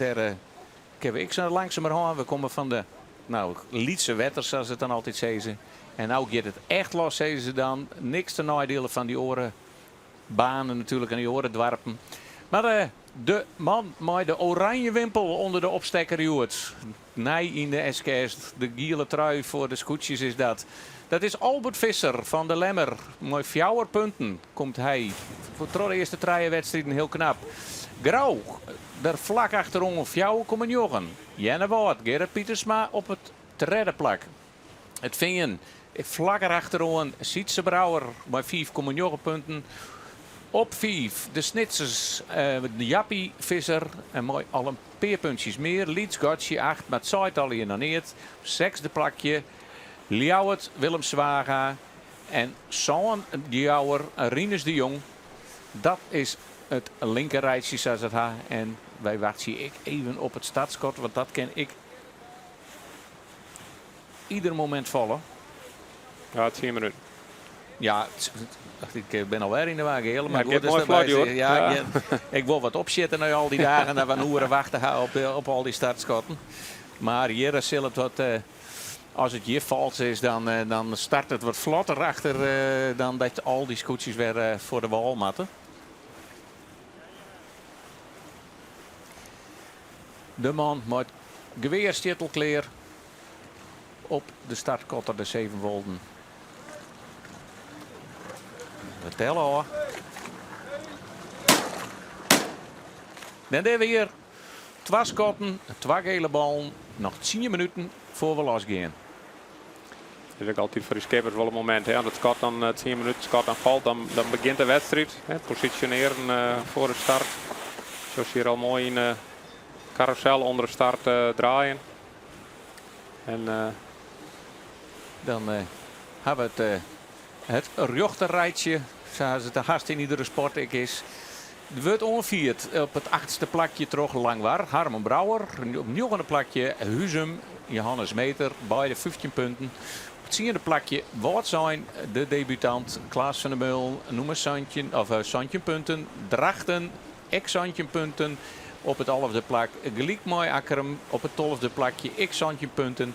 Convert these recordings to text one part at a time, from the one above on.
Dêr kinne we ek sa langsumerhân. We komme fan de no, lytse wetters, sa't se it dan altyd sizze. En no giet it echt los, sizze se dan. Niks te neidielen fan dy oare banen natuerlik en dy oare doarpen. Mar de man mei de oranje wimpel ûnder de opstekker hjoed. Nij yn de SKS, de giele trui foar de skûtsjes is dat. Dat is Albert Visser fan De Lemmer. Mei fjouwer punten komt hy troch de earste trije wedstriden hiel knap. Grou der flak achteroan 4,9. Earnewâld, Gerrit Pietersma op it tredde plak. It Fean flak derachteroan Sytze Brouwer mei 5,9 punten. Op 5 de Snitsers Jappie Visser en mei al in pear puntsjes mear. Lyts gatsje 8, mar it seit allegear noch neat. Sechsde plakje Ljouwert Willem Zwaga en sân De Jouwer Rinus de Jong. Dat is it linkerrijtsje sa't se it ha. En wy wachtsje ek even op it startskot, want dat kin ek ieder momint falle. Ja, 10 minuten. Ja, ik bin alwer yn de war, Geale. Mar goed, moai flot, ja, ja. Ik wol wat opsjitte nei al dy dagen dat we in oere wachte ha op al dy startskotten. Mar hjir sil it wat, as it hjir falt is, dan start it wat flotter achter dan dat al dy skûtsjes wer foar de wâl moatte. De man mei it gewear stiet al klear op de startkotter de Sevenwolden. We telle ôf. Dan dêr weer twa skotten, twa gele ballen, noch 10 minuten foar we los gean. Is ek altyd foar de skippers wol in momint. Hè? As it skot dan 10 minuten skot dan falt, dan begjint de wedstriid. Hè? Posisjonearjen foar de start. Zoals hier al moai yn de carousel ûnder de start draaien. En dan ha we it rjochterrijtsje, sa as it hast yn iedere sport ek is. Der wurdt oanfierd op it achtste plakje troch Langwar, Harmen Brouwer. Op njoggende plakje Huzum, Johannes Meeter, beide 15 punten. Op it tsiende plakje Wâldsein, de debutant Klaas van der Meulen, nûmer 17, of 17 punten. Drachten, ek 17 punten. Op it alfde plak gelyk mei Akkrum, op it tolfde plakje ek 17 punten.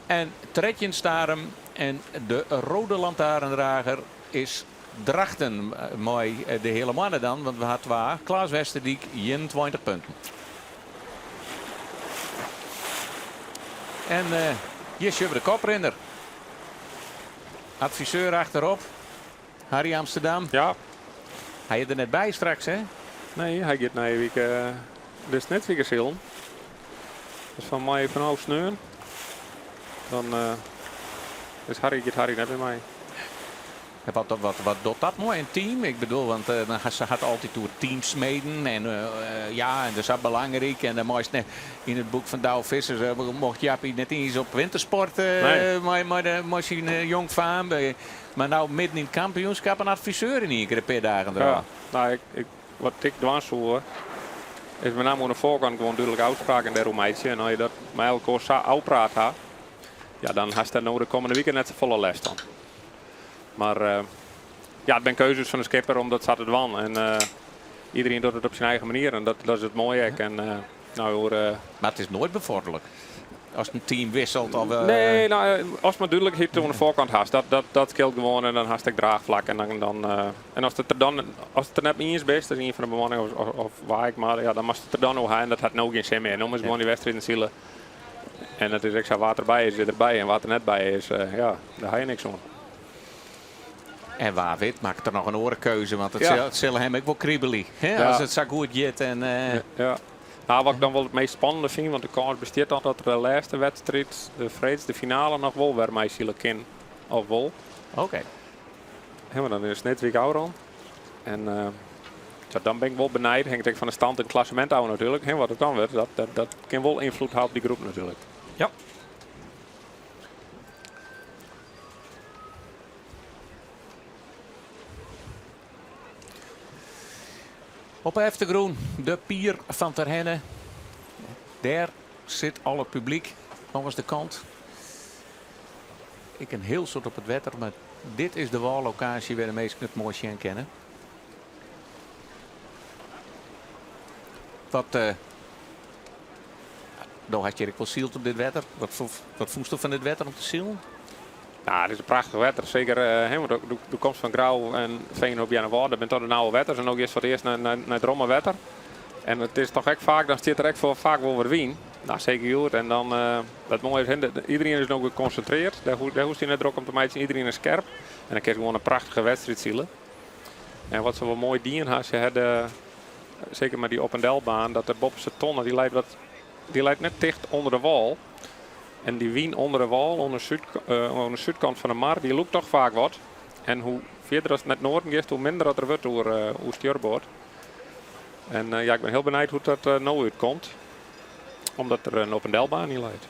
En 13 Starum en de rode lantaarndrager is Drachten mei de heale moanne dan, want we ha twa. Klaas Westerdyk, 21 punten. En hjir sjogge we de koprinner. Adviseur achterop, Harry Amsterdam. Ja. Hy is der net by straks, hè? Nee, hy giet nije wike de Snitswike silen. Dus fan my fanôf sneon. Dan is Harry, giet Harry net mear mei. Wat docht dat mei in team? Ik bedoel, want dan se hat altyd oer teamsmeden en ja, en dat is sa belangryk. En dan meist net yn it boek fan Douwe Visser mocht Jappie net iens op wintersport mei syn jongfaam. Mar no midden yn it kampioenskip in adviseur yn ien kear in pear dagen derôf. Ja, nou, wat ik dwaan soe, is met name oan de foarkant gewoan dúdlike ôfspraken dêroer meitsje. En as je dat mei elkoar sa ôfpraat ha, ja, dan hast dêr no de kommende wike net safolle lêst fan. Mar ja, it binne keuzes fan de skipper om dat sa te dwaan. En iderien docht it op syn eigen manier en dat is it moaie ek. En, nou, oer, Mar it is noait befoarderlik as in team wisselt of Nee, nou, as mar dúdlikheid oan de foarkant hast, dat skeelt gewoan en dan hast ek draachflak. En, dan, dan, en as it der dan, as it der net mei iens bist, as ien fan de bemanning of wa ek mar, ja, dan moatst it der dan oer ha en dat hat no gjin sin mear. No moatst gewoan dy wedstriden sile. En it is ek sa, wa't derby is, is derby en wa't der net by is, ja, dêr ha je niks oan. En wa wit makket er noch in oare keuze, want it sil him ek wol kribelje, hè, as it sa goed giet. En, Ja. Nou, wat ik dan wol it meast spannende fyn, want de kâns bestiet dan dat er de lêste wedstriid, de freeds, de finale, noch wol wer meisile kin of wol. Hè, want dan is Snitswike ôfrûn. En ja, dan bin ik wol benijd, hinget ek fan de stand yn it klassemint ôf natuerlik, hè, wat it dan wurdt. Dat kin wol ynfloed ha op dy groep natuerlik. Ja. Op de eftergrûn de pier fan Terherne. Dêr sit al it publyk lâns de kant. Ek in hiel soad op it wetter, mar dit is de wâllokaasje wêr't de minsken it moai sjen kinne. Wat. Do hast hjir ek wol syld op dit wetter. Wat, wat fûnst do fan dit wetter om te silen? Ja, it is in prachtich wetter. Seker, want do komst fan Grou en Veenhoop, Earnewâld. Dat binne toch de nauwe wetters. En no giest foar it earst nei it romme wetter. En it is toch ek faak, dan stiet der ek foar faak wol wat wyn. No, seker hjoed. En dan, it moaie is, iderien is no gekonsintrearre. Dêr hoechst dy net drok om te meitsjen. Iderien is skerp. En dan kinst gewoan in prachtige wedstriid sile. En wat se wol moai dien ha, se ha de, seker mei dy op en delbaan, dat de boppeste tonne, dy leit net ticht ûnder de wâl. En dy wyn ûnder de wâl, oan de súdkant fan de mar, dy lûkt toch faak wat. En hoe fierder ast nei it noarden giest, hoe minder dat der wurdt oer stjurboard. En ja, ik bin hiel benijd hoe't dat no útkomt. Omdat der in op en delbaan yn leit.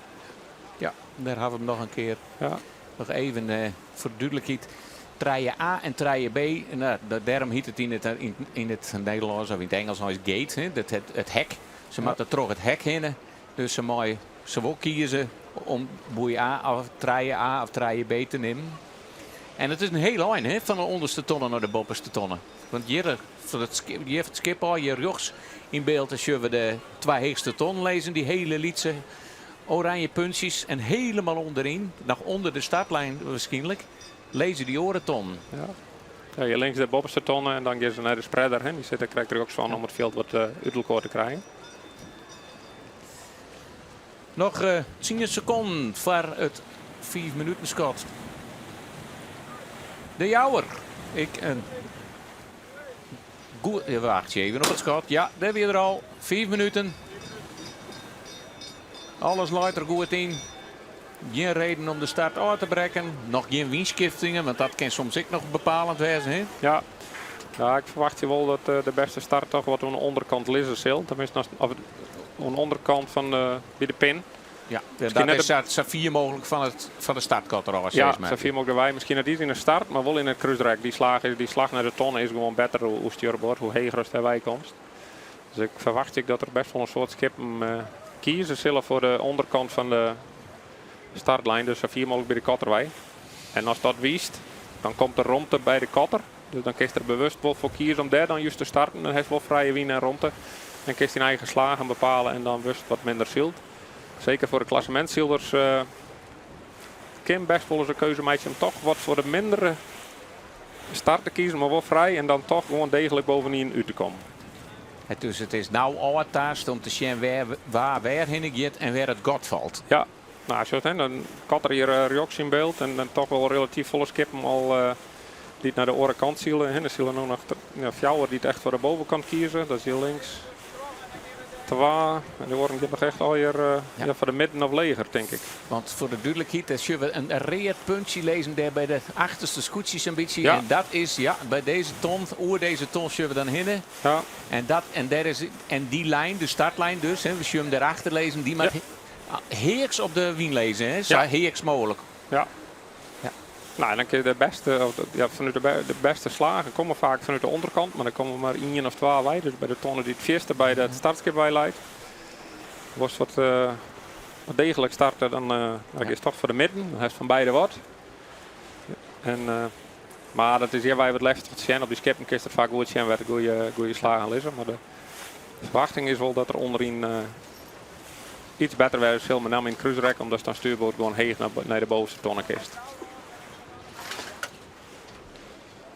Ja, dêr ha we him noch in kear. Noch even foar de dúdlikheid. 3A en 3B, no, dêrom hjit it yn it Nederlânsk of yn it Ingelsk eins gate, hè, it hek. Se moatte troch it hek hinne, dus se meie se wol kieze om boei A of 3A of 3B te nimmen. En it is in hiel ein, hè, fan de ûnderste tonne nei de boppeste tonne. Want hjir, fan it skip, hjir it skip ôf, hjir rjochts yn byld, dan sjogge we de twa heechste tonnen lizzen, dy hiele lytse oranje puntsjes. En hielendal ûnderyn, noch ûnder de startlijn wierskynlik, lizze dy oare tonnen. Ja. Ja, hjir links de boppeste tonne en dan gean se nei de spreader. Hè. Dy sit der krekt rjochts fan om it fjild wat út elkoar te krijen. Noch 10 sekonden foar it 5 minuten skot. De Jouwer. Ik in goed. Wachtsje even op it skot. Ja, dêr wie er al. 5 minuten. Alles leit der goed yn. Gjin reden om de start ôf te brekken. Noch gjin wynskiftingen, want dat kin soms ek noch bepalend wêze. Hè? Ja. Ja, ik ferwachtsje wol dat de bêste start toch wat oan de ûnderkant lizze sil. Teminsten, of oan de ûnderkant fan by de pin. Ja, dat is sa fier mooglik fan de startkotter ôf, Ja, sa fier mooglik derwei. Miskien net iens yn de start, mar wol yn it krúsrek. Dy slach nei de tonne is gewoan better oer stjurboard, hoe heger ast dêrwei komst. Dus ik ferwachtsje ek dat der bêst wol in soad skippen kieze sille foar de ûnderkant fan de startlijn. Dus sa fier mooglik by de kotter wei. En ast dat wiist, dan komt der romte by de kotter. Dus dan kinst der bewust wol foar kieze om dêr dan just te starten. Dan hast wol frije wyn en romte. En kinst dyn eigen slagen bepale en dan wurdst wat minder syld. Seker foar de klassemintsylers kin bêst wolris in keuze meitsje om toch wat foar de mindere start te kiezen, mar wol frij en dan toch gewoan deeglik bovenyn út te kommen. Dus it is no ôftaast om te sjen wa wêr hinne giet en wêr it gat falt. Ja, no, sjochst, hè, dan kotter hjir rjochts yn byld en dan toch wol relatyf folle skippen al dy't nei de oare kant sile. Hè, der sile no noch, ja, fjouwer dy't echt foar de bovenkant kieze. Dat is hjir links twa. En de oaren gean noch echt allegear ja, foar de midden of leger, tink ik. Want foar de dúdlikheid, dêr sjogge we in read puntsje lizzen dêr by de achterste skûtsjes in bytsje. En dat is, ja, by dizze ton, oer dizze ton sjogge we dan hinne. En, dat, en, dêr is, en dy lijn, de startlijn dus, hè, we sjogge him dêrachter lizzen, dy moat heaks op de wyn lizze, hè? Sa heaks mooglik. Ja. No, en dan kin je de bêste, of, ja, fanút de bêste slagen komme faak fanút de ûnderkant, mar dan komme mar ien of twa wei. Dus by de tonne dy't it fierste by dat startskip wei leit. Wolst wat deeglik starte, dan giest toch foar de midden. Dan hast fan beide wat. En, mar dat is hjirwei wat lestich te sjen. Op dy skippen kinst der faak goed sjen wêr't de goede slagen lizze. Mar de ferwachting is wol dat der ûnderyn iets better wêze sil, mei namme yn it krúsrek, omdat dan stuurboard gewoan heech nei de bovenste tonne kinst.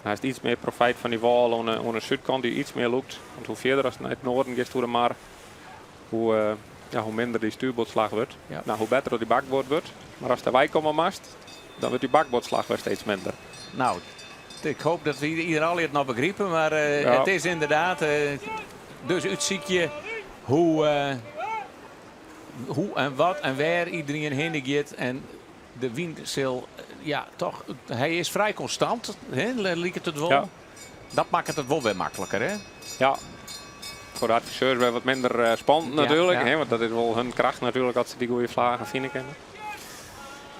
Dan hast iets mear profyt fan dy wâl oan de súdkant dy't iets mear lûkt. Want hoe fierder ast nei it noarden giest oer de mar, ja, hoe minder dy stuurboardslach wurdt. No, hoe better dat dy bakboard wurdt. Mar ast derwei komme moatst, dan wurdt dy bakboardslach wer steeds minder. No, ik hoopje dat we iedereen al it noch begripe, mar it is ynderdaad dus útsykje hoe en wat en wêr iderien hinne giet. En de wyn sil, ja, toch, hy is frij konstant, hè, liket it wol. Dat makket it wol wer makliker, hè? Ja. Foar de adviseurs wer wat minder spannend natuerlik, hè, want dat is wol hun kracht natuerlik as se dy goede slagen fine kinne.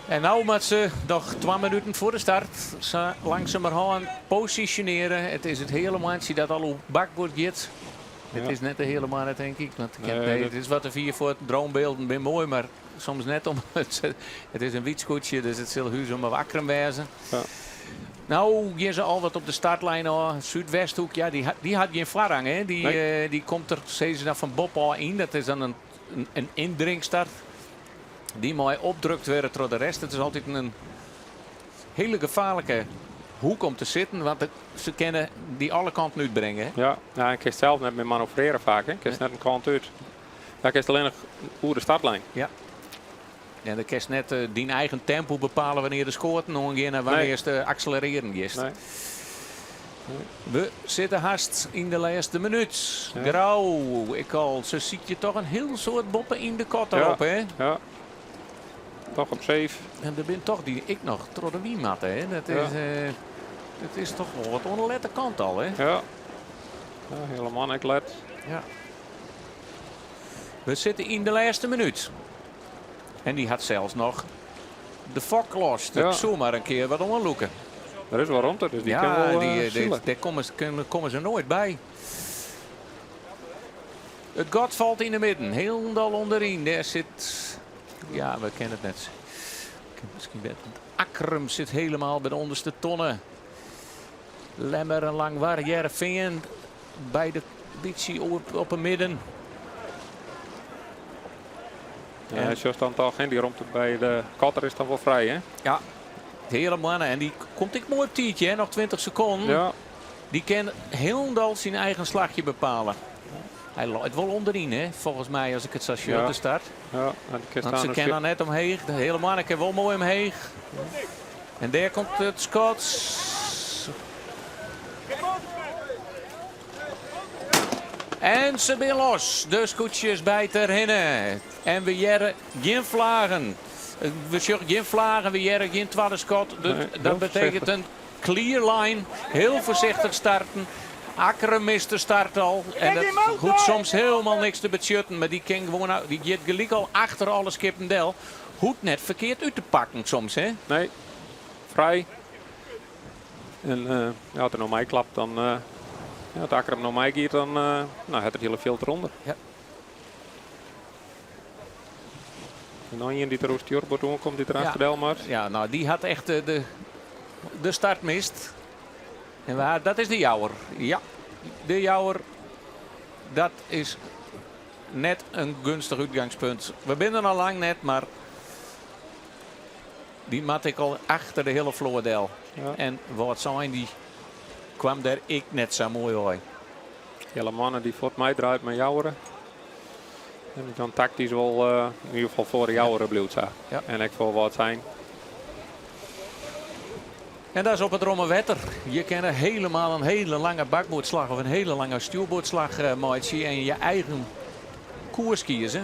En no moat se noch 2 minuten foar de start sa langsumerhân posisjonearje. It is it hiele moantsje dat al oer bakboard giet. It is net de hiele moanne, tink ik. Want ik nee, it is wat te fier foar. Droombeelden binne moai, mar soms net om. It is in wyt skûtsje, dus it sil Huzum of Akkrum wêze. No gean se al wat op de startlijn ôf. Súdwesthoek, ja, dy hat gjin foarrang. Hè? Dy, Nee. Dy komt der, sizze se dan, fan boppe ôf yn. Dat is dan in in yndringstart. Dy mei opdrukt wurde troch de rest. It is altyd in hiele gefaarlike hoek om te sitten, want se kinne dy alle kanten útbringe. Ja, ja en kinst sels net mear manoeuvrearje faak. Hè? Kinst net in kant út. Dan kinst allinnich oer de startlijn. Ja. En dan kinst net dyn eigen tempo bepale wannear de skoaten oangean en wannear'tst akselerearjen giest. Nee. We sitte hast yn de lêste minút. Grou, ik al, se sykje toch in hiel soad boppe yn de kotter op, hè? Ja. Toch op safe. En der binne toch dy't ek noch troch de wyn moatte, hè? Dat is, dat is toch wol wat oan de lette kant al, hè? Ja. Ja, helemaal ek let. Ja. We sitte yn de lêste minút. En dy hat sels noch de fok los. Dat soe mar in kear wat oanlûke. Der is wol romte, dus dy ja, kin wol die, sile. Dêr komme se noait by. It gat falt yn de midden, hielendal ûnderyn. Dêr sit, ja, we kenne it net. Miskien better. Akkrum sit helemaal by de ûnderste tonne. Lemmer en Langwar, Hearrenfean by de bytsje op 'e midden. Ja, sjochst dan toch, hè, dy romte by de kotter is dan wol frij, hè? Ja, de hiele moanne. En dy komt ek moai op tiidje, hè? Noch 20 sekonden. Ja. Dy kin hielendal syn eigen slachje bepale. Hy leit wol ûnderyn, hè? Folgens my, as ik it sa sjoch, de start. Ja, en dy kin Want se staan kin dan net omheech. De hiele moanne kin wol moai omheech. En dêr komt it skot. En se binne los. De skûtsjes by Terhinne. En we hearre gjin flagen. We sjogge gjin flagen, we hearre gjin twadde skot. Nee, Dat betekent in clear line. Hiel foarsichtich starten. Akkrum mist de start al. En dat hoecht soms hielendal niks te betsjutten. Mar dy kin gewoan, dy giet gelyk al achter alle skippen del. Hoecht net ferkeard út te pakken soms, hè? Nee, frij. En ja, as er no meiklapt, dan ja, as Akkrum no meigiet, dan no, hat er it hiele fjild derûnder. Ja. En dan ien dy't der oer stjoerboard oankomt, dy't der Ja. achter del moat. Ja, no, dy hat echt de start mist. En waar, dat is de Jouwer. Ja, de Jouwer. Dat is net in geunstich útgangspunt. We binne der al lang net, mar dy moat ek al achter de hiele float del. Ja. En Wâldsein dy kwam dêr ek net sa moai wei. Jelle Manne dy fuort meidraait mei Jouweren. En dy dan taktysk wol yn ieder gefal foar de Jouweren bliuwt sa. Ja. En ek foar Wâldsein. En dat is op it romme wetter. Je kinne helemaal in hiele lange bakboardslach of in hiele lange stjoerboardslach meitsje en je eigen koers kieze.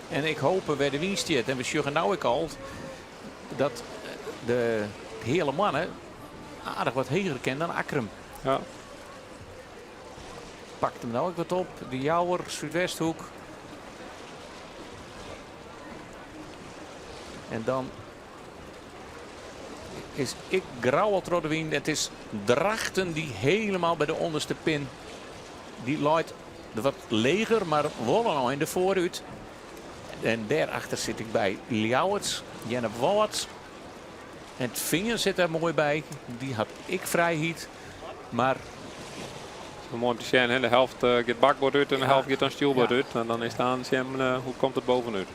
En ik hoop wêr de wyn stiet. En we sjogge no ek al dat de Heale Moanne aardich wat heger kin dan Akkrum. Ja. Pakt him no ek wat op. De Jouwer, Súdwesthoek. En dan is ek Grou al troch de wyn. It is Drachten dy't helemaal by de ûnderste pin. Dy leit wat leger, mar wol in ein derfoarút. En dêrachter sit ik by Ljouwert, Earnewâld. En it Fean sit dêr moai by. Dy hat ek frijheid. Mar Moai om te sjen, hè? De helft giet bakboard út en de helft giet dan stjoerboard Ja. út. En dan is it oan sjen hoe komt it bovenút.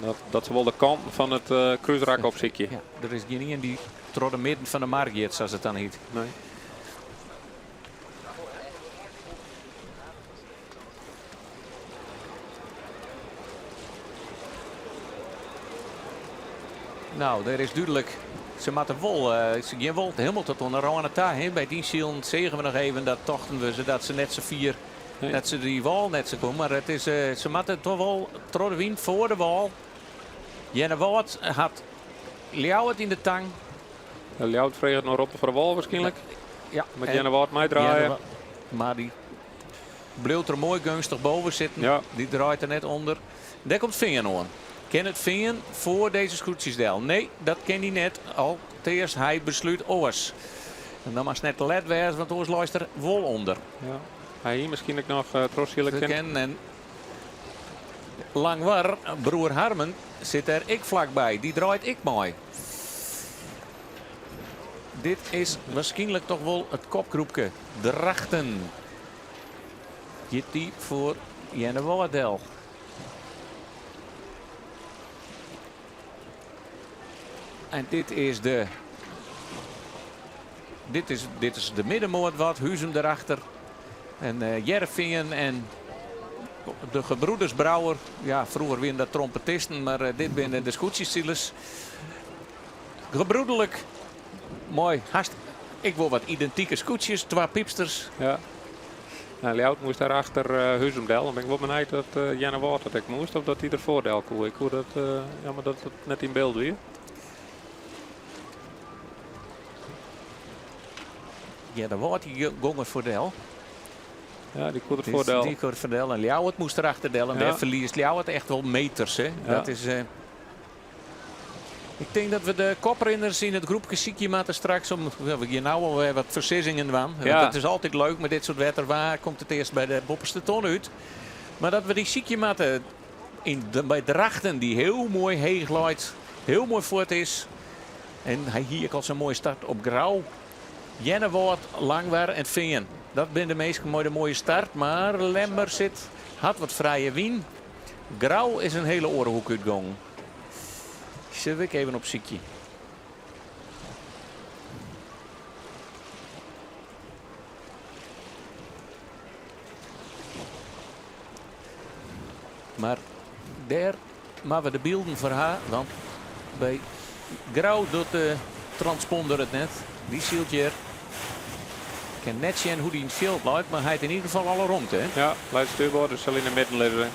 En dat se wol de kanten fan it krúsrak opsykje. Ja, der is gjin ien dy't troch de midden fan de mar giet, sa't it dan hjit. Nee. No, dêr is dúdlik. Se moatte wol, se gean wol hielendal tot oan de râne ta. Hè. By dy silen seagen we noch even, dat tochten we se dat se net sa fier, Nee. dat se dy wâl net sa komme. Mar it is, se moatte toch wol troch de wyn foar de wâl. Earnewâld hat Ljouwert yn de tang. Ljouwert freget noch romte foar de wâl waarskynlik. Ja. Moat Earnewâld meidraaie. Mar dy bliuwt der moai geunstich boven sitten. Ja. Dy draait der net ûnder. Dêr komt Fean oan. Kin it Fean foar dizze skûtsjes del? Nee, dat kin dy net. Alteast, hy beslút oars. En dan moatst net te let wêze, want oars leist er wol ûnder. Ja. Hy hie miskien ek noch trochsile Kin kinnen. en Langwar, broer Harmen, sit dêr ek flakby. Dy draait ek mei. Dit is waarskynlik toch wol it kopgroepke. Drachten. Giet dy foar Earnewâld del. En dit is de dit is, dit is de middenmoot wat, Huzum erachter. En Hearrenfean en de gebroeders Brouwer. Ja, froeger wienen dat trompetisten, mar dit binne de skûtsjesilers. Gebroederlik, moai, hast ek wol wat identike skûtsjes, twa pypsters. Ja. Nou, Ljouwert moast dêr achter Huzum del. Dan bin ik wol benijd dat Earnewâld dat ek moast of dat dy der foar del koe. Ik koe dat, jammer dat it net yn byld wie. Earnewâld dy gong der foar del. Ja, dy koe der foar del. Dy koe der foar del. En Ljouwert moast der achter del. En dêr ferliest Ljouwert echt wol meters. Hè? Dat is, ik tink dat we de koprinners yn it groepke sykje moatte straks. Om, we gean no alwer wat foarsizzingen dwaan. Want it is altyd leuk mei dit soart wetter. Wa komt it earst by de boppeste ton út? Mar dat we dy sykje moatte yn de, by Drachten, dy't hiel moai heech leit, hiel moai fuort is. En hy hie ek al sa'n moaie start op Grou. Earnewâld, Langwar en Fean. Dat binne de minsken mei de moaie start. Mar Lemmer sit, hat wat frije wyn. Grou is in hiele oare hoek útgongen. Sille we ek even opsykje. Mar dêr moatte we de bylden foar ha, want by Grou docht de transponder it net. Dy sylt hjir. Ik kin net sjen hoe't dy yn it fjild leit, mar hy hat yn ieder gefal alle romte. Hè? Ja, leit stuurboard, dus sil yn de midden lizze.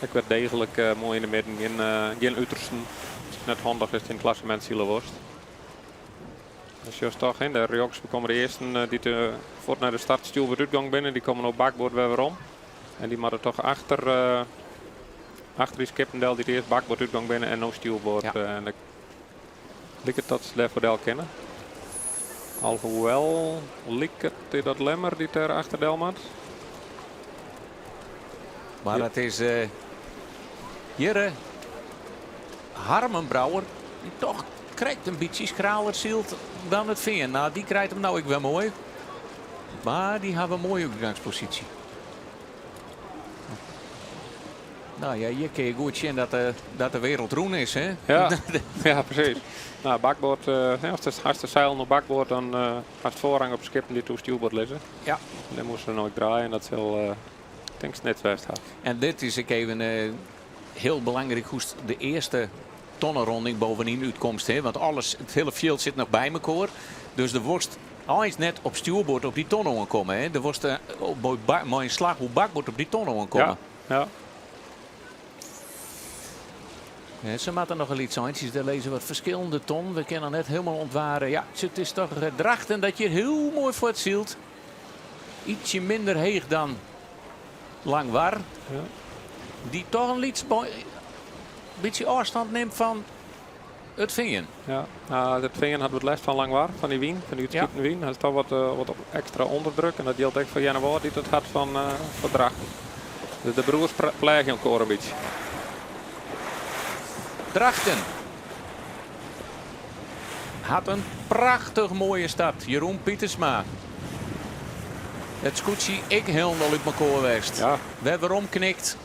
Ek wer deeglik moai yn de midden, gjin, gjin utersten. Net handich ast yn it klassemint sile wolst. Dan sjochst toch, hè, de rjochts komme de earsten dy't fuort nei de start stjoerboard útgong binne. Dy komme no bakboard wer werom. En dy moatte toch achter, achter dy skippen del dy't earst bakboard útgong binne en no stjoerboard. En ik liket dat se dêrfoar del kinne. Alhoewel liket it dat Lemmer dy't dêr achter del moat. Mar it is hjirre Harmen Brouwer dy't toch krekt in bytsje skraler sylt dan it Fean. No, dy krijt him no ek wer moai. Mar dy hawwe in moaie útgangsposysje. No ja, hjir kinne je goed sjen dat de wereld rûn is. Hè? Ja, ja, presys. No, bakboard, ast de seilen op bakboard, dan hast foarrang op skippen dy't oer stjoerboard lizze. En dêr moasten se no ek draaie en dat sil tink Snits west ha. En dit is ek even hiel belangryk hoe'tst de earste tonneronding bovenyn útkomst. Hè? Want alles, it hiele fjild sit noch by mekoar. Dus der wolst eins net op stjoerboard op dy ton oankomme. Hè? Der wolst mei in slach oer bakboard op dy ton oankomme. Ja, se moatte noch in lyts eintsjes, dêr lizze wat ferskillende tonnen. We kinne noch net hielendal ûntware. Ja, it is toch Drachten dat hjir hiel moai fuortsylt. Ytsje minder heech dan Langwar. Dy't toch in lyts bytsje ôfstân nimt fan it Fean. Ja, no, it Fean hat wat lêst fan Langwar, fan dy wyn, fan dy útskiten wyn. Hat toch wat ekstra ûnderdruk en dat jildt ek foar Earnewâld dy't it hat fan Drachten. Dus de broers pleagje elkoar in bytsje. Drachten hat in prachtich moaie start. Jeroen Pietersma. It skûtsje ek hielendal út mekoar west. Wer weromknikt.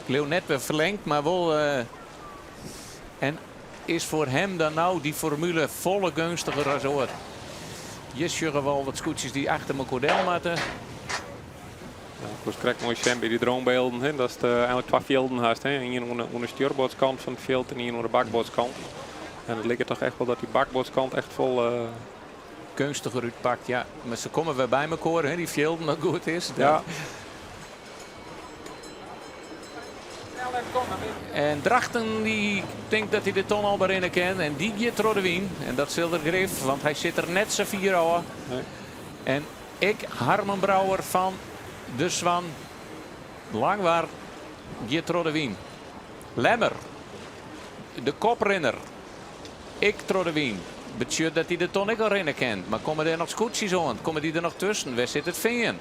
Ik leau net wer ferlingd, mar wol. En is foar him dan no dy formule folle geunstiger as oar. Hjir sjogge we al wat skûtsjes dy't achter mekoar del moatte. Ja, ik moast krekt moai sjen by dy dronebylden, hè, datst eigenlik twa fjilden hast. Hè. Ien oan de stjoerboardskant fan it fjild en ien oan de bakboardskant. En it liket toch echt wol dat dy bakboardskant echt wol geunstiger útpakt, ja. Mar se komme wer by mekoar, hè, dy fjilden, as it goed is. En Drachten dy tinkt dat hy de ton al berinne kin. En dy giet troch de wyn. En dat sil er grif, want hy sit der net sa fier ôf. Nee. En ek Harmen Brouwer fan De Swan Langwar giet troch de wyn. Lemmer, de koprinner, ek troch de wyn. Betsjut dat hy de ton ek al rinne kin. Mar komme der noch skûtsjes oan? Komme dy der noch tusken? Wêr sit it Fean?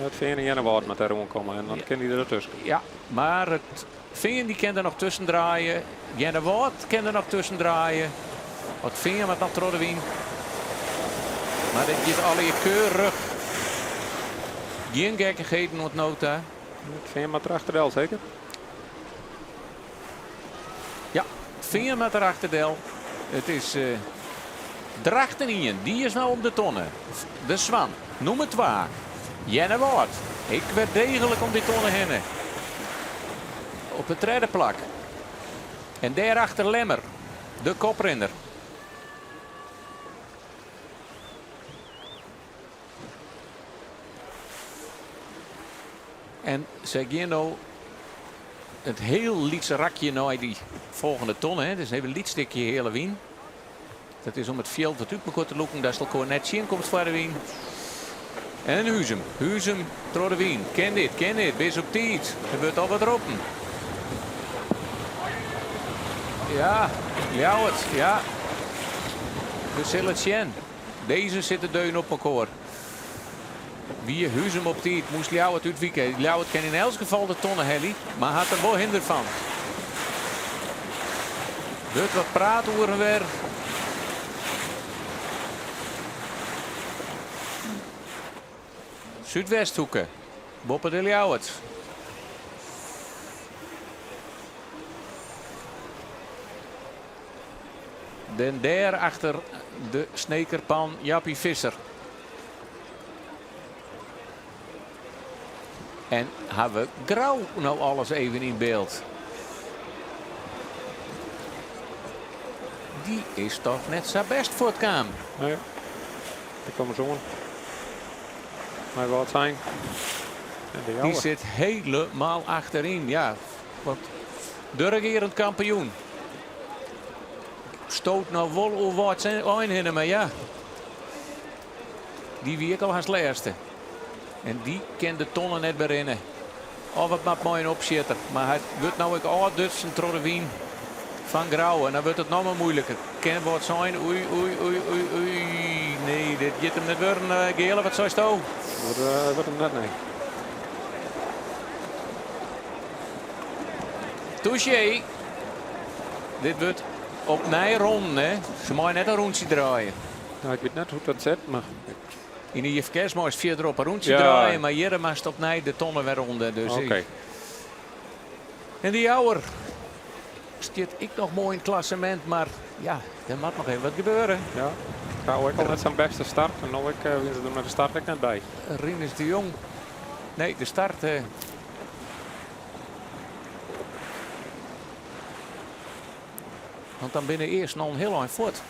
It Fean en Earnewâld moat dêr oankomme en dan kin dy der tusken. Ja, mar it Fean dy kin der noch tusken draaie. Earnewâld kin der noch tusken draaie. It Fean moat noch troch de wyn. Mar dit giet allegear keurich. Gjin gekkichheden oant no ta. It Fean moat der achter del, seker? Ja, it Fean moat der achterdel. It is Drachten ien, dy is no om de tonne. De Swan, nûmer twa. Earnewâld, ek wer deeglik om dy tonne hinne. Op it tredde plak. En dêrachter Lemmer, de koprinner. En sy gean no it hiel lytse rakje nei dy folgjende tonne. Hè. Dus even in lyts stikje heale wyn. Dat is om it fjild wat út mekoar te lûken, datst elkoar net tsjinkomst foar de wyn. En Huzum, Huzum troch de wyn. Kin dit, kin dit, bist op tiid. Der wurdt al wat roppen. Ja, Ljouwert, ja. We sille it sjen. Dizze sitte deun op mekoar. Wie Huzum op tiid, moast Ljouwert útwike. Ljouwert kin yn elts gefal de tonne helje, mar hat der wol hinder fan. Wurdt wat praat oer en wer. Súdwesthoeke, boppe de Ljouwert. Den dêr achter de Snekerpan Jappie Visser. En ha we Grou no alles even yn byld? Dy is toch net sa bêst fuortkaam. Nee, dêr komme se oan. Mei Wâldsein. En de Dy Jouwer. sit helemaal achteryn. Ja, want de regearend kampioen stoot no wol oer Wâldsein hinne, mar ja, dy wie ek al hast lêste. En dy kin de tonne net berinne. Of it moat mei in opsjitter. Mar hy wurdt no ek ôfdutsen troch de wyn fan Grou. En dan wurdt it noch mar moeiliker. Kin Wâldsein, oei, oei, oei, oei, oei. Nee, dit giet him net wurden. Geale, wat seisto? Wurdt him net, nee. Touché. Dit wurdt opnij ronden, hè? Se meie net in rûntsje draaie. Nou, ik wit net hoe't dat sit, mar... Yn de IFKS meist fierderop in rûntsje draaie, mar hjir moatst opnij de tonne wer ronde. Dus Oké. En de Jouwer stiet ek noch moai yn it klassemint, mar ja, der moat noch even wat gebeure. Ja, Grou ek al net sa'n bêste start en no ek, wiene se der mei de start ek net by. Rinus de Jong. Nee, de start. Want dan binne earst noch in hiel ein fuort.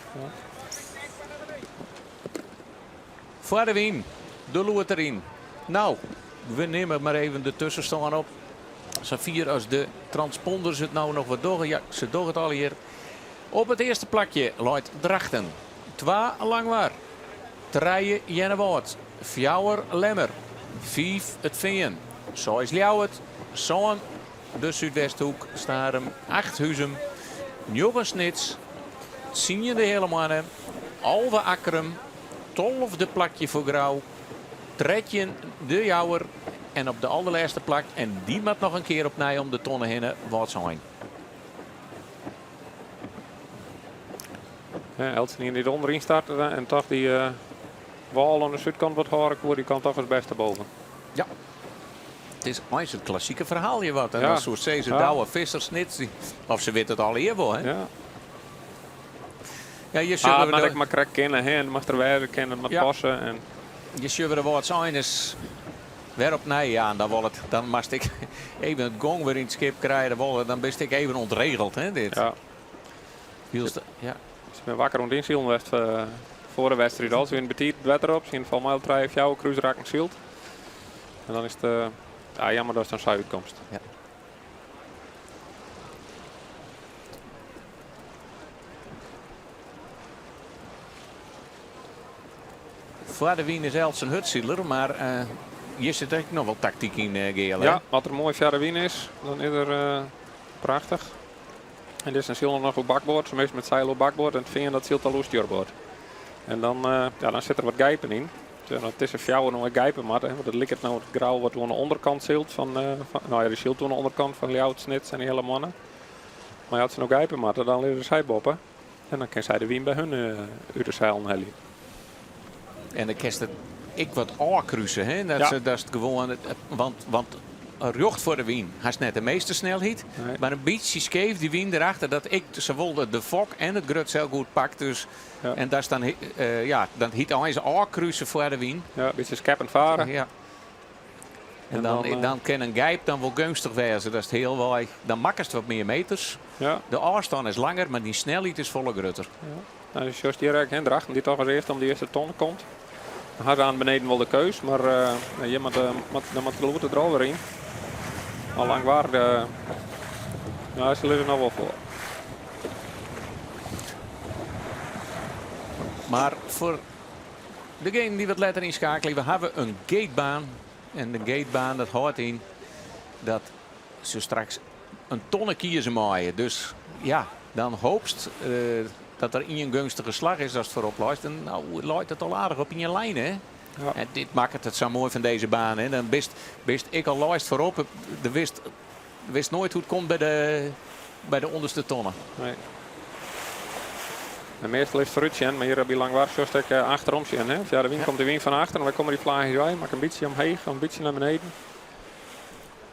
Foar de wyn, de loert deryn. No, we nimme mar even de tuskenstân op. Safier as de transponders it no noch wat dogge. Ja, se dogge it allegear. Op it earste plakje leit Drachten. Twa Langwar. Trije Earnewâld. Fjouwer Lemmer. Fiif It Fean. Seis Ljouwert. Sân de Súdwesthoek, Starum, acht Huzum, njoggen Snits, tsien de Heale Moanne, 11 Akkrum, tolfde plakje foar Grou, 13 de Jouwer en op de alderlêste plak, en dy moat noch in kear opnij om de tonne hinne, Wâldsein. Ja, eltsenien dy't ûnderyn starte en toch dy wâl oan de súdkant wat hâlde koe, dy kaam toch as bêste boven. Ja. It is eins it klassike ferhaal hjir wat. En dan soe sizze Douwe Visser Snits, of se witte it allegear wol, hè? Ja. Ja, hjir sjogge Ah, we moat de ek mar krekt kinne, hè? En moat der wêze kinne, it moat passe. En Hjir sjogge we de Wâldseiners wer opnij. Ja, en dan wol it, dan moatst ek even it gong wer yn it skip krije. Dan wol it, dan bist ek even ûntregeld, hè, dit. Ja. Wylst, ja. Se binne wakker oan it ynsilen west foar de wedstriid al. Se wiene betiid it wetter op. Se hiene folgens my al trije, fjouwer krúsrakken syld. En dan is it ja, jammer datst dan sa útkomst. Ja. Foar de wyn is elts in hurdsiler, mar hjir sit ek noch wol taktyk yn, Geale. Ja, as der moai foar de wyn is, dan is er prachtich. En dit is in siler noch oer bakboard, meastal met seil oer bakboard en it Fean dat sylt al oer stjoerboard. En dan, ja, dan sit der wat gijpen yn. En as dizze fjouwer no ek gijpe moatte, want it liket no it Grou wat oan de ûnderkant sylt fan, fan, no ja, dy sylt oan de ûnderkant fan Ljouwert, Snits en de Heale Moanne. Mar as se no gijpe moatte, dan lizze sy boppe. En dan kin sy de wyn by hun út de seilen helje. En dan kinst it ek wat ôfkruse, hè? Dat Ja. se, dat it gewoan, want, want. Rjocht foar de wyn hast net de measte snelheid, mar in bytsje skeef dy wyn derachter dat ek sawol de fok en it grutseil goed pakt. Dus, En dat is dan, ja, dan hyt eins ôfkruse foar de wyn. Ja, in bytsje skeppend faren. Ja. En dan, dan kin in gijp dan wol geunstich wêze. Dat is healwei. Dan makkest wat mear meters. De ôfstân is langer, mar dyn snelheid is folle grutter. Ja. Nou, sjochst hjir ek, Drachten dy't toch as earste om de earste tonne komt. Dan ha se aan beneden wol de keus, mar hjir moat, moat, dan moat de loet der alwer yn. Al Langwar, nou, se lizze noch wol foar. Mar foar degenen dy't wat letter ynskeakelje, we hawwe in gatebaan. En de gatebaan dat hâldt yn dat se straks in tonne kieze meie. Dus ja, dan hoopst dat der ien geunstige slach is ast foarop leist. En no leit it al aardich op ien lijn, hè? Ja. En dit makket it sa moai fan dizze baan, hè? Dan bist, bist ek al leist foarop, do witst, witst noait hoe't it komt by de ûnderste tonne. Nee. En meastal is it foarút sjen, mar hjir by Langwar sjochst ek achterom sjen. Hè? Ja, de wyn komt de wyn fan achter en wy komme dy flagges wei. Mak in bytsje omheech, in bytsje nei beneden.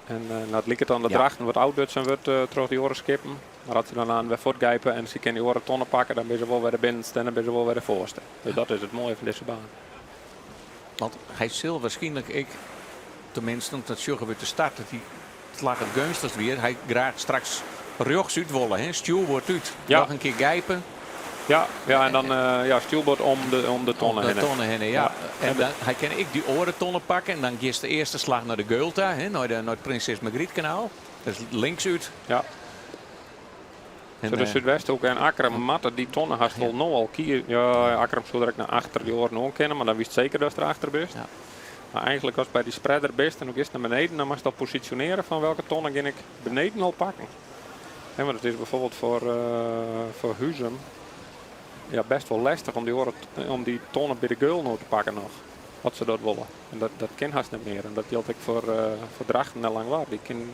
En nou, it liket dan dat Drachten wat ôfdutsen wurdt troch dy oare skippen. Mar as se dan aan wer fuortgijpe en se kinne dy oare tonne pakke, dan binne se wol wer de binnenste en dan binne se wol wer de foarste. Dus dat is it moaie fan dizze baan. Want hy sil wierskynlik ek, teminsten dat sjogge we út de start, dat hy it slach it geunstichst wie. Hy graach straks rjochts út wolle, hè? Stjoerboard út. Noch in kear gijpe. Ja, ja, en dan ja, stjoerboard om de tonne Om de hinne. tonne hinne, ja. En dan, hy kin ek dy oare tonne pakke en dan giest de earste slach nei de Geul ta, hè, nei it Prinses Margrietkanaal. Dus links út. Ja. En, Zo de Súdwesthoek en Akkrum moatte dy tonne hast wol no al kie-. Ja, Akkrum soe der ek nei achter dy oaren oan kinne, mar dan witst seker datst der achter bist. Mar eigentlik ast by dy spreader bist en do giest nei beneden, dan moatst al posisjonearje fan welke tonne gean ik beneden al pakken. Hè, want it is bijvoorbeeld foar Huzum ja, best wol lestich om dy, oare, om dy tonne by de Geul no te pakken noch. As se dat wolle. En dat kin hast net mear. En dat jildt ek foar Drachten en Langwar. Dy, kin,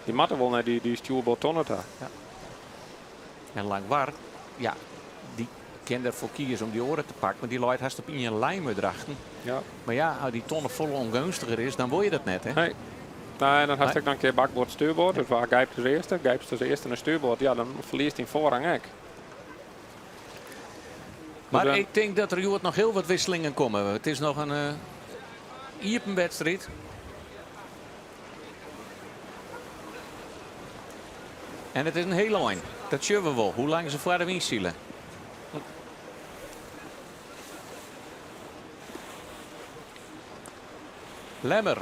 dy moatte wol nei dy stjoerboardtonne ta. Ja. En Langwar, ja, dy kin derfoar kieze om dy oare te pakken, want dy leit hast op ien lijn mei Drachten. Mar ja, as dy tonne folle ûngeunstiger is, dan wol je dat net, hè? Nee. Nee, en dan hast ek noch in kear bakboard stuurboard. Dus wa gijpt as earste? Gijpst as earste nei stuurboard, ja, dan ferliest dyn foarrang ek. Mar ik tink dat der hjoed noch hiel wat wisselingen komme. It is noch in iepen wedstriid. En it is in hiel ein. Dat sjogge we wol, hoe lang se foar de wyn sile. Lemmer,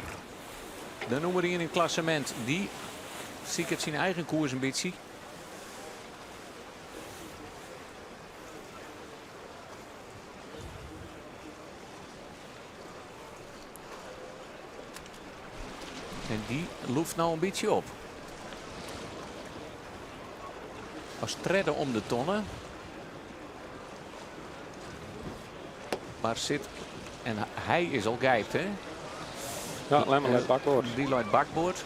de nûmer ien yn it klassemint, dy siket syn eigen koers in bytsje. En dy lûft no in bytsje op. As tredde om de tonne. Mar sit. En hy is al gijpt, hè? Ja, Lemmer leit bakboard. Dy leit bakboard.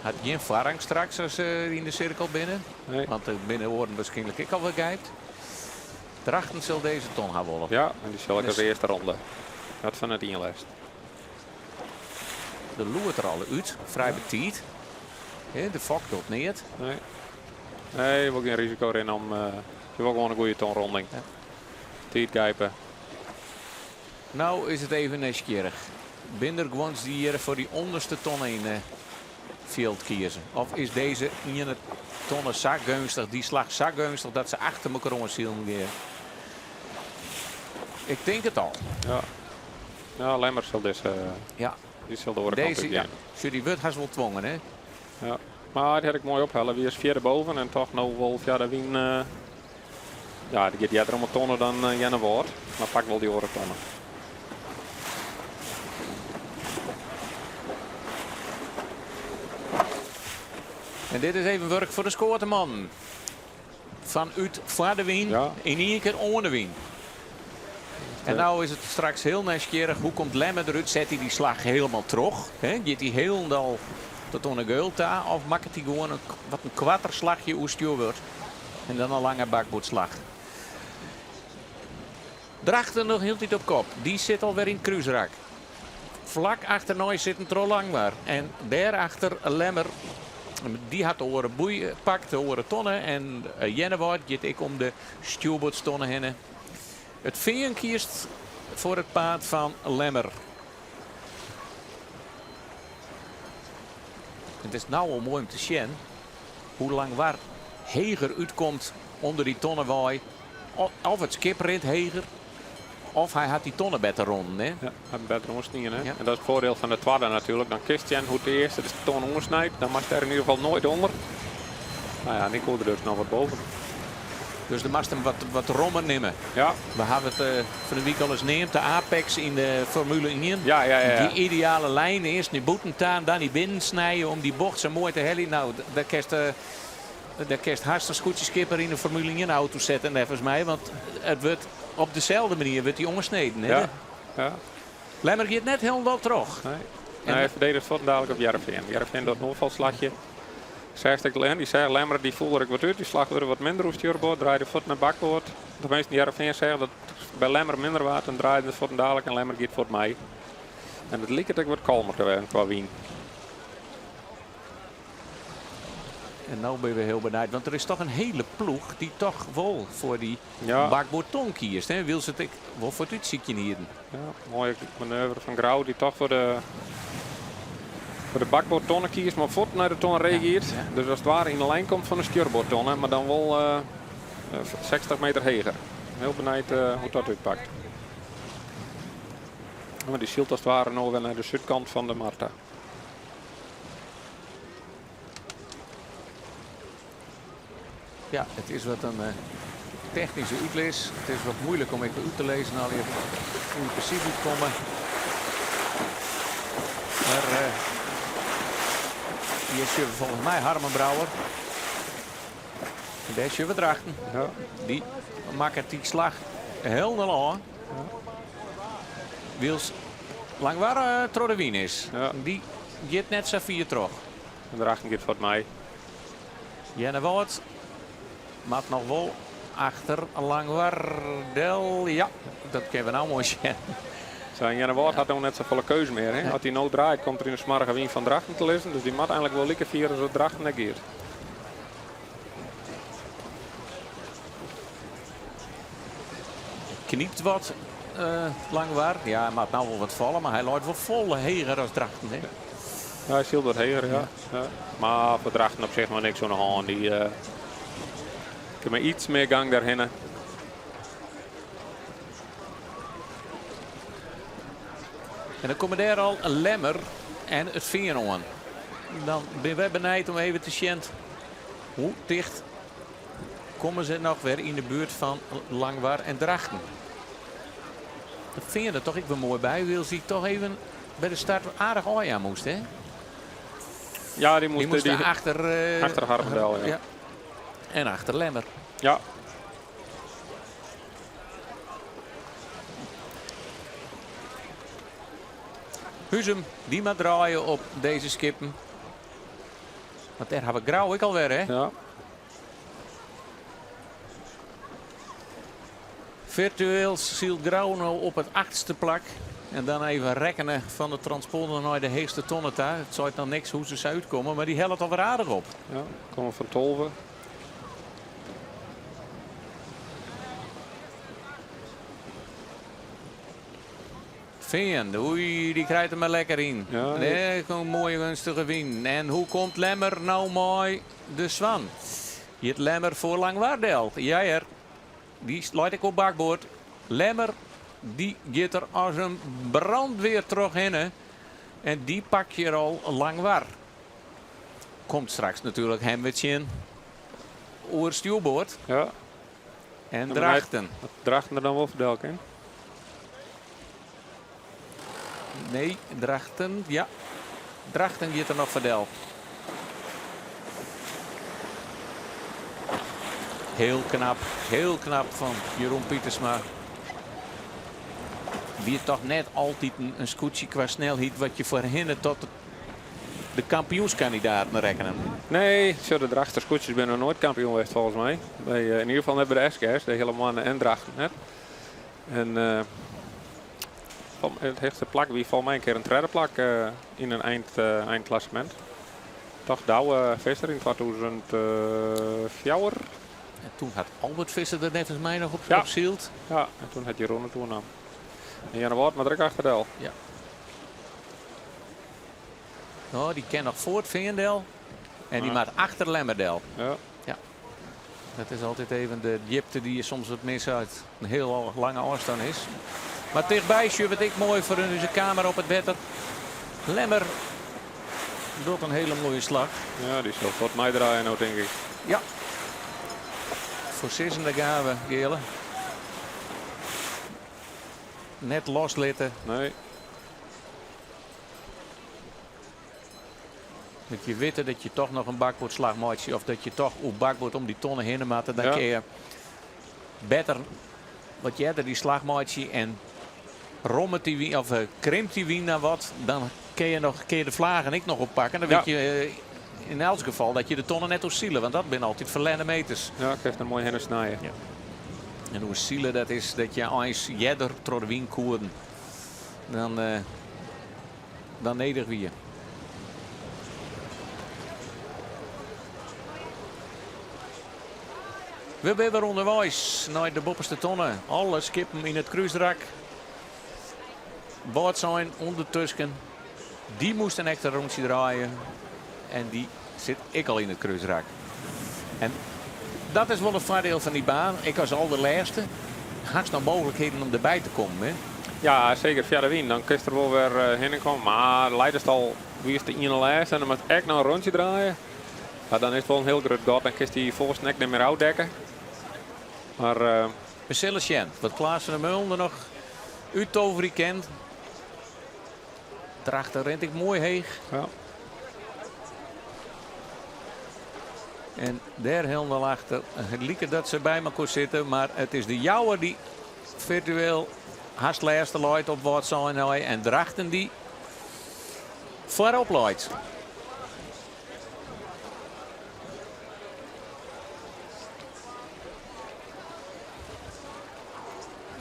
Hat gjin foarrang straks as se yn de sirkel binne. Nee. Want der binne oaren wierskynlik ek al wer gijpt. Drachten sil dizze ton ha wolle. Ja, en dy sil ek as earste ronde. Dat fan it ienlêst. De loert der al út, frij betiid. De fok docht neat. Nee. Nee, je wol gjin risiko rinne om. Je wol gewoan in goede tonronding. Tiid gijpe. No is it even nijsgjirrich. Binne der guons dy't hjir foar dy ûnderste tonne yn fjild kieze? Of is dizze iene tonne sa geunstich, dy slach sa geunstich dat se achter mekoar oan silen gean? Ik tink it al. Ja, ja Lemmer sil dizze, dy sil de oare kant Dizze, út ja. gean. Sjoch, dy wurdt hast wol twongen, hè? Ja, mar dy hat ek moai ophelle. Wie as fjirde boven en toch no wol fia de wyn. Ja, dy giet earder om 'e tonne dan Earnewâld, mar pakt wol dy oare tonne. En dit is even wurk foar de skoatemannen. Fanút foar de wyn, yn ien kear oan de wyn. En no is it straks hiel nijsgjirrich. Hoe komt Lemmer derút? Set hy dy slach hielendal troch? Giet hy hielendal tot oan de geul ta? Of makket hy gewoan in wat in koarter slachje oer stjoerboard en dan in lange bakboardslach? Drachten noch hieltyd op kop. Dy sit alwer yn it krúsrak. Flak achternei sitten troch Langwar. En dêrachter Lemmer. Dy hat de oare boei pakt, de oare tonne. En Earnewâld giet ek om de stjoerboardstonne hinne. It Fean kiest foar it paad fan Lemmer. It is no al moai om te sjen hoe Langwar heger útkomt ûnder dy tonne wei. Of it skip rint heger, of hy hat dy tonne better rûn. Hè? Ja, hat him better oansnien. Hè? Ja. En dat is it foardiel fan de twadde natuerlik. Dan kinst sjen hoe't de earste de tonne oansnijt. Dan moatst der yn ieder gefal noait ûnder. No ja, en ik koe der dus noch wat boven. Dus do moatst him wat rommer nimme. Ja. We hawwe it fan de wike al ris neamd, de apex yn de Formule 1. Ja. Dy ideale lijn, earst nei bûten ta en dan nei binnen snije om dy bocht sa moai te heljen. No, dêr kinst, dêr kinst hast in skûtsjeskipper yn in Formule 1 auto sette neffens my, want it wurdt op deselde manier wurdt dy oansneden. Hè? Ja. Lemmer giet net hielendal troch. Nee. Nee, hy ferdedigt fuortendalik op Hearrenfean. Hearrenfean docht in oanfalslachje. Seachst ek, dy seach Lemmer, dy foel der ek wat út. Dy slach wurde wat minder oer stjoerboard, draaide fuort nei bakboard. Teminsten Hearrenfean seach dat by Lemmer minder waard en draaide it fuortendalik en Lemmer giet fuort mei. En it liket ek wat kalmer te wêzen kwa wyn. En no binne we hiel benijd, want der is toch in hiele ploech dy't toch wol foar dy Ja. bakboardton kiest. Hè? Wylst it ek wol foar it útsykjen hienen. Ja, moaie manoeuvre fan Grou dy't toch foar de bakboardtonne kiest, mar fuort nei de tonne reageart. Dus as it ware yn de lijn komt fan de stjoerboardtonne, mar dan wol 60 meter heger. Hiel benijd hoe't dat útpakt. Mar dy sylt as it ware no wer nei de súdkant fan de mar ta. Ja, it is wat in technyske útlis. It is wat muoilik om ek út te lizzen allegear hoe je presys útkomme. Mar hjir sjogge we folgens my Harmen Brouwer. En dêr sjogge we Drachten. Ja. Dy makket dy slach hielendal ôf. Wylst Langwar troch de wyn is. Ja. Dy giet net sa fier troch. En Drachten giet fuort mei. Earnewâld moat noch wol achter Langwar del. Ja, dat kinne we no moai sjen. Sa, Earnewâld hat no net safolle keuze mear. Hè? As hy no draait, komt er yn de smoarge wyn fan Drachten te lizzen. Dus dy moat eigenlik wol like fier as dat Drachten ek giet. Knypt wat Langwar. Ja, hy moat no wol wat falle, mar hy leit wol folle heger as Drachten. Hè? Ja, hy sylt wat heger, ja. Ja. Mar foar Drachten op sich noch niks oan de hân. Dy kin mei iets mear gang dêrhinne. En dan komme dêr al Lemmer en it Fean oan. Dan binne wy benijd om even te sjen hoe ticht komme se noch wer yn de buert fan Langwar en Drachten. It Fean der toch ek wer moai by, wylst dy toch even by de start aardich ôfjaan moast, hè? Ja, dy moast, Dy moast dy achter, achter Harmen del, ja. ja. En achter Lemmer. Ja. Huzum, dy moat draaie op dizze skippen. Want dêr hawwe we Grou ek alwer, hè? Ja. Virtueel sylt Grou no op it achtste plak. En dan even rekkene fan de transponder nei de heechste tonne ta. It seit noch niks hoe't se sa útkomme, mar dy hellet alwer aardich op. Ja, komme fan 12. Fean, oei, dy krijt him der lekker yn. Ja, Dêr komt in moaie gunstige wyn. En hoe komt Lemmer no mei de Swan? Giet Lemmer foar Langwar del? Ja hear, dy leit ek op bakboard. Lemmer, dy giet der as in brandweer trochhinne. En dy pakt hjir al Langwar. Komt straks natuerlik him wer tsjin oer stjoerboard. Ja. En Drachten. Drachten der dan wol foar del kin? Nee, Drachten, ja. Drachten giet der noch foar del. Hiel knap, hiel knap fan Jeroen Pietersma. Wie toch net altyd in skûtsje kwa snelheid wat je foarhinne tot de kampioenskandidaten rekkenen. Nee, sjoch, de Drachtster skûtsjes binne noch noait kampioen west folgens my. By, yn ieder gefal net by de SKS, de Heale Moanne en Drachten net. En. It heechste plak wie folgens my in kear in tredde plak yn in einklassemint. Tocht Douwe Visser yn 2004. En toen hat Albert Visser der neffens my noch op syld. Ja, en toen hat Jeroen it oernaam. En Earnewâld moat der ek achterdel. Ja. No, dy kin noch foar it Fean del. En dy moat achter Lemmer del. Ja. Ja. Dat is altyd even de djipte dy't je soms wat misse as it in hiel lange ôfstân is. Mar tichtby sjogge we it ek moai foar ús kamera op it wetter. Lemmer docht in hiele moaie slach. Ja, dy sil fuort meidraaie no, tink ik. Ja. Foarsizzende gave, Geale. Net loslitte. Nee. Dat je witte dat je toch noch in bakboardslach meitsje of dat je toch oer bakboard om dy tonne hinne moatte, dan kinne je better wat earder dy slach meitsje en rommet dy wyn of krimpt dy wyn dan wat, dan kinne je noch kinne je de flagen ek noch oppakke. Dan witte je yn elts gefal dat je de tonne net oersile, want dat binne altyd ferlerne meters. Ja, kinst der moai hinne snije. Ja. En oersile dat is dat je eins earder troch de wyn koenen dan dan nedich wie. We binne wer ûnderweis nei de boppeste tonne. Alle skippen yn it krúsrak. Wâldsein ûndertusken. Dy moast in ekstra rûntsje draaie. En dy sit ek al yn it krúsrak. En dat is wol it foardiel fan dy baan. Ek as alderlêste hast noch mooglikheden om derby te kommen. Hè? Ja, seker fia de wyn. Dan kinst der wol wer hinne komme. Mar leidest al, wiest de iene lêste en dan moatst ek noch in rûntsje draaie. Ja, dan is it wol in hiel grut gat. Dan kinst dy foarsten ek net mear ôfdekke. Mar We sille sjen wat Klaas van der Meulen der noch úttoverje kin. Drachten rint ek moai heech. Ja. En dêr hielendal achter. It liket dat se by mekoar sitte, mar it is de Jouwer dy't firtueel hast lêste leit op Wâldsein nei en Drachten dy't foarop leit.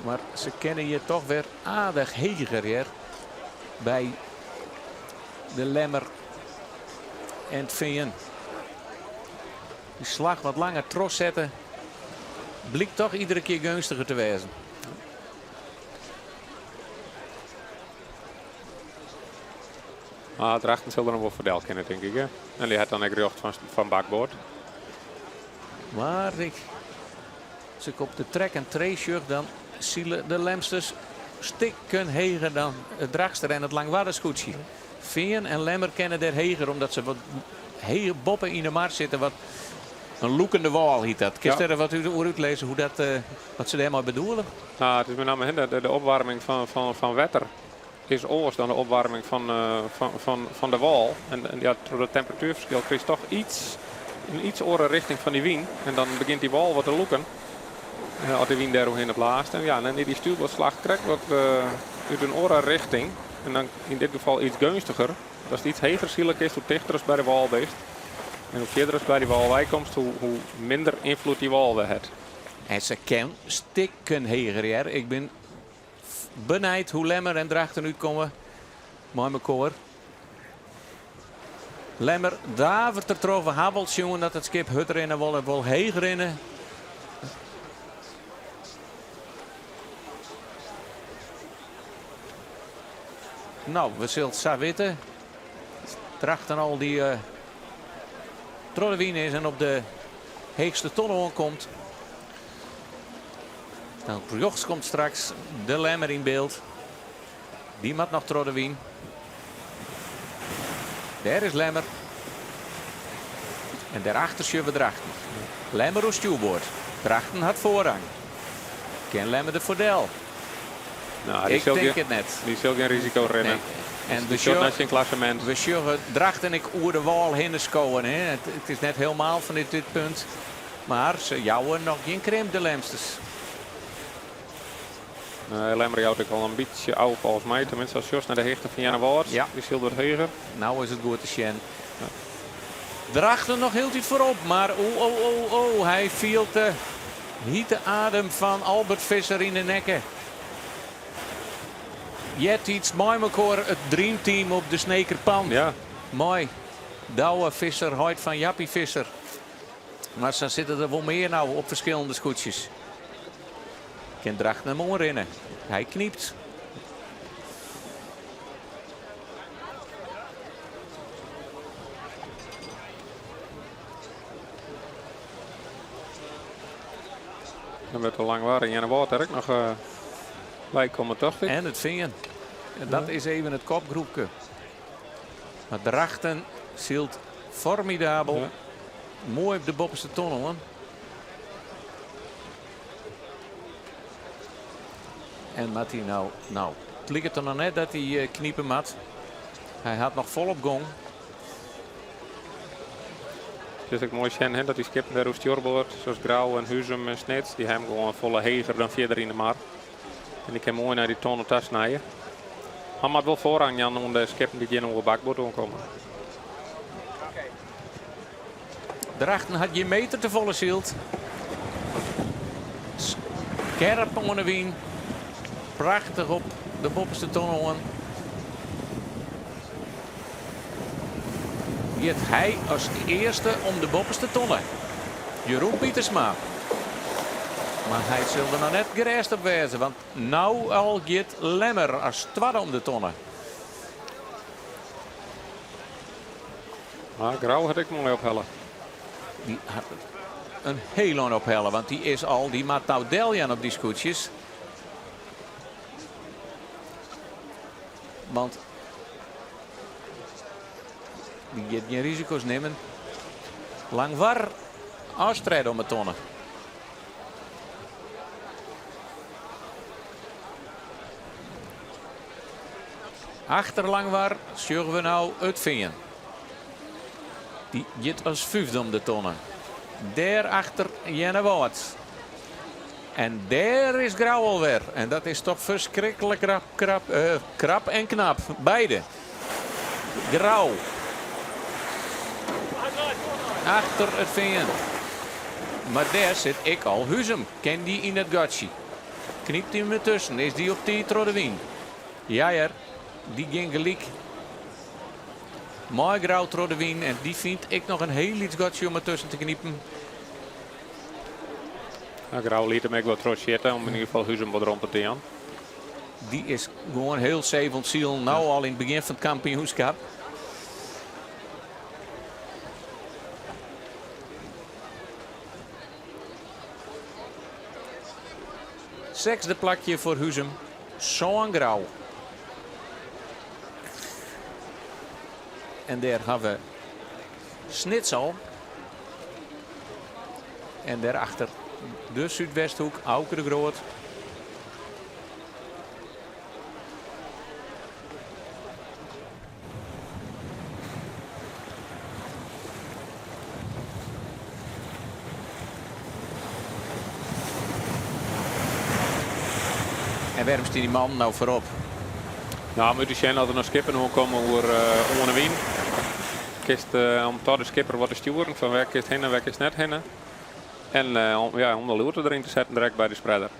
Mar se kinne hjir toch wer aardich heger hear by de Lemmer en it Fean. Dy slach wat langer trochsette blykt toch iedere kear geunstiger te wêzen. Ah, Drachten sil der noch wol foar del kinne, tink ik. Hè? En dy hat dan ek rjocht fan bakboard. Mar ik, as ik op de track en trace sjoch, dan sile de Lemsters stikken heger dan it Drachtster en it Langwarder skûtsje. Fean en Lemmer kinne dêr heger, omdat se wat heger boppe yn de mar sitte. Wat in lûkende wâl hjit dat. Kinst dêr wat oer útlizze hoe dat, wat se dêrmei bedoele? Nou, it is mei namme de opwaarming fan wetter is oars dan de opwaarming fan de wâl. En ja, troch dat temperatuerferskil krijst toch iets, in iets oare richting fan dy wyn. En dan begjint dy wâl wat te lûken. As de wyn dêr oerhinne blaast. En ja, dan is dy stuurboardslach krekt wat út in oare richting. En dan yn dit gefal iets geunstiger. Ast iets heger sile kinst, hoe tichter ast by de wâl bist. En hoe fierder ast by dy wâl wei komst, hoe minder ynfloed dy wâl wer hat. En se kin stikken heger hear. Ik bin benijd hoe Lemmer en Drachten útkomme mei mekoar. Lemmer davert der troch. We ha wol sjoen dat it skip hurd rinne wol en wol heech rinne. No, we sille it sa witte. Drachten al dy troch de wyn is en op de heechste tonne oankomt. Dan rjochts komt straks de Lemmer yn byld. Dy moat noch troch de wyn. Dêr is Lemmer. En dêrachter sjogge we Drachten. Lemmer oer stjoerboard. Drachten hat foarrang. Kin Lemmer der foar del? Nou, Ik tink it net. Dy sil gjin risiko rinne. Nee. En we sjogge nei syn klassemint. We sjogge Drachten ek oer de wâl hinne skowen. Hè. It is net helemaal fan dit punt. Mar se jouwe noch gjin krimp, de Lemsters. Nee, Lemmer jout ek al in bytsje ôf folgens my. Teminsten as sjochst nei de hichte fan Earnewâld. Ja. Dy sylt wat heger. No is it goed te sjen. Drachten noch hieltyd foarop, mar o o o o, hy fielt de hite adem fan Albert Visser yn de nekke. Eartiids mei mekoar it dreamteam op de Sneker Pan. Ja. Mei Douwe Visser, heit fan Jappie Visser. Mar sa sitte der wol mear no op ferskillende skûtsjes. Kin Drachten him oanrinne. Hy knypt. Dan wurdt de Langwar en Earnewâld der ek noch by komme, tocht ik. En It Fean. En dat is even it kopgroepke. Mar Drachten sylt formidabel. Ja. Moai op de boppeste tonne oan. En moat hy no, no, it liket der noch net dat hy eh, knipe moat. Hy hat noch folop gong. It is ek moai sjen hè, dat dy skippen dêr oer stjoerboard, sa as Grou en Huzum en Snits, dy ha him gewoan folle heger dan fierder yn de mar. En dy kin moai nei dy tonne ta snije. Hy moat wol foarrang jaan oan de skippen dy't hjir oer bakboard oankomme. Drachten hat gjin meter te folle syld. Skerp oan de wyn. Prachtich op de boppeste tonne oan. Giet hy as earste om de boppeste tonne. Jeroen Pietersma. Mar hy sil der noch net gerêst op wêze, want no al giet Lemmer as twadde om de tonne. Mar Grou hat ek moai ophelle. Dy hat in hiel ein ophelle, want dy is al, dy moat no deljaan op dy skûtsjes. Want dy giet gjin risiko's nimmen. Langwar as tredde om 'e tonne. Achter Langwar sjogge we no It Fean. Dy giet as fyfde om de tonne. Dêrachter Earnewâld. En dêr is Grou alwer. En dat is toch ferskriklik krap, krap, eh, krap en knap. Beide. Grou. Achter It Fean. Mar dêr sit ek al Huzum. Kin dy yn it gatsje? Knypt hy him dertusken? Is dy op tiid troch de wyn? Ja hear, dy gean gelyk mei Grou troch de wyn en dy fynt ek noch in hiel lyts gatsje om dertusken te knipen. Ja, Grou liet him ek wat trochsjitte om yn ieder gefal Huzum wat romte te jaan. Dy is gewoan hiel safe oan it silen, no al yn it begjin fan it kampioenskip. Sechsde plakje foar Huzum, sân Grou. En dêr ha we Snits al. En dêrachter de Súdwesthoek, Auke de Groot. En wêrom stean dy mannen no foarop? No, we moatte sjen as der noch skippen oankomme oer eh, oan 'e wyn. Kinst eh, om ta de skipper wat te stjoeren fan wêr kinst hinne, wêr kinst net hinne. En eh, om, ja, om de luwte deryn te setten direkt by de spreader.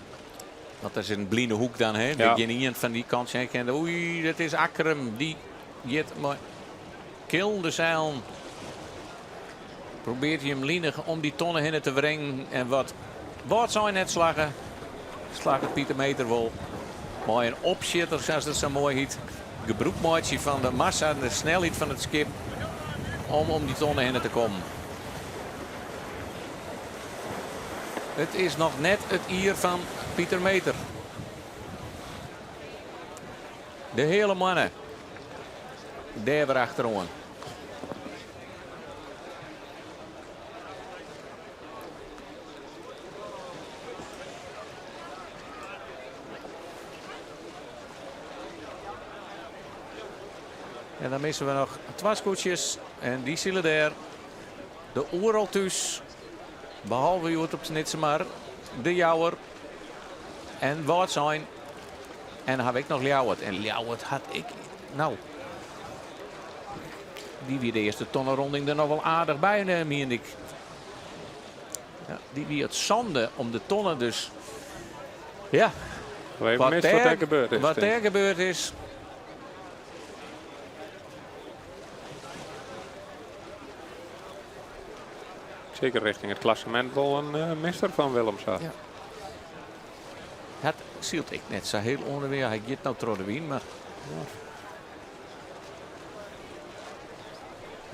Want dat is in bline hoek dan, hè? Ja. Dat gjin ien fan dy kant sjen kin. Oei, dat is Akkrum. Dy giet mei killende seilen. Probeart hy him linich om dy tonne hinne te wringen. En wat Wâldsein net slagge, slagget Pieter Meeter wol. Mei in opsjitter, sa't dat sa moai hyt. Gebrûk meitsje fan de massa en de snelheid fan it skip om om dy tonne hinne te kommen. It is noch net it jier fan Pieter Meeter. De Heale Moanne dêr wer achteroan. En dan misse we noch twa skûtsjes en dy sile dêr. De Oeral thús, behalve hjoed op Snitsermar, De Jouwer en Wâldsein. En dan ha we ek noch Ljouwert. En Ljouwert hat ek, no, dy wie de earste tonneronding der noch wol aardich by, mien ik. Ja, dy wie it sânde om de tonne, dus ja. Even mist wat dêr gebeurd is. Wat dêr gebeurd is. Seker richting it klassemint wol in eh, misser fan Willemsma. Ja. Het sylt ek net sa hiel oan de wyn. Hy giet no troch de wyn, mar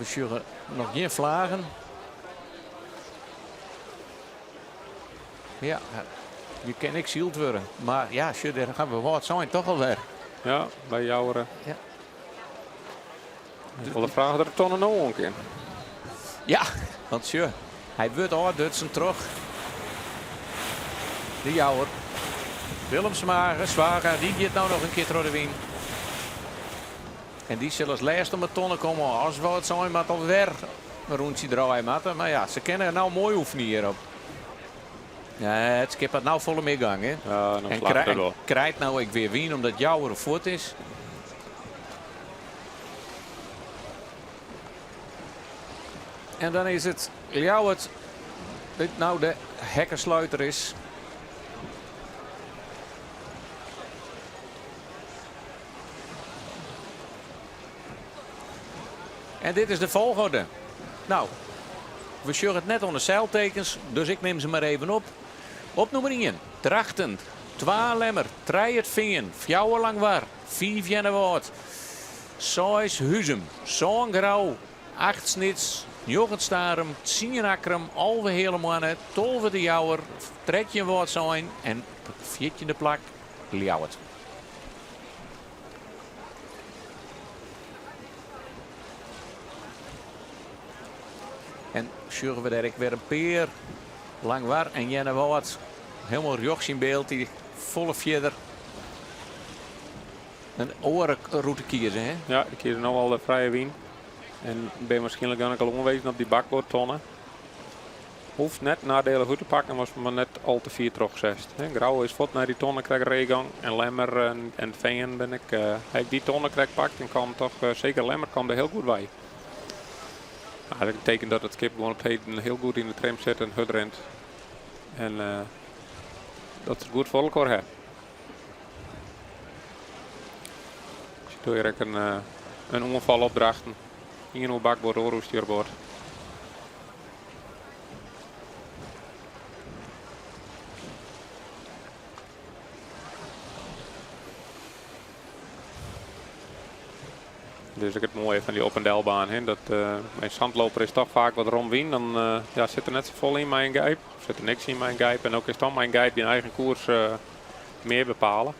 we sjogge noch gjin flagen. Ja, je kin ek syld wurde. Mar ja, sjoch, dêr ha we Wâldsein toch alwer. Ja, by Joure. Ja. Ik wol de fraach der tonne no oan kin. Ja, want sjoch, hy wurdt ôfdutsen troch de Jouwer. Willem Smager, Zwaga, dy giet no noch in kear troch de wyn. En dy sil as lêste om 'e tonne komme. As Wâldsein moat alwer in rûntsje draaie moatte. Mar ja, se kinne no moai oefenje hjirop. Ja, it skip hat no folle mear gang. Hè? Ja, no En slagget it wol. krijt no ek wer wyn omdat Jouwer fuort is. En dan is it Ljouwert dy't no de hekkensluiter is. En dit is de folchoarder. No, we sjogge it net oan de seiltekens, dus ik nim se mar even op. Op nûmer ien, Drachten, twa Lemmer, trije It Fean, fjouwer Langwar, fiif Earnewâld, seis Huzum, sân Grou, acht Snits, njoggen Starum, tsien Akkrum, 11 Heale Moanne, 12 De Jouwer, 13 Wâldsein en op it fjirtjinde plak Ljouwert. En sjogge we dêr ek wer in pear Langwar en Earnewâld hielendal rjochts yn byld, dy't folle fierder in oare rûte kieze. Hè? Ja, dy kieze no al de frije wyn. En bin wierskynlik dan ek al oanwezen op dy bakboardtonne. Hoecht net neidielich út te pakken, as mar net al te fier trochsest. Grou is fuort nei dy tonne krekt reegang. En Lemmer en Fean bin ek, ha ek dy tonne krekt pakt en kaam toch, seker Lemmer kaam der hiel goed wei. Dat betekent dat it skip gewoan op 't heden hiel goed yn de trim sit en hurd rint. En dat se it goed foar elkoar ha. Se dogge hjir ek in oanfal op Drachten. Ien oer bakboard, oar oer stjoerboard. Dit is ek it moaie fan dy op- en delbaan. Hè? Dat, mei in sandloper is toch faak wat rom wyn. Dan ja, sit der net safolle yn mei in gijp. Of sit der niks yn mei in gijp. En ook is dan mei in gijp dyn eigen koers mear bepale.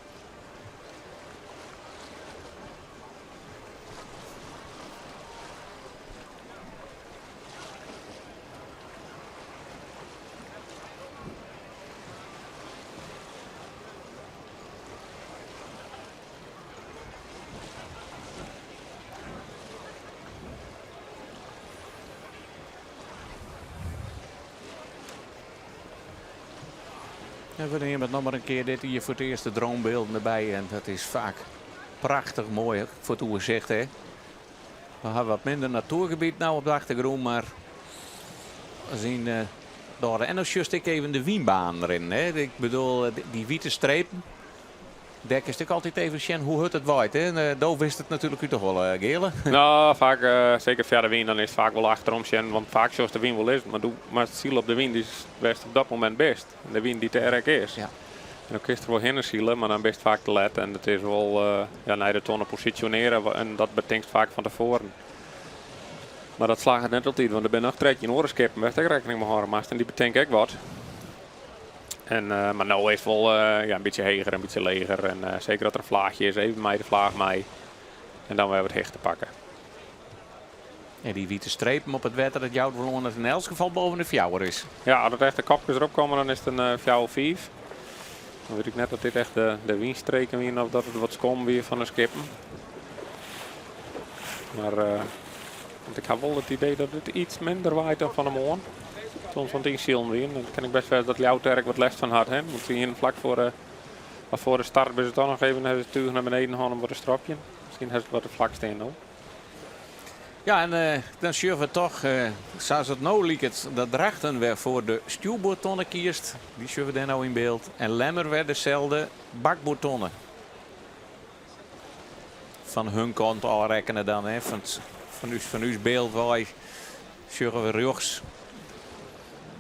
En we neame it noch mar in kear dit jier foar it earst de dronebylden derby. En dat is faak prachtich moai foar it oersicht. Hè? We hawwe wat minder natoergebiet no op de achtergrûn, mar as yn de En dan sjochst ek even de wynbaan rinnen. Hè? Ik bedoel, dy wite strepen. Dêr kinst ek altyd even sjen hoe hurd it waait. Hè? Do wist it natuerlik út de holle, Geale. No, faak, seker foar de wyn, dan is it faak wol achterom sjen. Want faak sjochst de wyn wol lizzen, mar do moatst sile op de wyn dy't wêr'tst op dat momint bist. En de wyn dy't dêr ek is. Ja. En dan kinst der wol hinne sile, mar dan bist faak te let. En it is wol ja, nei de tonne posisjonearje en dat betinkst faak fan tefoaren. Mar dat slagget net altyd, want der binne noch 13 oare skippen wêr'tst ek rekkening mei hâlde moatst en dy betinke ek wat. En, mar no is it wol ja, in bytsje heger, in bytsje leger. En seker as der in flaachje is, even mei de flaach mei. En dan wer wat hichte pakke. En dy wite strepen op it wetter, dat jout wol oan dat it yn elts gefal boven de fjouwer is. Ja, as it echt de kopkes derop komme, dan is it in fjouwer, fiif. Dan wit ik net oft dit echt de wynstreken wiene of dat it wat skom wie fan de skippen. Mar want ik ha wol it idee dat it iets minder waait dan fan 'e moarn. Soms want ynsilen wiene. Dan kin ek best wêze dat Ljouwert dêr ek wat lêst fan hat. Hè? Want se hiene flak foar de, of foar de start binne se toch noch even, hawwe se it túch nei beneden hân om wat te stropjen. Miskien ha se it wat te flak stean no. Ja, en dan sjogge we toch, sa as it no liket, dat Drachten wer foar de stjoerboardtonne kiest. Dy sjogge we dêr no yn byld. En Lemmer wer deselde bakboardtonne. Fan hun kant ôfrekkene dan, hè. Fan ús byld wei sjogge we rjochts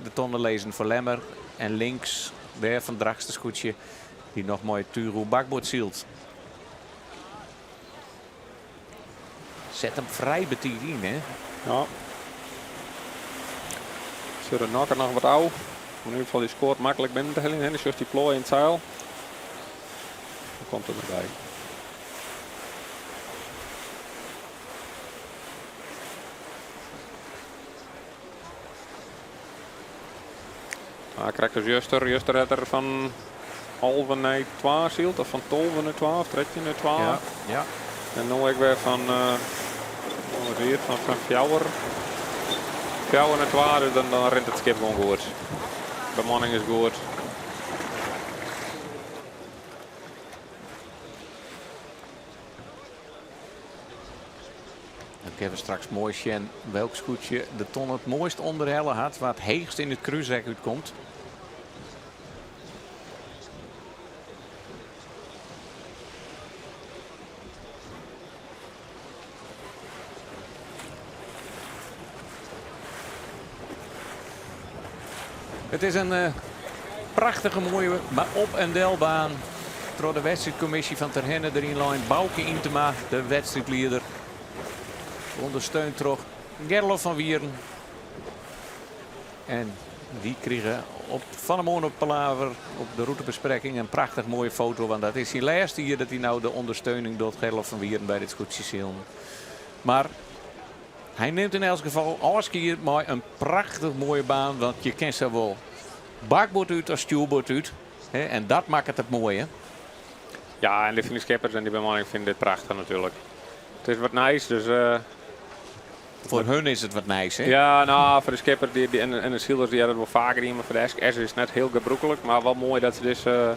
de tonne lizzen foar Lemmer en links dêr fan Drachtster skûtsje dy't noch mei it túch oer bakboard sylt. Set him frij betiid yn, hè? Ja. Sjoch de nokker noch wat ôf. Om yn ieder gefal dy skoat maklik binnen te heljen. Dan sjochst dy ploai yn it seil. Dan komt er derby. Maar krekt as juster. Juster hat er fan alve nei twa syld, of fan 12 nei twa, of 13 nei twa. Ja, ja. En no ek wer fan, wat wie it, fan fjouwer, fjouwer nei twa, dus dan rint it skip gewoan goed. Bemanning is goed. Dan kinne we straks moai sjen welk skûtsje de ton it moaist ûnderhelle hat, wa't heechst yn it krúsrek útkomt. It is in eh, prachtige moaie op- en delbaan. Troch de wedstriidkommisje fan Terherne deryn lein Bauke Yntema, de wedstriidlieder. Ûndersteund troch Gerlof van Wieren. En dy krige op, fan 'e moarn op Palaver op de rûtebesprekking in prachtich moaie foto. Want dat is syn lêste jier dat hy no de ûndersteuning docht, Gerlof van Wieren, by dit skûtsjesilen. Mar hy nimt yn elts gefal ôfskied mei in prachtich moaie baan. Want je kin sawol bakboard út as stjoerboard út. En dat makket it moaie. Ja, en de skippers en dy bemanning fine dit prachtich natuerlik. It is wat nijs, dus... Foar hun is it wat nijs, hè? Ja, no, foar de skipper dy, dy, en de silers dy ha it wol faker dien, mar foar de SKS is it net hiel gebrûklik. Mar wol moai dat se dizze,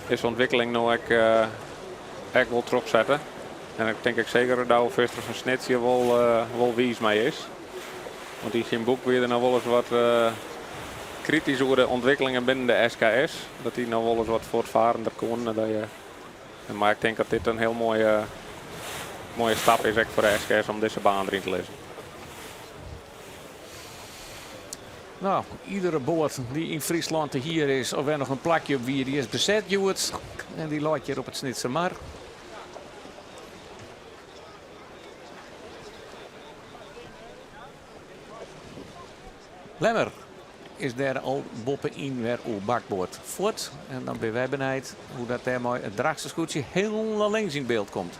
dizze ûntwikkeling no ek, ek wol trochsette. En ik tink ek seker dat Douwe Visser fan Snits hjir wol, wol wiis mei is. Want yn syn boek wie er noch wolris wat kritysk oer de ûntwikkelingen binnen de SKS. Dat dy noch wolris wat fuortfarender koene. Dat je, mar ik tink dat dit in hiel moaie, moaie stap is ek foar de SKS om dizze baan deryn te lizzen. No, iedere boat dy't yn Fryslân te hier is of wer noch in plakje op wie, dy is beset hjoed. En dy leit hjir op it Snitsermar. Lemmer is dêr al boppe-yn wer oer bakboard fuort. En dan binne wy benijd hoe't dat dêr mei it Drachtster skûtsje hielendal links yn byld komt.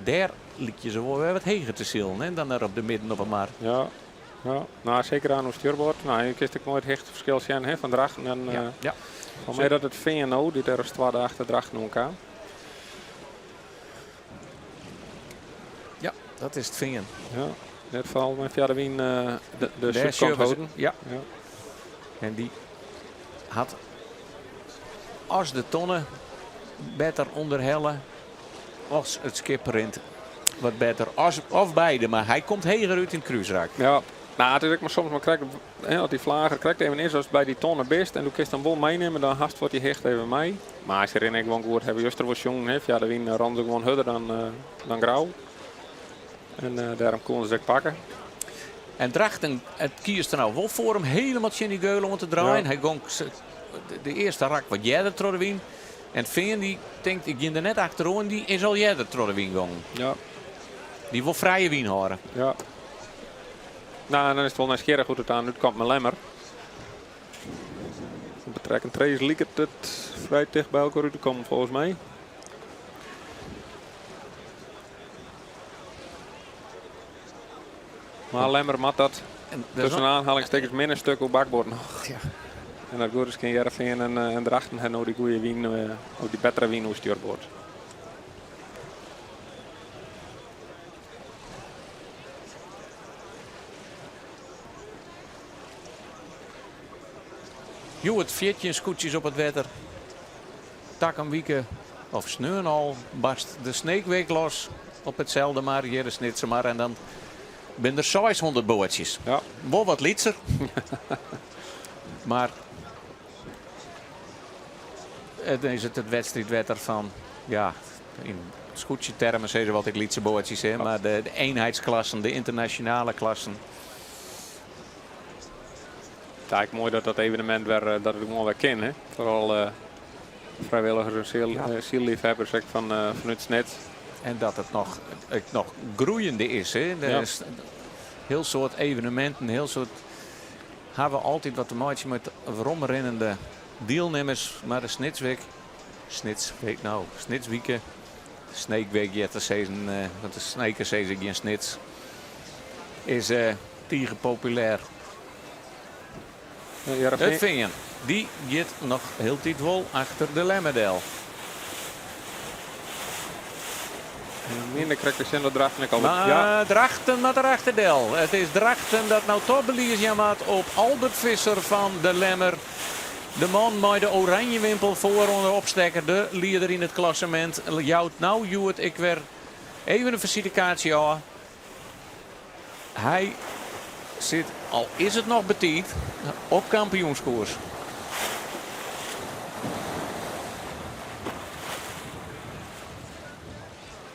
Dêr lykje se wol wer wat heger te silen, hè, dan der op de midden op 'e mar. Ja, ja. No, seker oan stjoerboard. No, je kinst ek moai it hichteferskil sjen, hè, fan Drachten en fan my dat it Fean no, dy't der as twadde achter Drachten oan kaam. Ja, dat is it Fean. Ja, net foaral mei fia de wyn de súdkant holden. Ja. Ja. En dy hat as de tonne better ûnderhelle, as it skip rint wat better, as, of beide, mar hy komt heger út yn it krúsrak. Ja, no, it is ek mar soms mar krekt, hè, as dy flager krekt even is, ast by dy tonne bist en do kinst him wol meinimme, dan hast wat dy hichte even mei. Mar se rinne ek gewoan goed, hawwe juster wol sjoen, hè, fia de wyn rûnen se gewoan hurder dan, dan Grou. En dêrom koene se ek pakke. En Drachten, it kiest der no wol foar om helemaal tsjin dy geul oan te draaien. Hy gong de earste rak wat earder troch de wyn. En Fean dy tinkt, ik gean der net achteroan, dy is al earder troch de wyn gongen. Dy wol frije wyn hâlde. Ja. No, en dan is it wol nijsgjirrich hoe't it oan útkomt mei Lemmer. Op de track and trace liket it frij ticht by elkoar út te kommen folgens my. Mar Lemmer moat dat tussen aanhalingstekens minne stuk oer bakboard noch. Ja. En dat goed is kin Hearrenfean en Drachten ha no dy goede wyn, of dy bettere wyn oer stjoerboard. Hjoed 14 skûtsjes op it wetter. Takom wike of sneon al barst de Sneekweek los. Op itselde mar, hjir de Snitsermar en dan binne der 600 boatsjes. Ja. Wol wat lytser. Mar it is it it wedstriidwetter fan, ja, yn skûtsjetermen sizze we altyd lytse boatsjes, hè, mar de eenheidsklassen, de ynternasjonale klassen. It is ek moai dat dat evenemint wer, dat it gewoan wer kin, hè. Foaral frijwilligers en sylleafhawwers ek fanút Snits. En dat it noch, ek noch groeiende is, hè. Der is hiel soad eveneminten, hiel soad hawwe altyd wat te meitsjen mei weromrinnende dielnimmers. Mar de Snitswik, Snits, weet nou, Snitswike, Sneekweek heart te sizzen, want de Snekers sizze gjin Snits, is tige populêr. It Fean, dy giet noch hieltyd wol achter de Lemmer del. Minder krekt te sjen dat Drachten ek al Mar ja. Drachten moat der achter del. It is Drachten dat no toch belies jaan moat op Albert Visser fan de Lemmer. De man mei de oranje wimpel foar oan de opstekker, de lieder yn it klassemint, jout no hjoed ek wer even in fisitekaartsje ôf. Hy sit, al is it noch betiid, op kampioenskoers.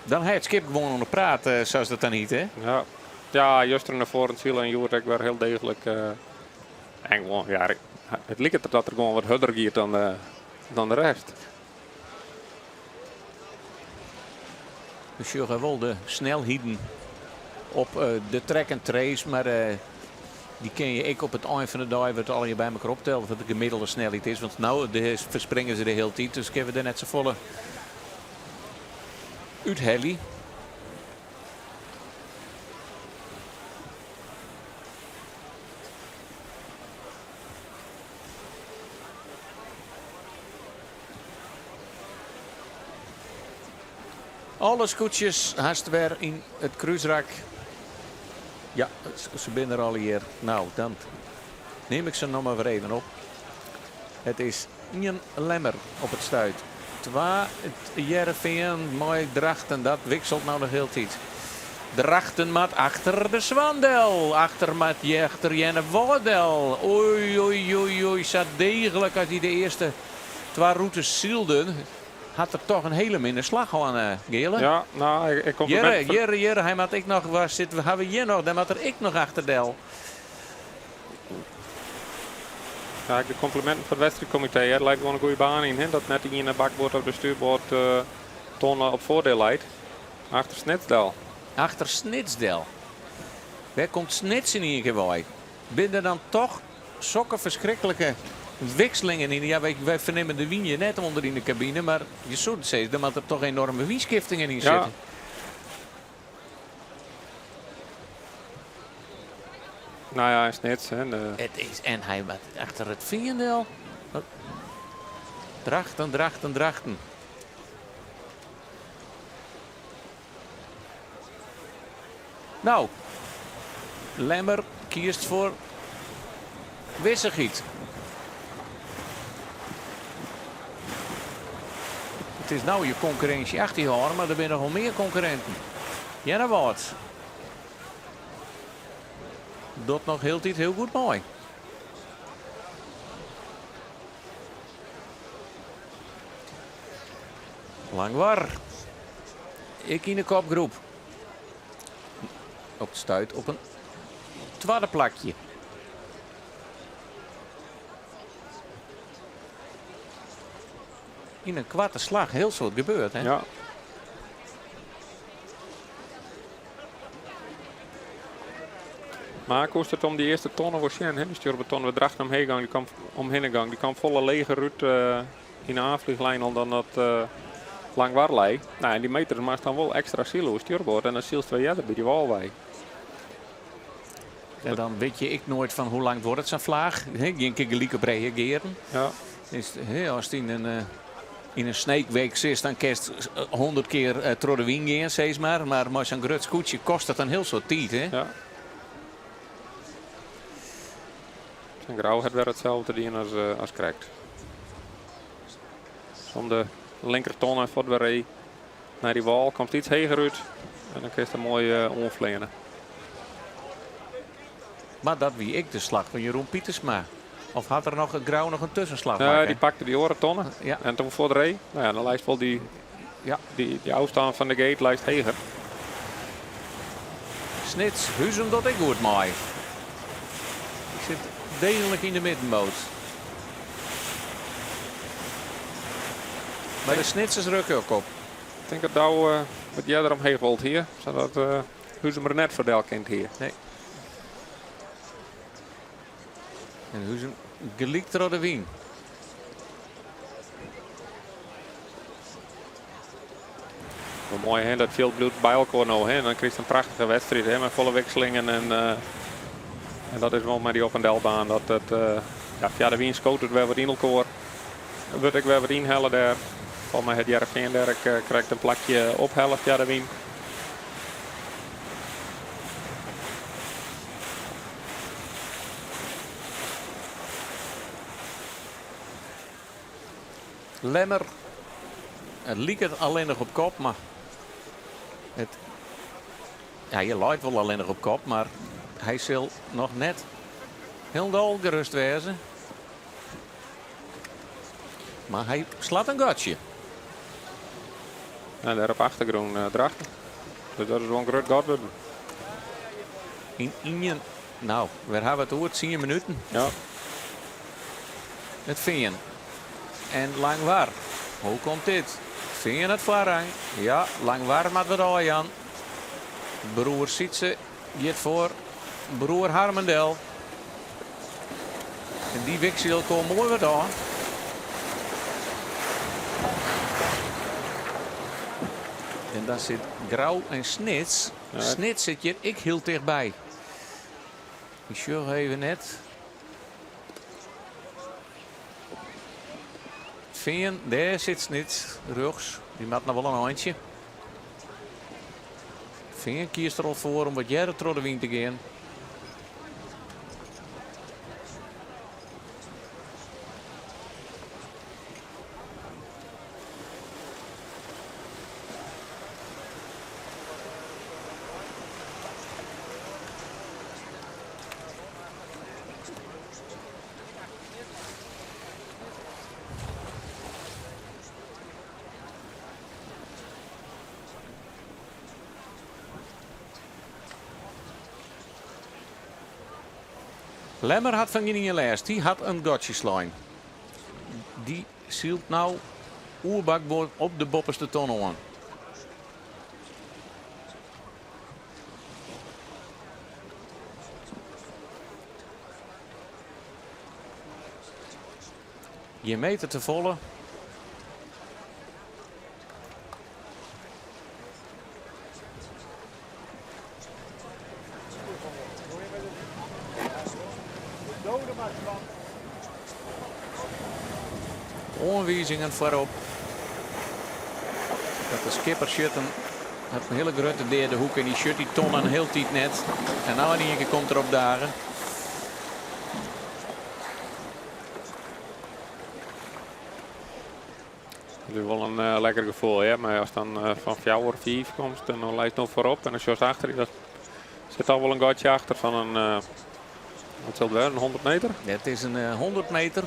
Dan ha it skip gewoan oan de praat, sa as dat dan hyt, hè? Ja, ja juster nei foaren sile en hjoed ek wer hiel deeglik. En gewoan, ja, it liket dat er gewoan wat hurder giet dan de rest. We sjogge wol de snelheden op de track and trace, mar dy kinne je ek op it ein fan de dei wurdt allegear by mekoar opteld wat de gemiddelde snelheid is. Want no ferspringe se de hiele tiid, dus kinne we der net safolle úthelje. Alle skûtsjes hast wer yn it krúsrak. Ja, se binne der allegear. Nou, dan nim ik se noch mar wer even op. It is ien Lemmer op it stuit. Twa it Hearrenfean mei Drachten. Dat wikselt no noch hieltyd. Drachten moat achter de Swan del. Achter moat achter Earnewâld del. Oei, oei, oei, oei. Sa deeglik as hy de earste twa rûtes sylden, hat er toch in hele minne slach hân, Geale. Ja, nou, ik kom Hjirre, hjirre, hjirre, hy moat ek noch, waar sit, ha we hjir noch, dêr moat er ek noch achter del. Ja, de kompliminten foar it wedstriidkomitee. Der leit gewoan in goede baan yn. Hè? Dat net ien bakboard of de stuurboard tonne op foardiel leit. Achter Snits del. Achter Snits del. Wêr komt Snits yn ien kear wei? Binne der dan toch sokke ferskriklike wikselingen yn? Ja, wy fernimme de wyn hjir net ûnder yn de kabine, mar je soene sizze, der moatte toch enorme wynskiftingen yn sitte. Nou ja, in Snits. Hè, de... It is, en hy moat achter it Fean del. Drachten, Drachten, Drachten. Nou, Lemmer kiest foar wissichheid. It is no je konkurrinsje achter je hâlden, mar der binne noch wol mear konkurrinten. Earnewâld docht noch hieltyd hiel goed mei. Langwar. Ek yn de kopgroep. Op it stuit op in twadde plakje. Yn in koarte slach hiel soad gebeurd, hè? Ja. Mar koest it om dy earste tonne wol sjen, hè? Dy stjoerboardtonne wêr't Drachten omheech gong, dy kaam omhinne gong, dy kaam folle leger út yn de aanvlieglijn al dan dat Langwar lei. Nou, en dy meters moatst dan wol ekstra sile oer stjoerboard en dan sylst wer earder by dy wâl wei. En dan wit je ek noait fan hoe lang duorret sa'n flaach. Gjin kear gelyk op reagearen. Ja. Is, hè, ast yn in sneekweek sitst, dan kinst 100 kear troch de wyn gean, sis mar. Mar mei sa'n grut skûtsje kostet dat in hiel soad tiid. Hè? Ja. En Grou hat wer itselde dien as krekt. Om de linkertonne fuort wer ree. Nei dy wâl komst iets heger út en dan kinst der moai oanfleane. Mar dat wie ek de slach fan Jeroen Pietersma. Of hat er noch Grou noch in tuskenslach Nee, makke? dy pakte dy oare tonne. Ja. En toen foar de ree. No ja, dan leist wol dy, Ja. dy ôfstân fan de gate leist heger. Snits, Huzum docht ek goed mei. Dy sit deeglik yn de middenmoot. Mar de Snitsers rukke ek op. Ik tink dat Douwe wat earder omheech wold hie, sadat Huzum der net foar del kind hie. Nee. En Huzum gelyk troch de wyn. Wel moai hè, dat fjild bliuwt by elkoar no hè. Dan krijst in prachtige wedstriid hè, mei folle wikselingen en, en dat is wol mei dy op en delbaan dat it ja, fia de wyn skoot it wer wat yn elkoar. Der wurdt ek wer wat ynhelle dêr. Folgens my hat Hearrenfean dêr ek krekt in plakje ophelle fia de wyn. Lemmer, it liket allinnich op kop, mar it, ja, je leit wol allinnich op kop, mar hy sil noch net hielendal gerust wêze. Mar hy slacht in gatsje. En dêr op achtergrûn Drachten. Dus dat is wol in grut gat wurden. Yn ien, no, wêr ha we it oer? 10 minuten. Ja. It Fean en Langwar. Hoe komt dit? Fean it foarrang. Ja, Langwar moat wat ôfjaan. Broer Sytse giet foar broer Harmen del. En dy wikselje elkoar moai wat ôf. En dan sit Grou en Snits. Snits sit hjir ek hiel tichtby. Ik sjoch even net. Fean, dêr sit Snits rjochts. Dy moat noch wol in eintsje. Fean kiest der al foar om wat earder troch de wyn te gean. Lemmer hat fan gjinien lêst. Dy hat in gatsje slein. Dy sylt no oer bakboard op de boppeste ton oan. Gjin meter te folle. Oanwizingen foarop dat de skipper sjocht in, hat in hiele grutte deade hoek en dy sjocht dy tonnen hieltyd net. En no yn ien kear komt er opdagen. Dat is wol in lekker gefoel, hè? Mar ast dan fan fjouwer, fiif komst en dan leist no foarop en dan sjochst achter dy, dat sit al wol in gatsje achter fan in, wat sil it wêze, in 100 meter? It is in 100 meter.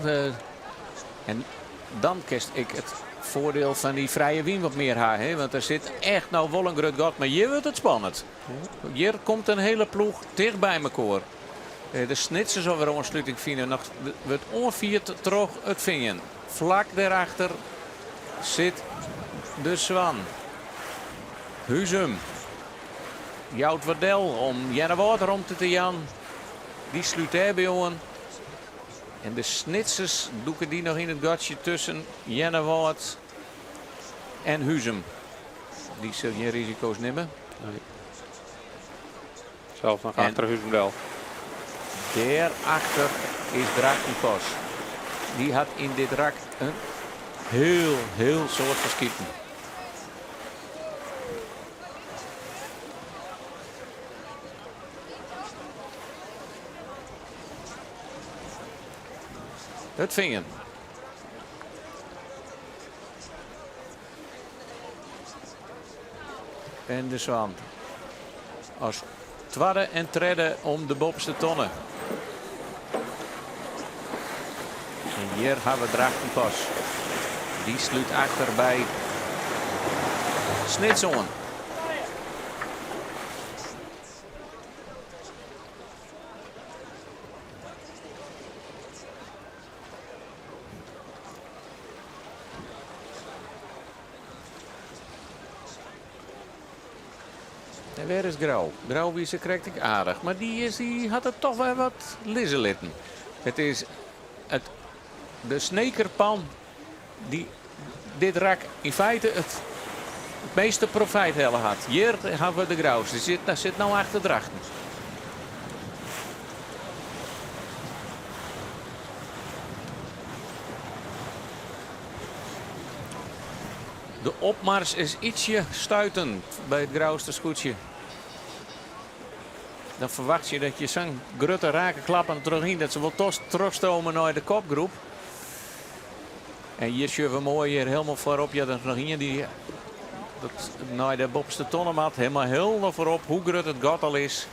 En dan kinst ek it foardiel fan dy frije wyn wat mear ha. Hè? Want der sit echt no wol in grut gat, mar hjir wurdt it spannend. Hjir komt in hiele ploech ticht by mekoar. De Snitsers alwer oansluting fine. Noch wurdt oanfierd troch it Fean. Flak dêrachter sit de Swan. Huzum jout wat del om Earnewâld romte te jaan. Dy slút dêrby oan. En de Snitsers dûke dy noch yn it gatsje tusken Earnewâld en Huzum. Dy sil gjin risiko's nimme. Nee. Sels noch achter Huzum del. Dêrachter is Drachten pas. Dy hat yn dit rak in hiel, hiel soad ferskiten. It Fean. en De Zwaan. As twadde en tredde om de boppeste tonne. En hjir ha we Drachten pas. Dy slút achter by Snits oan. En wêr is Grou? Grou wie sa krekt ek aardich, mar dy is, dy hat it toch wer wat lizze litten. It is it, de Snekerpan dy't dit rak yn feite it measte profyt helle hat. Hjir ha we de Grous, dy sit, sit no achter Drachten. De opmars is ytsje stuitend by it Grouster skûtsje. Dan ferwachtsje je dat je sa'n grutte rake klappen trochyn dat se wol trochstome nei de kopgroep. En hjir sjogge we moai hjir helemaal foarop. Ja, der is noch ien dy't dat nei de boppeste tonne moat. Helemaal hiel foarop, hoe grut it gat al is.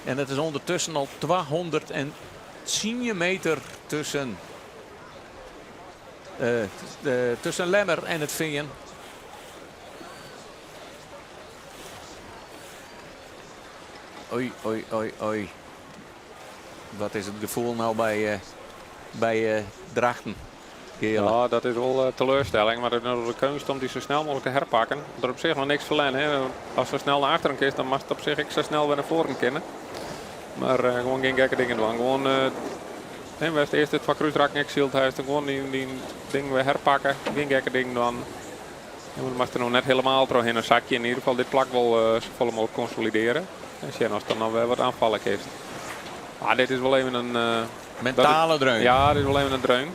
En it is ûndertusken al 210 meter tusken tusken Lemmer en It Fean. Oei, oei, oei, oei. Wat is it gefoel no by, by Drachten? Geale? Ja, dat is wol teleurstelling, mar it is de keunst om dy sa snel mooglik te herpakken. Der op sich noch niks ferlern. Hè. Ast sa snel nei achteren kinst, dan moatst op sich ek sa snel wer nei foaren kinne. Mar gewoan gjin gekke dingen dwaan. Gewoan Hè, wêr'tst earst it foar krúsrakken ek syld hast, gewoan dyn dingen wer herpakke, gjin gekke dingen dwaan. En dan moatst der noch net helemaal trochhinne sakje. Yn ieder gefal dit plak wol safolle mooglik konsolidearje. En sjen oftst dan noch wer wat oanfalle kinst. Mar dit is wol even in... Mentale dreun. Ja, dit is wol even in dreun.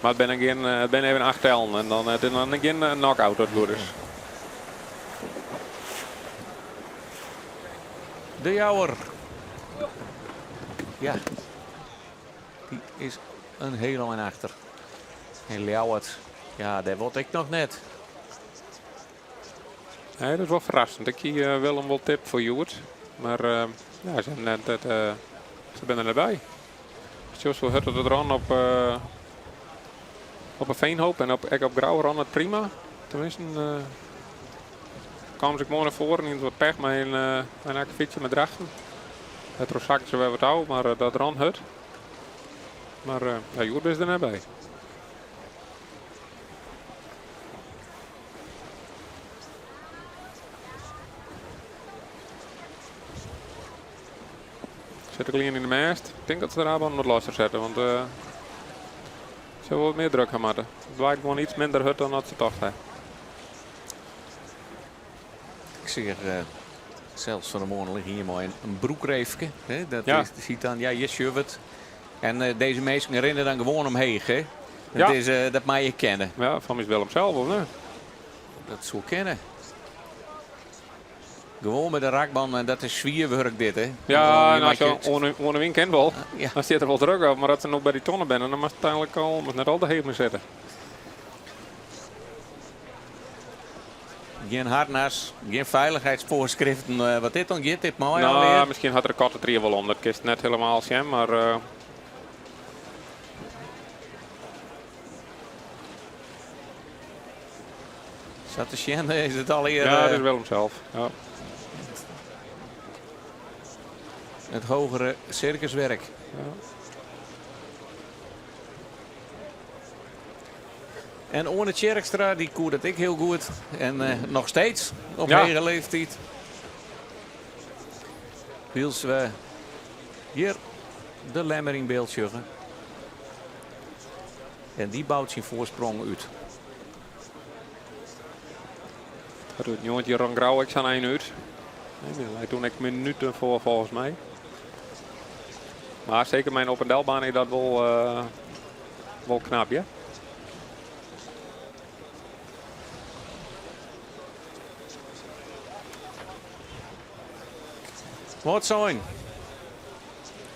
Mar it binne gjin, it binne even acht tellen en dan it is noch gjin knock-out as it goed is. De Jouwer. Ja, dy is in hiel ein achter. En Ljouwert, ja, dêr wol ik noch net. Nee, dat is wol ferrassend. Ik hie Willem wol tipt foar hjoed. Mar ja, se, net, se binne der net by. Sjochst hoe hurd it rûn op 'e Veenhoop en ek op Grou rûn it prima. Teminsten kamen se ek moai nei foaren. Hiene se wat pech mei in akkefietsje mei Drachten. Dêrtroch sakken se wer wat ôf, mar dat rûn hurd. Mar ja, hjoed binne se der net by. Sit ek ien yn de mêst. Ik tink dat se de Raban wat losser sette, want se wol wat mear druk ha moatte. It waait gewoan iets minder hurd dan dat se tocht ha. Ik seach sels fan 'e moarn liggen hjir mei in broekreefke. Hè? Dat is, siet dan, ja, hjir sjogge we it. En dizze minsken rinne dan gewoan omheech. Hè? Dat, is, dat mei je kenne. Ja, fan is Willem sels wol, ne? Dat soe kinne. Gewoan mei de rakbân en dat is swier wurk dit, hè? Ja, no, oan de wyn kin wol. Dan stiet der wol druk op, mar as se no by dy tonne binne, dan moatst úteinlik al net al te heech mear sitte. Gjin harnas, gjin feilichheidsfoarskriften wat dit oangiet. Dit mei No, alweer. miskien hat er de kattetrie wol om, dat kinst net helemaal sjen, mar Sa te sjen is it allegear... Ja, dat is Willem sels. Ja. It hogere sirkuswerk. Ja. En Oane Tjerkstra, dy koe dat ek hiel goed. En noch steeds op hege leeftiid. Wylst we hjir de Lemmer yn byld sjogge. En dy bout syn foarsprong út. Dat doet 19 Ron Grou ek sa'n ein út. Nee, lei toen ek minuten foar folgens my. Mar seker mei in op en delbaan is dat wol knap, ja. Wâldsein.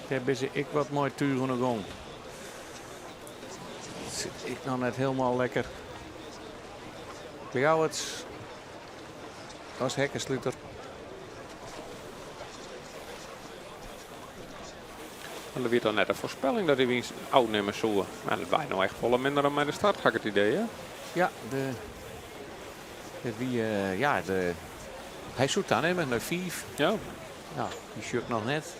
Dêr binne se ek wat mei túch oan 'e gong. Sit ek noch net hielendal lekker. Ljouwert. As hekkensluter. Want der wie toch net in foarspelling dat dy wyn ôfnimme soe. Mar it waait no echt folle minder dan mei de start, ha ik it idee, hè? Ja, de, it wie, ja, de, hy soe tanimme nei fiif. Nou, dy sjoch ik noch net.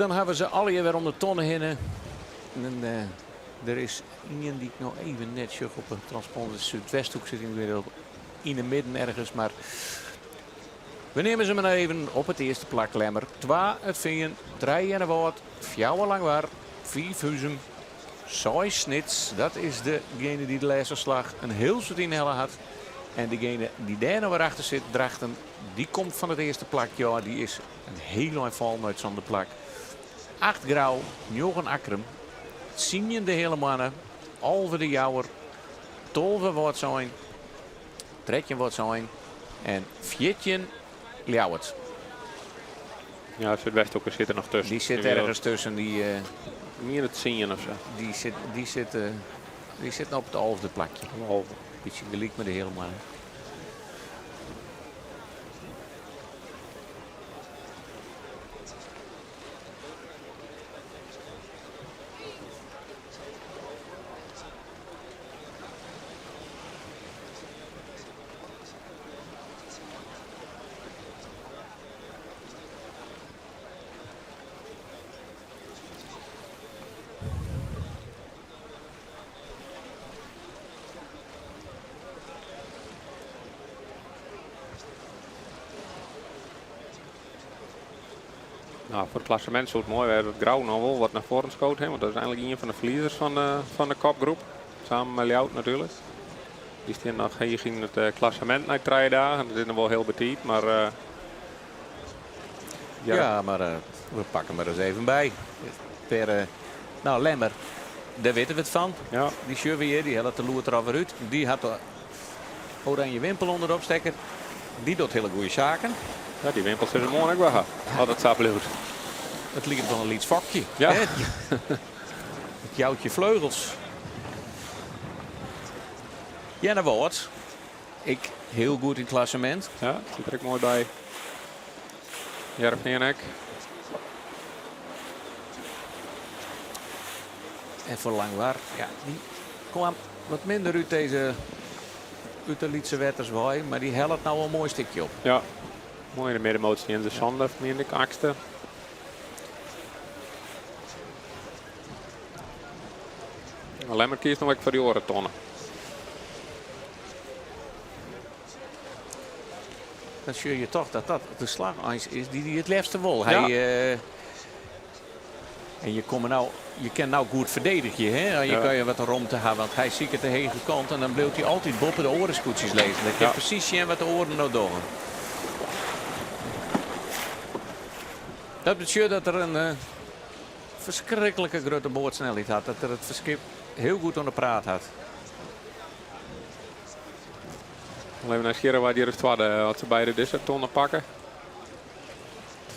Dan hawwe se allegear wer om de tonne hinne. En der is ien dy't ik no even net sjoch op de transponder. De Súdwesthoek sit yn de midden ergens. Mar we neame se mar even op it earste plak Lemmer. Twa It Fean, trije Earnewâld, fjouwer Langwar, fiif Huzum, seis Snits. Dat is degene dy't de lêste slach in hiel soad ynhelle hat. En degene dy't dêr no wer achter sit, Drachten, dy komt fan it earste plak. Ja, dy is in hiel ein fallen nei it sânde plak. Acht Grou, njoggen Akkrum, tsien de Heale Moanne, 11 de Jouwer, 12 Wâldsein, 13 Wâldsein en 14 Ljouwert. Ja, Súdwesthoeke sit der noch tusken. Dy sit ergens tusken. Dy, Mien it tsien of sa. Dy sit no op it alfde plakje. 11. Bytsje gelyk mei de Heale Moanne. Nou, foar it klassemint soe it moai wêze dat Grou noch wol wat nei foaren skoot hat, want dat is eigenlik ien fan de ferliezers fan de kopgroep. Samen mei Ljouwert natuerlik. Dy stean noch heech yn it klassemint nei trije dagen. Dat is noch wol hiel betiid, mar ja. Ja, mar we pakke 'm der ris even by. Per, nou, Lemmer, dêr witte we it fan. Dy sjogge we hjir, dy hellet de loer der alwer út. Dy hat de oranje wimpel ûnder de opstekker. Dy docht hiele goede saken. Ja, dy wimpel sil se moarn ek wol ha, as it sa bliuwt. It liket wol in lyts fokje. It jout je fleugels. Earnewâld, ek hiel goed yn it klassemint. Ja, sit der ek moai by. Hearrenfean ek. En foar Langwar, ja, dy kwam wat minder út dizze út de lytse wetters wei, mar dy hellet no al in moai stikje op. Ja, moai yn de middenmoot stean de sânde, mien ik, achtste. Lemmer kiest noch ek foar dy oare tonne. Dan sjoch je toch dat dat de slach eins is dy't hy it leafste wol. Hy, en je komme no, je kin no goed ferdedigje, hè? Je kan je wat romte ha, want hy siket de hege kant en dan bliuwt hy altyd boppe de oare skûtsjes lizzen. Dan kin je presys sjen wat de oaren no dogge. Dat betsjut dat er in ferskriklike grutte boardsnelheid hat, dat er it skip hiel goed oan de praat hat. Even nijsgjirrich wa't hjir as twadde, as se beide dizze tonne pakke.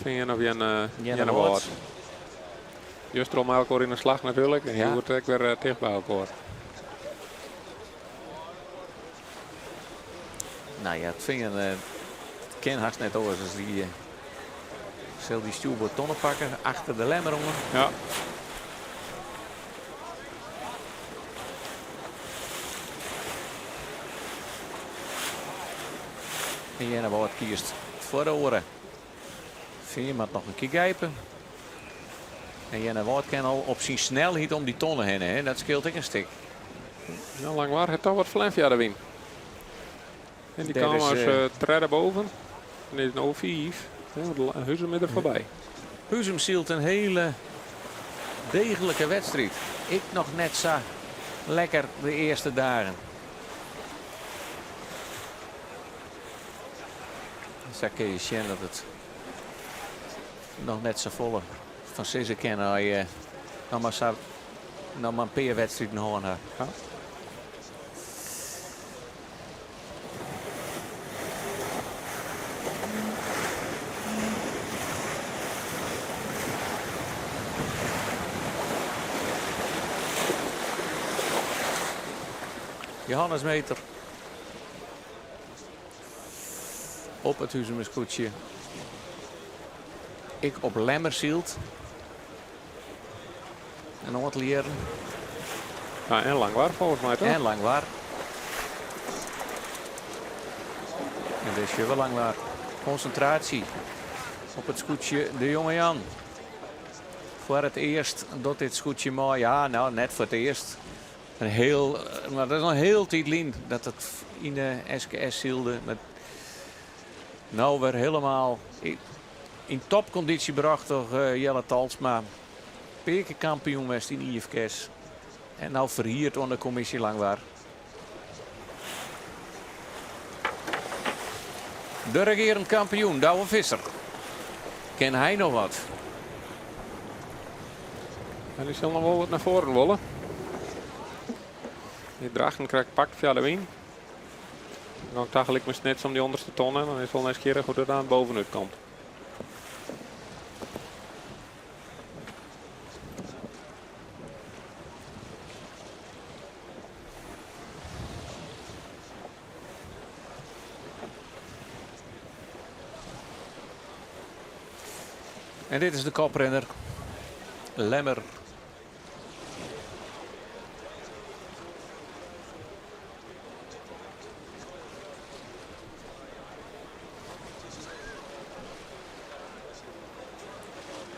Fean of Earnewâld. Juster al mei elkoar yn de slach natuerlik. En hjoed ek wer ticht by elkoar. Nou ja, it Fean kin hast net oars as dy sil dy stjoerboard tonne pakke achter de Lemmer oan. En Earnewâld kiest foar de oare. Fean moat noch in kear gijpe. En Earnewâld kin al op syn snelheid om dy tonne hinne. Hè. Dat skeelt ek in stik. Ja, Langwar hat toch wat ferlern fia de wyn. En dy Dêr kaam is, as tredde boven. En is no fiif. Ja, Huzum is der foarby. Huzum sylt in hiele degelike wedstriid. Ek noch net sa lekker de earste dagen. Sa kinne je sjen dat it noch net safolle fan sizze kin as je noch mar sa noch mar in pear wedstriden hân ha. Ja. Johannes Meeter op it Huzumer skûtsje. Ek op Lemmer syld. In oantal jierren. Ja, en Langwar folgens my toch? En Langwar. En dêr sjogge we Langwar. Konsintraasje op it skûtsje De Jonge Jan. Foar it earst docht dit skûtsje mei. Ja, no, net foar it earst. In hiel, mar dat is al in hiel tiid lyn dat it yn de SKS sylde. Mar no wer hielendal yn topkondysje brocht troch Jelle Talsma. Pear kear kampioen west yn IFKS. En no ferhierd oan de kommisje Langwar. De regearend kampioen Douwe Visser. Kin hy noch wat? En dy sil noch wol wat nei foaren wolle. Dy Drachten krekt pakt fia de wyn. Dan gong tagelyk mei Snits om dy ûnderste tonne. Dan is it wol nijsgjirrich hoe't it aan bovenút komt. En dit is de koprinner, Lemmer.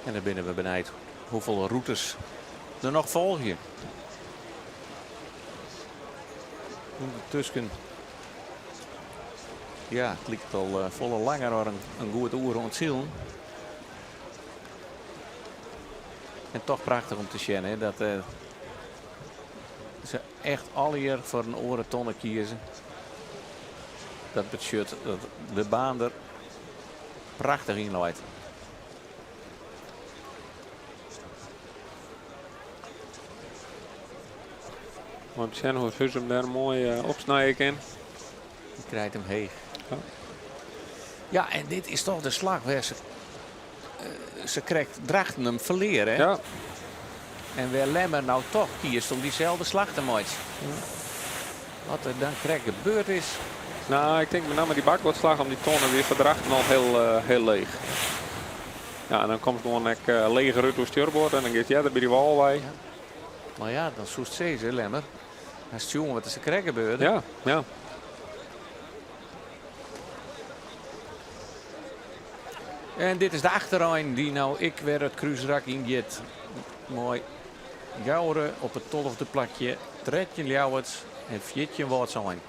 En dan binne we benijd hoefolle rûtes der noch folgje. Undertusken, ja, it liket al eh, folle langer as in goed oere oan it silen. En toch prachtich om te sjen hè, dat eh, se echt allegear foar in oare tonne kieze. Dat betsjut dat de baan der prachtich yn leit. Moai om te sjen hoe't Huzum dêr moai eh, opsnije kin. Dy krijt him heech. Ja. Ja, en dit is toch de slach wêr't se, eh, se krekt Drachten him ferlear. Hè? Ja. En wêr Lemmer no toch kiest om dyselde slach te meitsjen. Wat der dan krekt gebeurd is. No, ik tink benammen dy bakboardslach om dy tonne wie foar Drachten al hiel, eh, hiel leech. Ja, en dan komst gewoan ek eh, leger út oer stjurboard en dan giest earder by dy wâl wei. Mar ja, dan soest sizze, Lemmer, hast sjoen wat der sakrekt gebeurde. Ja, ja. En dit is de achterein dy't no ek wer it krúsrak yngiet. Mei Joure op it 12e plakje, 13 Ljouwert en 14 Wâldsein.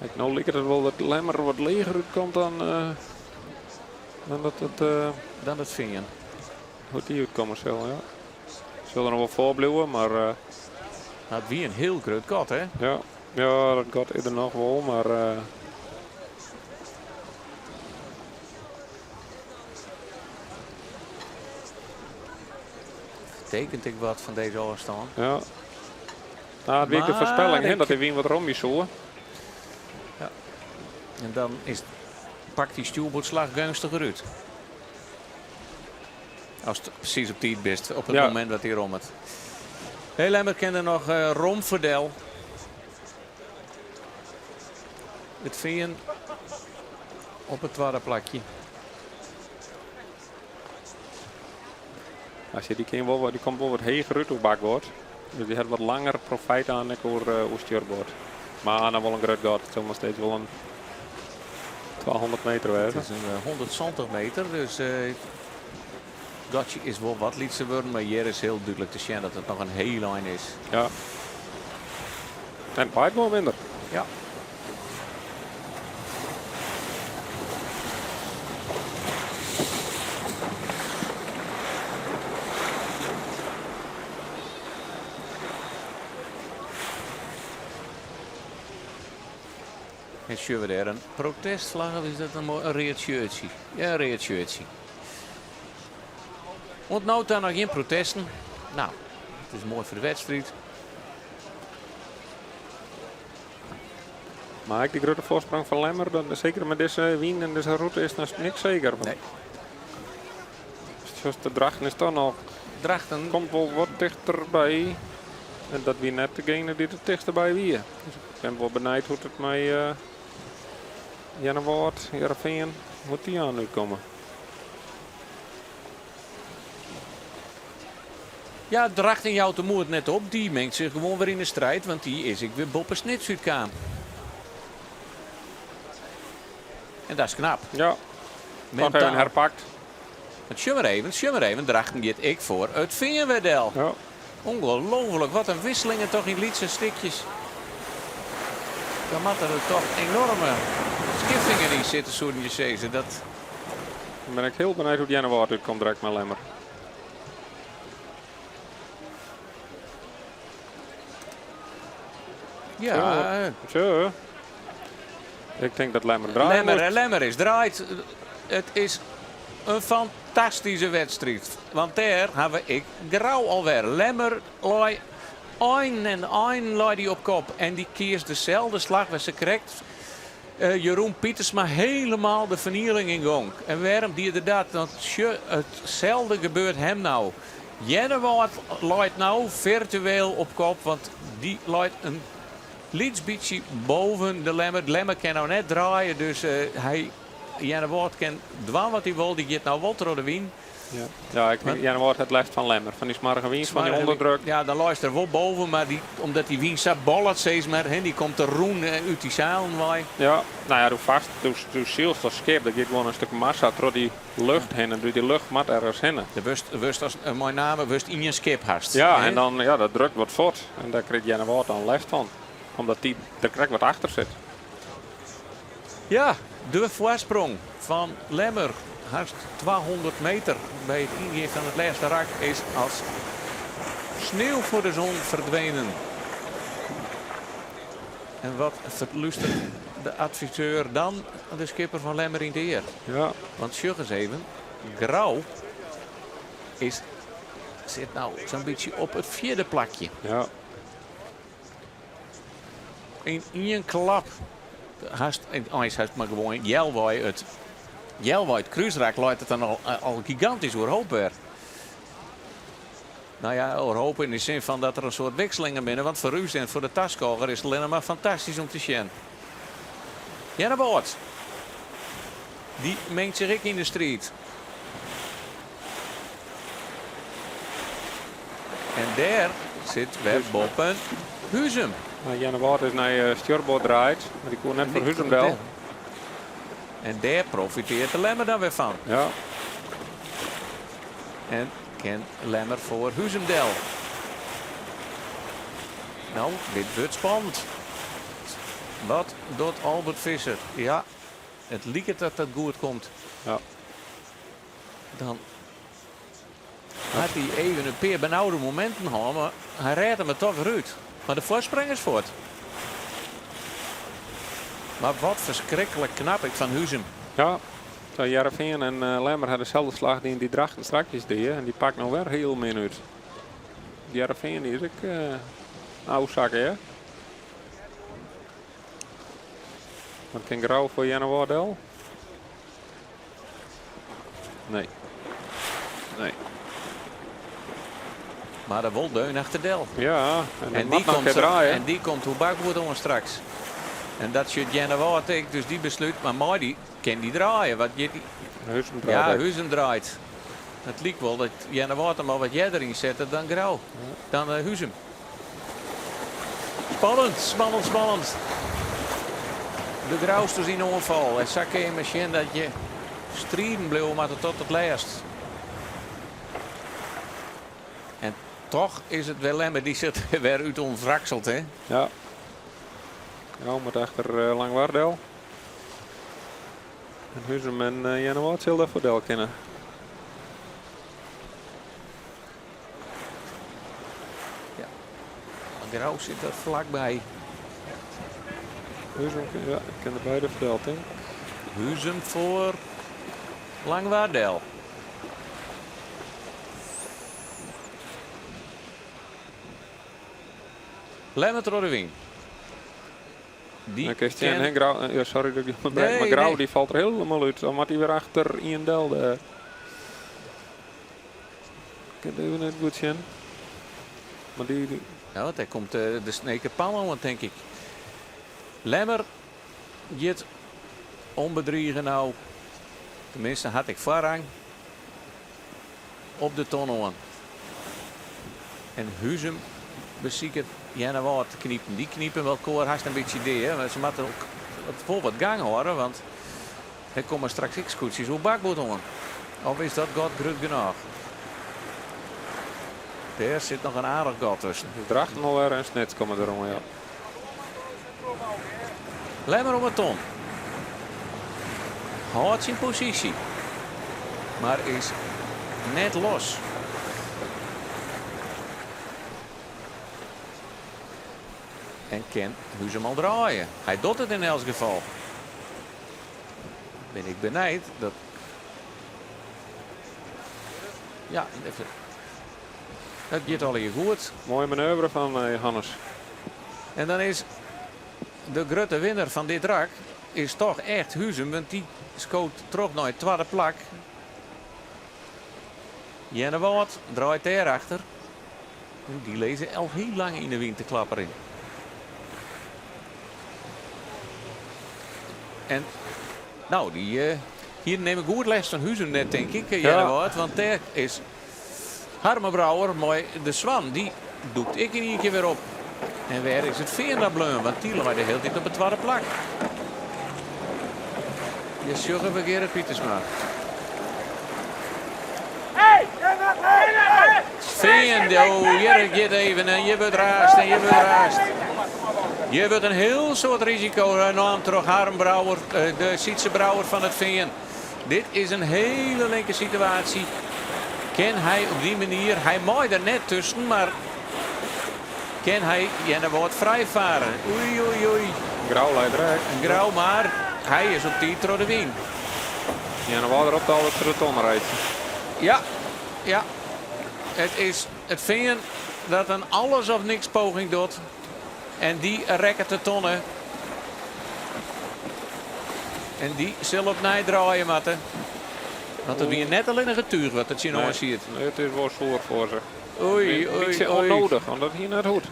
Ek no liket it wol dat Lemmer wat leger útkomt dan, eh, dan dat it, eh, Dan it Fean. Hoe't dy útkomme sil, ja. Sil der noch wol foar bliuwe, mar... Eh, Nou, it wie in hiel grut gat, hè? Ja, ja, dat gat is der noch wol, mar... Eh, Tekent ek wat fan dizze ôfstân. Ja. No, it wie ek de Mar foarspelling, hè, ik dat de wyn wat romje soe. Ja. En dan is, pakt dy stjoerboardslach geunstiger út. Ast presys op tiid bist, op it Ja. momint dat hy rommet. Hey, Lemmer kin der noch eh, rom ferdel. It Fean op it twadde plakje. As je, dy kin wol, wat- dy komt wol wat heger út oer bakboard. Dus dy hat wat langer profijt aan ek oer, eh, oer stjurboard. Mar noch wol in grut gat. It sil noch steeds wol in 200 meter It wêze. is in eh, 170 meter, dus eh gatsje is wol wat lytser wurden, mar hjir is hiel dúdlik te sjen dat it noch in hiel ein is. Ja. En it waait wol minder. Ja. En sjogge we dêr in protestflagge of is dat in moai in read shirtsje? Ja, in read shirtsje. Oant no ta noch gjin protesten. Nou, it is moai foar de wedstriid. Mar ek dy grutte foarsprong fan Lemmer, dat, seker mei dizze wyn en dizze rûte is noch niks seker. Nee. Dus de Drachten is toch noch. Drachten komt wol wat tichterby. En dat wie net degene dy't it tichtste by wie. Dus ik bin wol benijd hoe't it mei uh, Earnewâld, Hearrenfean, hoe't dy oan útkomme. Ja, Drachten jout de moed net op. Dy mengt sich gewoan wer yn de striid, want dy is ek wer boppe Snits útkaam. En dat is knap. Ja, toch even herpakt. Want sjoch mar even, sjoch mar even, Drachten giet ek foar It Fean wer del. Ja. Ongelooflijk, wat in wisselingen toch yn lytse stikjes. Dan moat der toch enorme skiftingen yn sitte, soenen je sizze. Dat... Dan bin ik hiel benijd hoe't Earnewâld útkomt direkt mei Lemmer. Ja. Zo. Ik tink dat Lemmer draait. Lemmer, Lemmer is draaid. It is in fantastyske wedstriid. Want dêr ha we ek Grou alwer. Lemmer lei ein en ein lei dy op kop. En dy kiest deselde slach wêr se krekt Jeroen Pietersma helemaal de fernieling yn gong. En wêrom die er dat? Want sjoch, itselde gebeurt him no. Earnewâld leit no firtueel op kop, want dy leit in lyts bytsje boven de Lemmer. De Lemmer kin no net draaie, dus hy, Earnewâld kin dwaan wat hy wol. Dy giet no wol troch de wyn. Ja, ja ik tink Earnewâld hat lêst fan Lemmer, fan dy smoarge wyn, fan dy ûnderdruk. Ja, dan leist er wol boven, mar dy, omdat dy wyn sa bollet sis mar, hè, dy komt der rûn út dy seilen wei. Ja, no ja, do farst, do, do sylst as skip, der giet gewoan in stik massa troch dy lucht hinne, dus dy lucht moat ergens hinne. Der wurdst, wurdst as, mei name wurdst ien skip hast. Ja, en dan, ja, dat drukt wat fuort en dêr krijt Earnewâld dan lêst fan, omdat dy der krekt wat achter sit. Ja, de foarsprong fan Lemmer, hast 200 meter by it yngean fan it lêste rak, is as sneeuw voor de zon verdwenen. En wat ferlústeret de adviseur dan de skipper fan Lemmer yn it ear? Ja. Want sjoch ris even, Grou is, sit no sa'n bytsje op it fjirde plakje. Ja. Yn ien klap hast, eins hast mar gewoan healwei it, healwei it krúsrak leit it dan al, al gigantysk oerhoop wer. Nou ja, oerhoop yn de sin fan dat der in soad wikselingen binne, want foar ús en foar de taskôger is it allinnich mar fantastysk om te sjen. Earnewâld, dy mengt sich ek yn de striid. En dêr sit wer boppen Huzum. Earnewâld is nei stjoerboard draaid, mar dy koe net foar Huzum del. En dêr profiteart de Lemmer dan wer fan. Ja. En kin Lemmer foar Huzum del. No, dit wurdt spannend. Wat docht Albert Visser? Ja, it liket dat dat goed komt. Ja. Dan hat hy even in pear benaude mominten hân, mar hy rêdt him der toch wer út. Mar de foarsprong is fuort. Mar wat ferskriklik knap ek fan Huzum. Ja, zo Hearrenfean en Lemmer ha deselde slach dien dy't Drachten strakjes die. En dy pakt no wer hiel min út. Hearrenfean is ek ôfsakke, hè? Wat kin Grou foar Earnewâld del? Nee. Nee. Mar der wol deun achter del. Ja, en, en die komt draaien. En dy komt oer bakboard oan straks. En dat sjocht Earnewâld ek, dus dy beslút, mar mei dy kin dy draaie. Wat giet dy? Huzum draait. Ja, Huzum draait. It liket wol dat Earnewâld him al wat earder ynsette dan Grou. Dan Huzum. Spannend, spannend, spannend. De Grousters yn oanfal. En sa kinne je mar sjen dat je striden bliuwe moatte tot it lêst. En toch is it wer Lemmer dy sich wer út ûntwrakselt, hè? Ja. Grou moat achter Langwar del. En Huzum en Earnewâld sil dêrfoar del kinne. Ja. Grou sit der flakby. Huzum, ja, ik kin der beide ferteld, tink. Huzum foar Langwar del. Lemmer troch de wyn. Die Dan kinst sjen, ken- hè, Grou, ja, sorry dat ik je ûnderbrek, Nee, mar Grou nee. dy falt der hielendal út. Dan moat hy wer achter ien del dêr. Ik kin it even net goed sjen. Mar dy, dy- Ja, want dêr komt de Sneker Pan oan, tink ik. Lemmer giet ûnbedrige no. Teminsten hat ek foarrang op de ton oan. En Huzum besiket Earnewâld te knipen. Dy knipen elkoar hast in bytsje dea. Mar se moatte wol wat gang hâlde, want der komme straks ek skûtsjes oer bakboard oan. Of is dat gat grut genôch? Dêr sit noch in aardich gat tusken. Drachten alwer en Snits komme deroan, ja. Lemmer om 'e ton. Hâldt syn posysje, mar is net los. En kin Huzum al draaie. Hy docht it yn elts gefal. Bin ik benijd dat. Ja, even. Dat giet allegear goed. Moaie manoeuvre fan Johannes. En dan is de grutte winner fan dit rak is toch echt Huzum, want dy skoot troch nei it twadde plak. Earnewâld draait dêrachter. En dy lizze al hiel lang yn de wyn te klapperjen. En no, dy hier nimme goed lêst fan Huzum net, tink ik, Earnewâld, want dêr is Harmen Brouwer mei de Swan, dy dûkt ek yn ien kear wer op. En wêr is it Fean dan bleaun? Want dy lei de hiele tiid op it twadde plak. Je sjogge we Gerrit Pietersma. Fean, oh, hjir giet even en hjir wurdt raasd en hjir wurdt raasd. Hjir wurdt in hiel soad risiko naam troch Harm Brouwer, de Sytse Brouwer fan it Fean. Dit is in hiele linke situaasje. Kin hy op dy manier, hy mei der net tusken, mar kin hy Earnewâld frijfare? Oei, oei, oei. Grou leit der ek. In Grou, mar hy is op tiid troch de wyn. Earnewâld ropt al dat se de ton reitsje. Ja, ja. It is it Fean dat in alles of niks poging docht. En dy rekket de tonne. En dy sil opnij draaie moatte. Want it wie net allinnich it túch wat der tsjinoan siet. Nee, it is wol soer foar se. Oei, In oei, bytsje oei. ûnnedich, want dat hie net hoegd.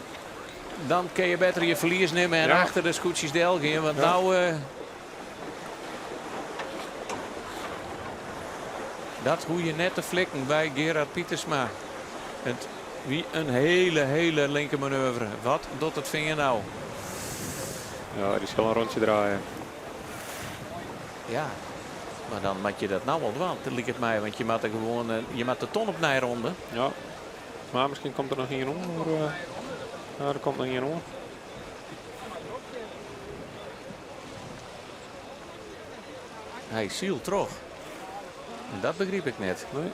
Dan kin je better je ferlies nimme en achter de skûtsjes del gean. Want no. Dat hoege je net te flikken by Gerard Pietersma. It wie in hiele, hiele linke manoeuvre. Wat docht it Fean no? Ja, dy sil in rûntsje draaie. Ja, mar dan moat je dat no al dwaan, dat liket my. Want je moatte gewoan, je moatte de ton opnij ronde. Ja, mar miskien komt der noch ien oan. Ja, der komt noch ien oan. Hy sylt troch. En dat begryp ik net. Nee.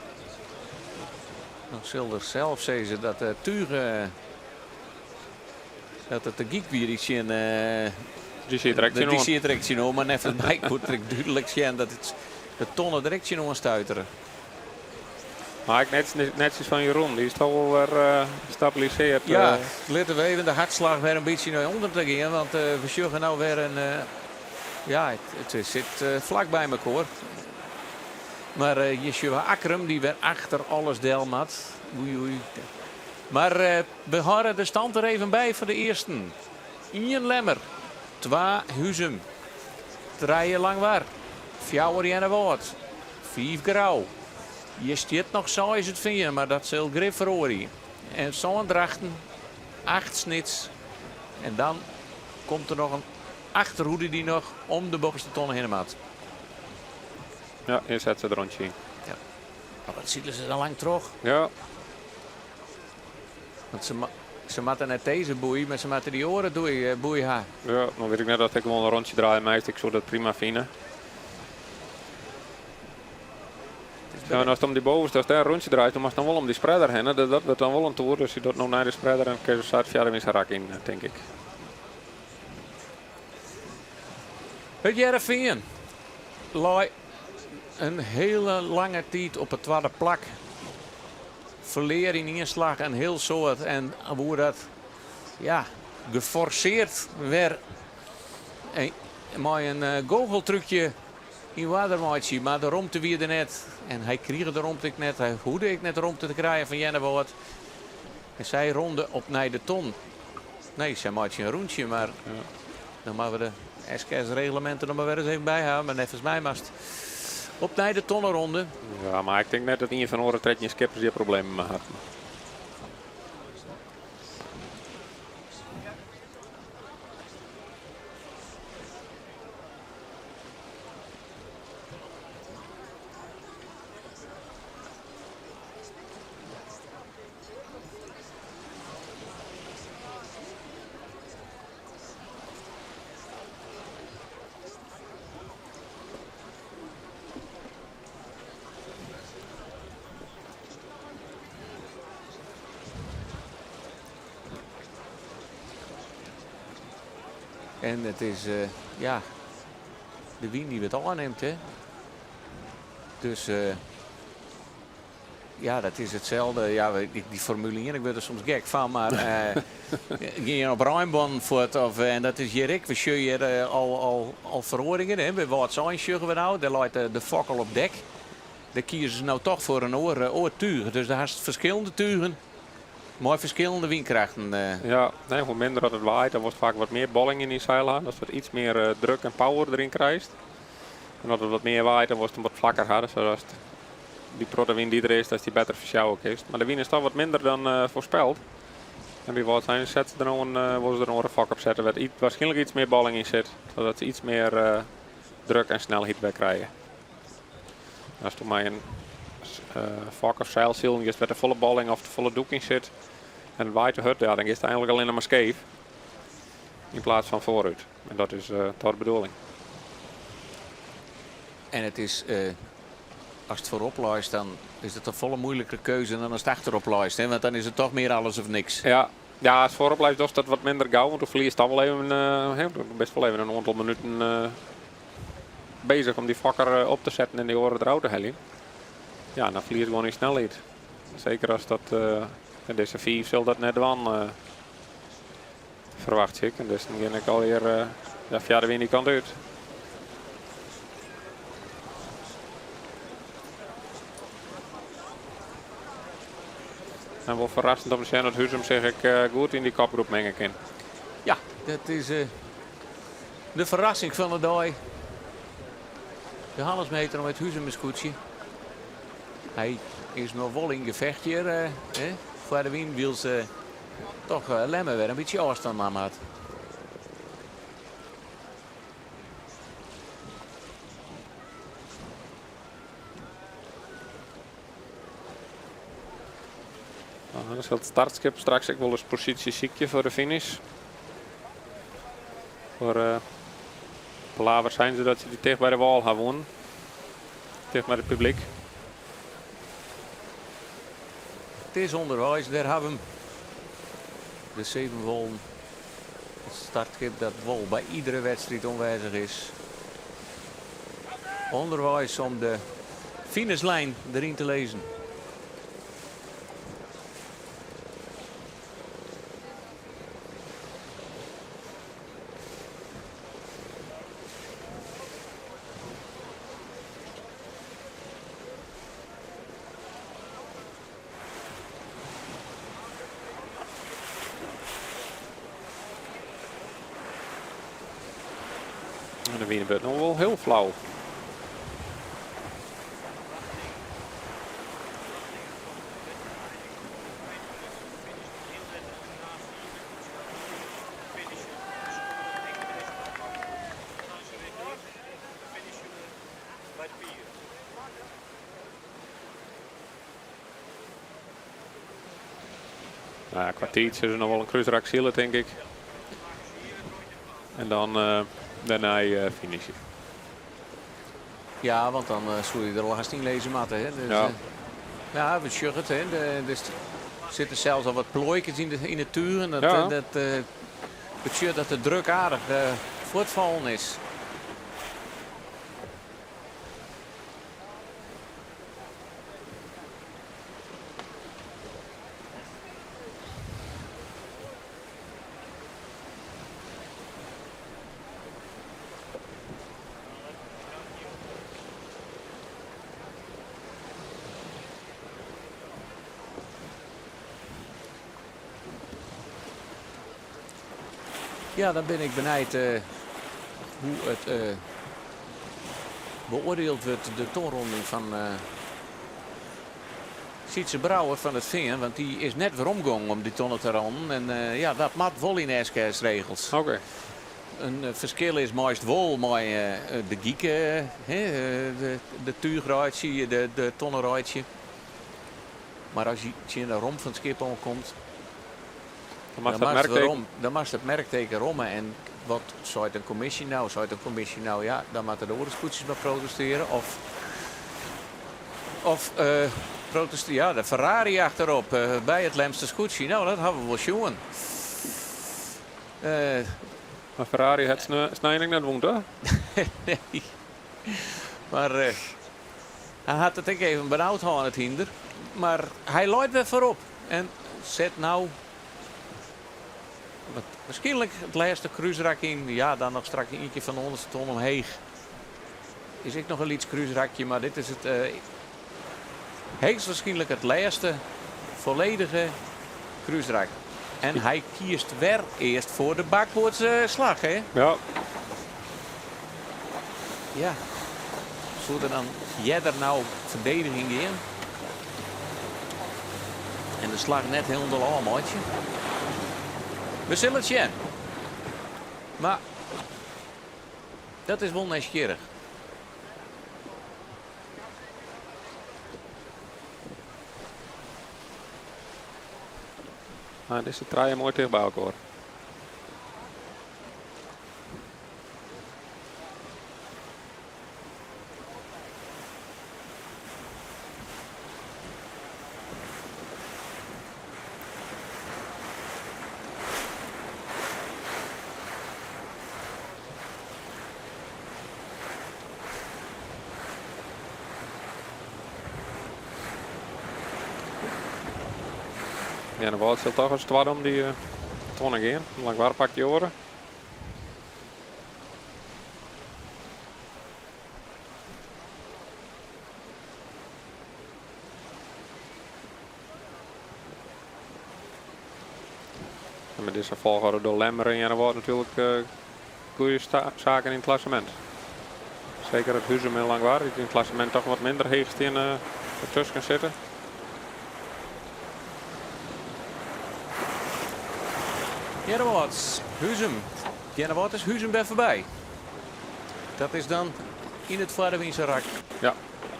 Dan sil er sels sizze dat de tuge dat it de gyk wie dy't tsjin Dy siet der ek dy tsjinoan. siet der ek tsjinoan, mar neffens my koe er ek dúdlik sjen dat it de tonne der ek tsjinoan stuitere. Mar ek net, netsjes fan Jeroen, dy is toch wol wer stabilisearre. Ja, litte we even de hartslach wer in bytsje nei ûnder te gean, want we sjogge no wer in. Ja, it sit flak by mekoar. Mar je sjogge Akkrum dy't wer achter alles del moat. Oei, oei. Mar we hâlde de stand der even by foar de earsten. Ien Lemmer, twa Huzum, trije Langwar, fjouwer Earnewâld, fiif Grou. Hjir stiet noch seis it Fean, mar dat sil grif feroarje. En sân Drachten, acht Snits. En dan komt der noch in achterhoede dy't noch om de boppeste tonne hinne moat. Ja, earst set se der rûntsje yn. Ja. Mar wat sile se dan lang troch? Ja. Want se moatte net dizze boei, mar se moatte dy oare boei ha. Ja, dan wit ik net oft ik gewoan in rûntsje draaie meist. Ik soe dat prima fine. Ja, en ast om dy bovenste, ast dêr in rûntsje draait, dan moatst dan wol om dy spreader hinne. Dat wurdt dan wol in toer. Dus je docht no nei de spreader en kinne se sa it fjirde rak yn, tink ik. It Hearrenfean lei in hiele lange tiid op it twadde plak. Ferlear yn ien slach in hiel soad en woe dat ja, geforseerd wer mei in goocheltrúkje yn oarder meitsje. Mar de romte wie der net en hy krige de romte ek net. Hy hoegde ek net romte te krijen fan Earnewâld. En sy ronde op nei de ton. Nee, sy meitsje in rûntsje, mar dan moatte we de SKS-regleminten noch mar wer ris even by hawwe. Mar neffens my moatst op nei de tonneronde. Ja, mar ik tink net dat ien fan de oare 13 skippers hjir problemen mei hat. En it is ja, de wyn dy't wat ôfnimt, hè. Dus Ja, dat is itselde. Ja, dy Formule 1, ik wurd der soms gek fan, mar gean je op reinbannen fuort of, en dat is hjir ek. We sjogge hjir al, al, al feroaringen. Hè. By Wâldsein sjogge we no, dêr leit de, de fok al op dek. Dêr kieze se no toch foar in oar, oar túch. Dus do hast ferskillende tugen mei ferskillende wynkrachten. Ja, nee, hoe minder dat it waait, dan wolst faak wat mear bolling yn dyn seil ha. Datst wat iets mear druk en power deryn krijst. En as it wat mear waait, dan wolst him wat flakker ha, sadatst dy protte wyn dy't der is, datst dy better fersjouwe kinst. Mar de wyn is toch wat minder dan foarspeld. En by Wâldsein sette se der no in, wolle se der in oare fok op sette, wêr't waarskynlik iets mear bolling yn sit, sadat se iets mear druk en snelheid wer krije. Ast mei in fok of seil silen giest wêr't te folle bolling of te folle dûk yn sit en it waait te hurd, ja, dan giest eigenlik allinne mar skeef yn plaats fan foarút. En dat is toch de bedoeling. En it is, ast foarop leist, dan is it in folle muoilikere keuze dan ast achterop leist. Hè? Want dan is it toch mear alles of niks. Ja, ja ast foarop leist, dochst dat wat minder gau, want do ferliest dan wol even, hè, do bist wol even in oantal minuten bezich om dy fokker op te setten en dy oare derôf te heljen. Ja, dan ferliest gewoan dyn snelheid. Seker as dat, dizze fiif sil dat net dwaan. Ferwachtsje ik. En dus dan gean ik alweer ja, fia de wyn dy kant út. En wol ferrassend om te sjen dat Huzum sich ek goed yn dy kopgroep minge kin. Ja, dat is de ferrassing fan de dei. Johannes Meter mei it Huzumer skûtsje. Hy is noch wol yn gefecht hjir foar de wyn, wylst toch Lemmer wer in bytsje ôfstân naam hat. Dan sil it startskip straks ek wolris posysje sykje foar de finish. Foar Palaver seine se dat se dy ticht by de wâl ha woenen. Ticht by it publyk. It is ûnderweis, dêr hawwe we 'm. De Sevenwolden, it startskip dat wol by iedere wedstriid oanwêzich is. Underweis om de finishlijn deryn te lizzen. En de wyn wurdt no wol hiel flau. Nou ja, kwa tiid sille se noch wol in krúsrak sile, tink ik. En dan dêrnei finishe. Ja, want dan soe je der al hast yn lizze moatte. Hè? Dus, Ja. Ja, we sjogge it. Hè? Der sitte sels al wat ploaikes yn de tugen. Dat, Ja. dat betsjut dat de druk aardich fuortfallen is. Ja, dan bin ik benijd hoe it beoardield wurdt, de tonronding fan Sytze Brouwer fan It Fean. Want dy is net weromgongen om dy tonne te ronnen. En ja, dat moat wol yn SKS-regels. In ferskil is meist wol mei de gieke, de túch reitsje, de tonne reitsje. Mar as je tsjin de romp fan it skip oankomt, dan moatst it merkteken romme. En wat seit in kommisje no? Seit in kommisje no, ja, dan moatte de oare skûtsjes mar protestearje. Of protestearje, ja, de Ferrari achterop by it Lemster skûtsje. No, dat hawwe we wol sjoen. Mar Ferrari hat snein ek net wûn, toch? Nee. Mar hy hat it ek even benaud hân, it hynder. Mar hy leit wer foarop en set no waarskynlik it lêste krúsrak yn. Ja, dan noch straks ientje fan de ûnderste ton omheech. Is ek noch in lyts krúsrakje, mar dit is it heechstwaarskynlik it lêste folledige krúsrak. En hy kiest wer earst foar de bakboardslach, hè? Ja. Ja. Soe der dan earder no ferdediging gean? En de slach net hielendal ôfmeitsje? We sille it sjen. Mar dat is wol nijsgjirrich. Mar dizze trije moai ticht by elkoar. Earnewâld sil toch as twadde om dy tonne gean. Langwar pakt dy oare. En mei dizze folchoarder door Lemmer en Earnewâld natuerlik goede saken yn it klassemint. Seker it Huzum en Langwar, dy't yn it klassemint toch wat minder heech stean, dertusken sitte. Earnewâld, Huzum. Earnewâld is Huzum wer foarby. Dat is dan yn it foarwynse rak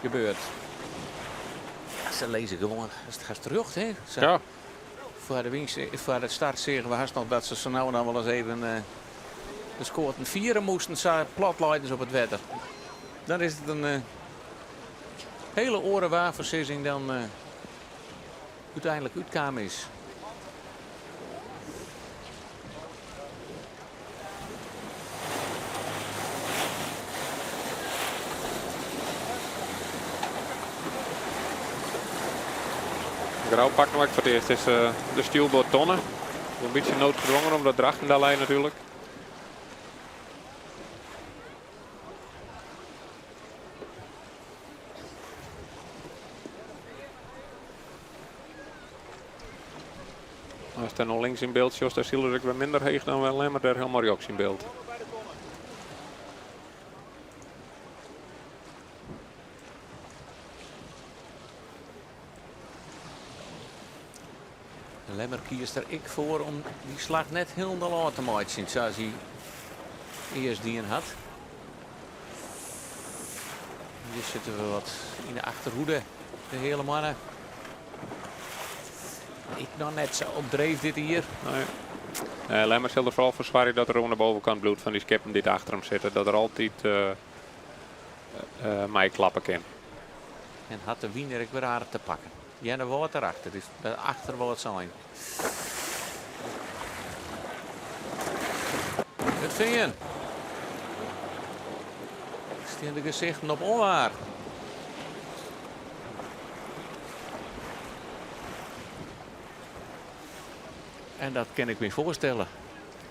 gebeurd. Ja, se lizze gewoan hast terjocht, hè? Sa. Foar de wyn, foar it start seagen we hast noch dat se sa no en dan wol ris even de skoaten fiere moasten, sa plat leiden se op it wetter. Dan is it in hiele oare waarfoarsizzing dan úteinlik útkaam is. Grou pakt no ek foar it earst is de stjoerboardtonne. In bytsje noodgedwongen omdat Drachten daar lei natuerlik. Ast dêr no links yn byld sjochst, dêr sile se ek wer minder heech dan wer Lemmer dêr helemaal rjochts yn byld. Lemmer kiest der ek foar om dy slach net hielendal ôf te meitsjen sa as hy earst dien hat. Hjir sitte we wat yn de achterhoede, de Heale Moanne. Ek noch net sa op dreef dit jier. Nee. Nee, Lemmer sil der foaral foar soargje dat er oan de bovenkant bliuwt fan dy skippen dy't achter him sitte. Dat er altyd meiklappe kin. En hat de wyn der ek wer aardich te pakken. Earnewâld derachter, dus achter wol it sein. It Fean. Stean de gesichten op ûnwaar. En dat kin ik my foarstelle.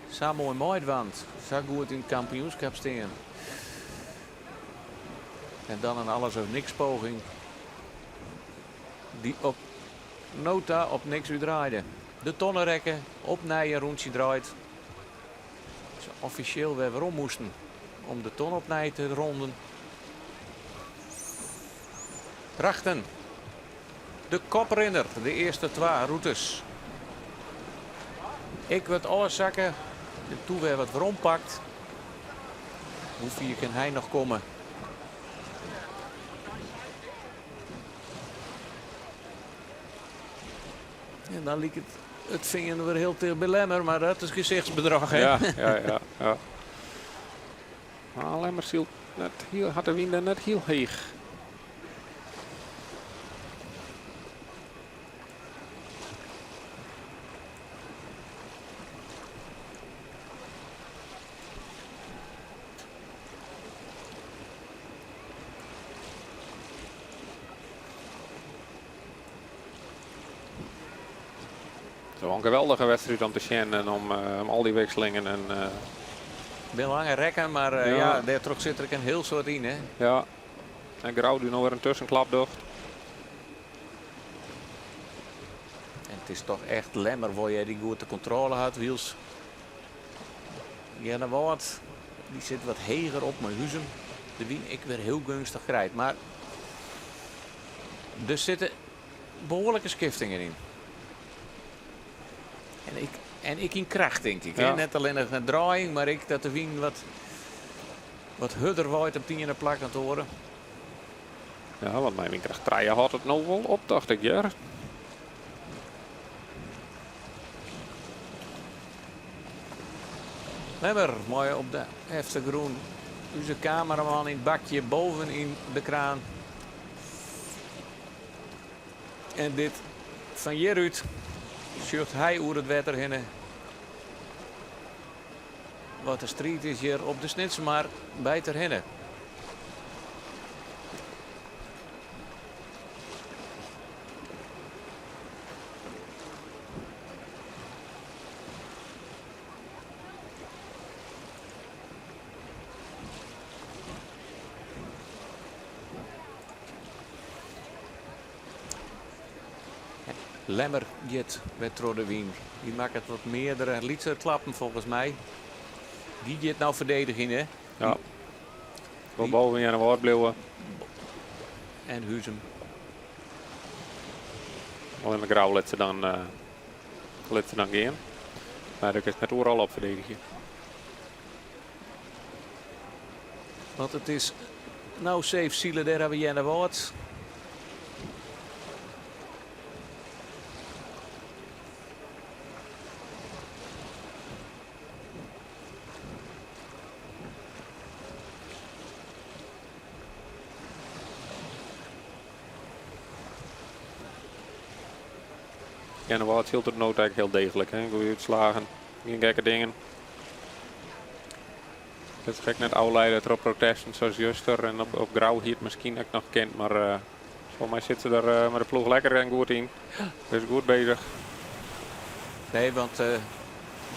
Sa moai meidwaan, sa goed yn it kampioenskip stean. En dan in alles of niks poging dy't op no ta op niks útdraaide. De tonne rekke, opnij in rûntsje draaid. Offisjeel wer werom moasten om de ton opnij te ronden. Drachten, de koprinner de earste twa rûtes. Ek wat ôfsakke en doe wer wat werompakt. Hoe fier kin hy noch komme? En dan liket it Fean wer hiel ticht by Lemmer, mar dat is gesichtsbedroch. Hè? Ja. Mar Lemmer sylt net hiel, hat de wyn dêr net hiel heech. Het is wel een geweldige wedstrijd om te sjen en om al dy wikselingen. En, Bin lange rekken, mar ja, dêrtroch sit der ek in hiel soad yn. Hè? Ja, en Grou dy't no wer in tuskenklap docht. En it is toch echt Lemmer wol je dy goed de kontrôle hat, wylst Earnewâld dy sit wat heger op mei Huzum. De wyn ek wer hiel geunstich krijt. Mar der sitte behoarlike skiftingen yn. En ek, en ek yn kracht, tink ik. Hè? Net allinnich in draaiing, mar ek dat de wyn wat, wat hurder waait op it iene plak dan it oare. Ja, want mei wynkracht trije hâldt it no wol op, tocht ik, hear. Lemmer mei op de eftergrûn ús kameraman yn it bakje boven yn de kraan. En dit fan hjirút sjocht hy oer it wetter hinne. Wat de striid is hjir op de Snitsermar by Terherne. Lemmer giet wer troch de wyn. Dy makket wat meardere lytsere klappen folgens my. Dy giet no ferdedigjen, hè? Ja. Wol boven Earnewâld bliuwe. En Huzum. Allinnich Grou lit se dan, lit se dan gean. Mar dêr kinst net oeral op ferdedigje. Want it is no safe sile, dêr hawwe we Earnewâld. Earnewâld sylt it no ek hiel deeglik. Hè? Goede útslaggen, gjin gekke dingen. It is ek net ôfleide troch protesten sa as juster. En op Grou hie it miskien ek noch kind, mar folgens my sit se der mei de ploech lekker en goed yn. Is goed beuzich. Nee, want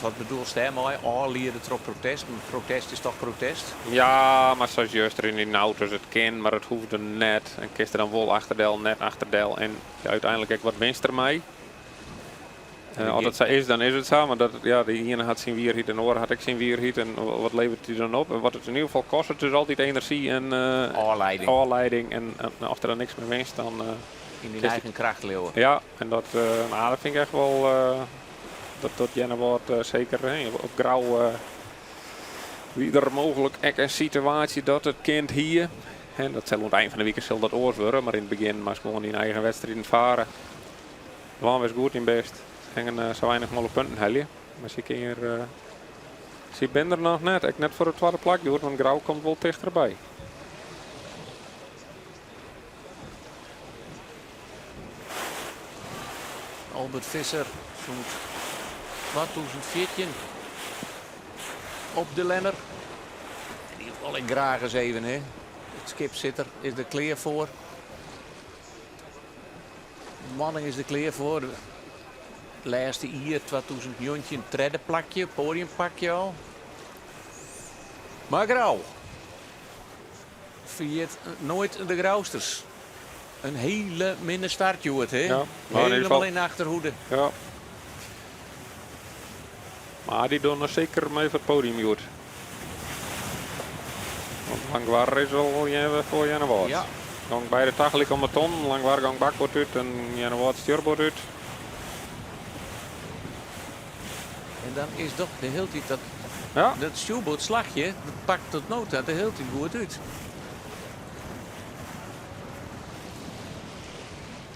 wat bedoelst dêrmei? Ôfliede troch protest? Protest is toch protest? Ja, mar sa as juster yn dy auto's, it kin, mar it hoecht net. En kinst der dan wol achterdel, net achterdel. En ja, úteinlik ek wat winst dermei. As it sa is, dan is it sa. Mar dat, ja, de iene hat syn wierheid en de oare hat ek syn wierheid. En wat leveret dy dan op? En wat it yn ieder gefal kostet, is altyd enerzjy en Ôfleiding. ôfleiding. En as der dan niks mear winst, dan Yn dyn eigen kracht leauwe. Ja, en dat, nou, dat fyn ik echt wol dat dat Earnewâld seker hè, op Grou wie der mooglik ek in situaasje dat it kind hie. En dat sil oan it ein fan de wike sil dat oars wurde, mar yn it begjin moatst gewoan dyn eigen wedstriden fare. Dwaan wêr'tst goed yn bist en sa weinich mooglik punten helje. Mar sy kin hjir, sy binne der noch net, ek net foar it twadde plak hjoed, want Grou komt wol tichterby. Albert Visser sûnt 2014 op de Lemmer. En dy wol ik graach ris even, hè. It skip sit der, is der klear foar. De bemanning is der klear foar. Lêste jier, 2019, tredde plakje, poadiumpakje al. Mar Grou ferjit noait de Grousters. In hiele minne start hjoed, hè? Ja, maar in ieder Hielendal geval- yn de achterhoede. Ja. Mar dy dogge noch seker mei foar it podium hjoed. Want Langwar is al foar Earnewâld. Ja. Gong beide tagelyk om de ton. Langwar gong bakboard út en Earnewâld stjoerboard út. En dan is doch de hiele tiid dat, Ja. dat stjoerboardslachje, dat pakt tot no ta de hiele tiid goed út.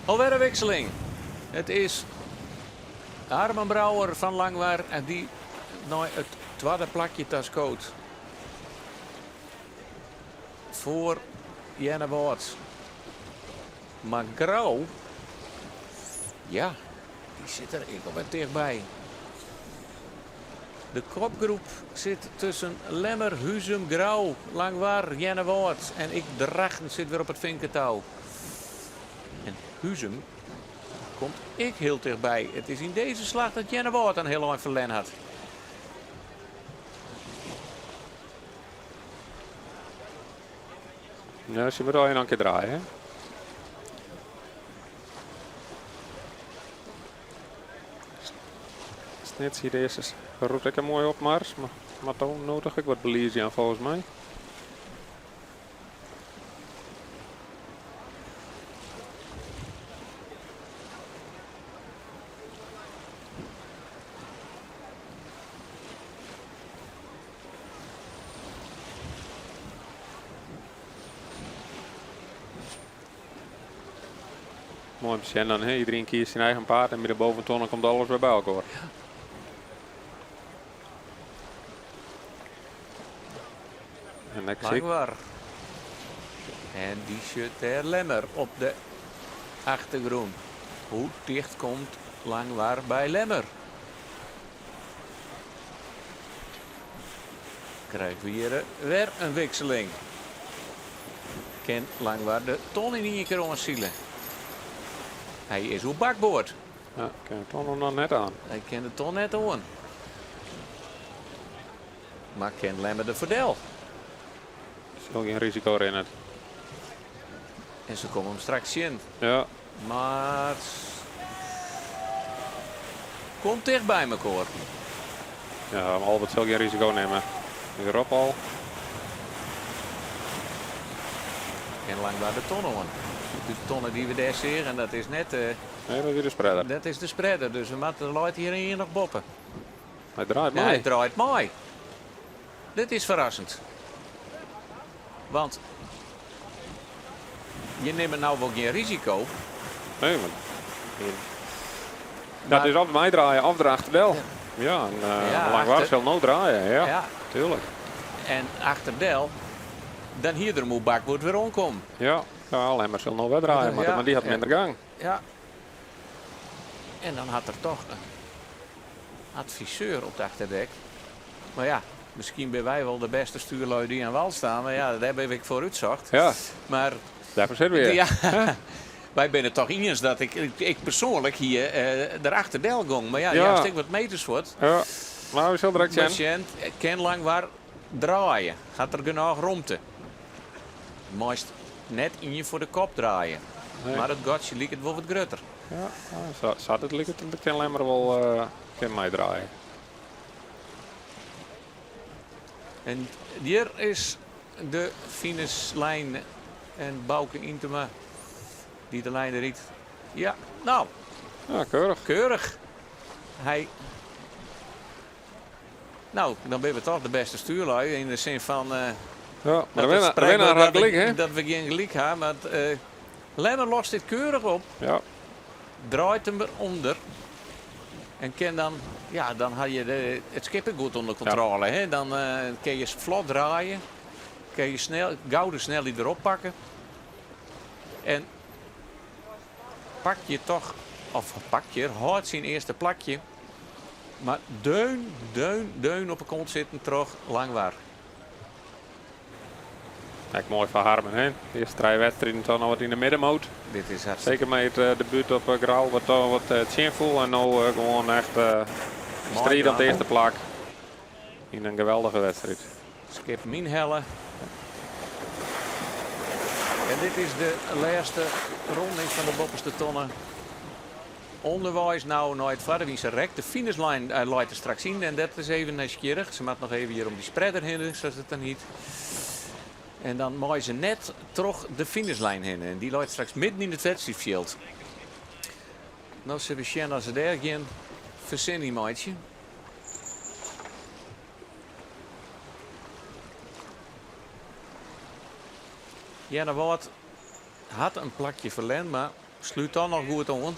Alwer in wikseling. It is Harmen Brouwer fan Langwar en dy nei it twadde plakje ta skoot. Foar Earnewâld. Mar Grou, ja, dy sit der ek alwer tichtby. De kopgroep sit tusken Lemmer, Huzum, Grou, Langwar, Earnewâld en ek Drachten sit wer op it finketou. En Huzum komt ek hiel tichtby. It is yn dizze slach dat Earnewâld in hiel ein ferlern hat. Ja, se moat al in kear draaie. Hè? Snits hier de earste rûte ek in moaie opmars, mar moat dan no toch ek wat belies jaan folgens my. Moai om te sjen dan, hè? Iedereen kiest syn eigen paad en by de boventonnen komt alles wer by elkoar. En ek sil- Langwar. En dy sjocht dêr Lemmer op de achtergrûn. Hoe ticht komt Langwar by Lemmer? Krije we hjir wer in wikseling. Kin Langwar de ton yn ien kear oansile? Hy is oer bakboard. Ja, kin de ton noch net oan. Hy kin de ton net oan. Mar kin Lemmer der foardel? Sil gjin risiko rinne. En se komme him straks tsjin. Ja. Mar komt ticht by mekoar. Ja, Albert sil gjin risiko nimme. Rob al. Kin Langwar de ton oan. De tonne dy't we dêr seagen, en dat is net. Nee, dat is de spreader. Dat is de spreader, dus we moatte der leit hjir ien noch boppe. Hy draait mei. Hy draait mei. Dit is ferrassend. Want je nimme no wol gjin risiko. Nee, mar dat is of meidraaie of derachter del. Ja, en Ja, Langwar achter- sil no draaie. Ja, Ja. tuurlijk. En achterdel, dan hie der moe bakboard wer oankommen. Ja, ja, Lemmer sil no wer draaie, mar dy hat minder gang. Ja. En dan hat er toch in adviseur op it achterdek. Mar ja, miskien binne wy wol de bêste stjoerlju dy't oan wal stean. Mar ja, dêr bin ik foar útsocht. Ja. Mar Dêrfoar sitte we hjir. Ja, wy binne it toch iens dat ik, ik persoanlik hie der achterdel gong. Mar ja, ja. Ek wat meters fuort. Ja, mar we sille direkt sjen. Sjen, kin Langwar draaie? Hat er genôch romte? Meist net ien foar de kop draaie. Nee. Mar it gatsje liket wol wat grutter. Ja, sa, sa it liket, dan kin Lemmer wol kin meidraaie. En hjir is de finishlijn en Bauke Yntema dy't de lijn rydt. Ja, no. Ja, keurich. Keurich. Hy. No, dan binne we toch de bêste stjoerlju yn de sin fan. Ja, mar de winner hat gelyk, hè? Dat we gjin gelyk ha, mar Lemmer lost dit keurich op. Draait him derûnder. En kin dan, ja, dan ha je it skip goed ûnder kontrôle. Hè? Dan kin je flot draaie. Kin je snel, gau de snelheid derop pakke. En pak je toch, of pak je, hâldt syn earste plakje. Mar deun, deun, deun op 'e kont sitten troch Langwar. Ek moai foar Harmen, hè? De earste trije wedstriden toch noch wat yn de middenmoot. Dit is hartstikke Seker mei it debút op Grou wat toch wat tsjinfoel. En no gewoan echt striid om it earste plak. Yn in geweldige wedstriid. Skip Mynhelle. En dit is de lêste ronding fan de boppeste tonne. Underweis no nei it foarderwynse rek. De finishlijn leit der straks yn en dat is even nijsgjirrich. Se moat noch even hjir om dy spreader hinne, sa't it dan hjit. En dan meie se net troch de finishlijn hinne. En dy leit straks midden yn it wedstriidfjild. No sille we sjen as se dêr gjin fersin yn meitsje. Earnewâld hat in plakje ferlern, mar slút dan noch goed oan.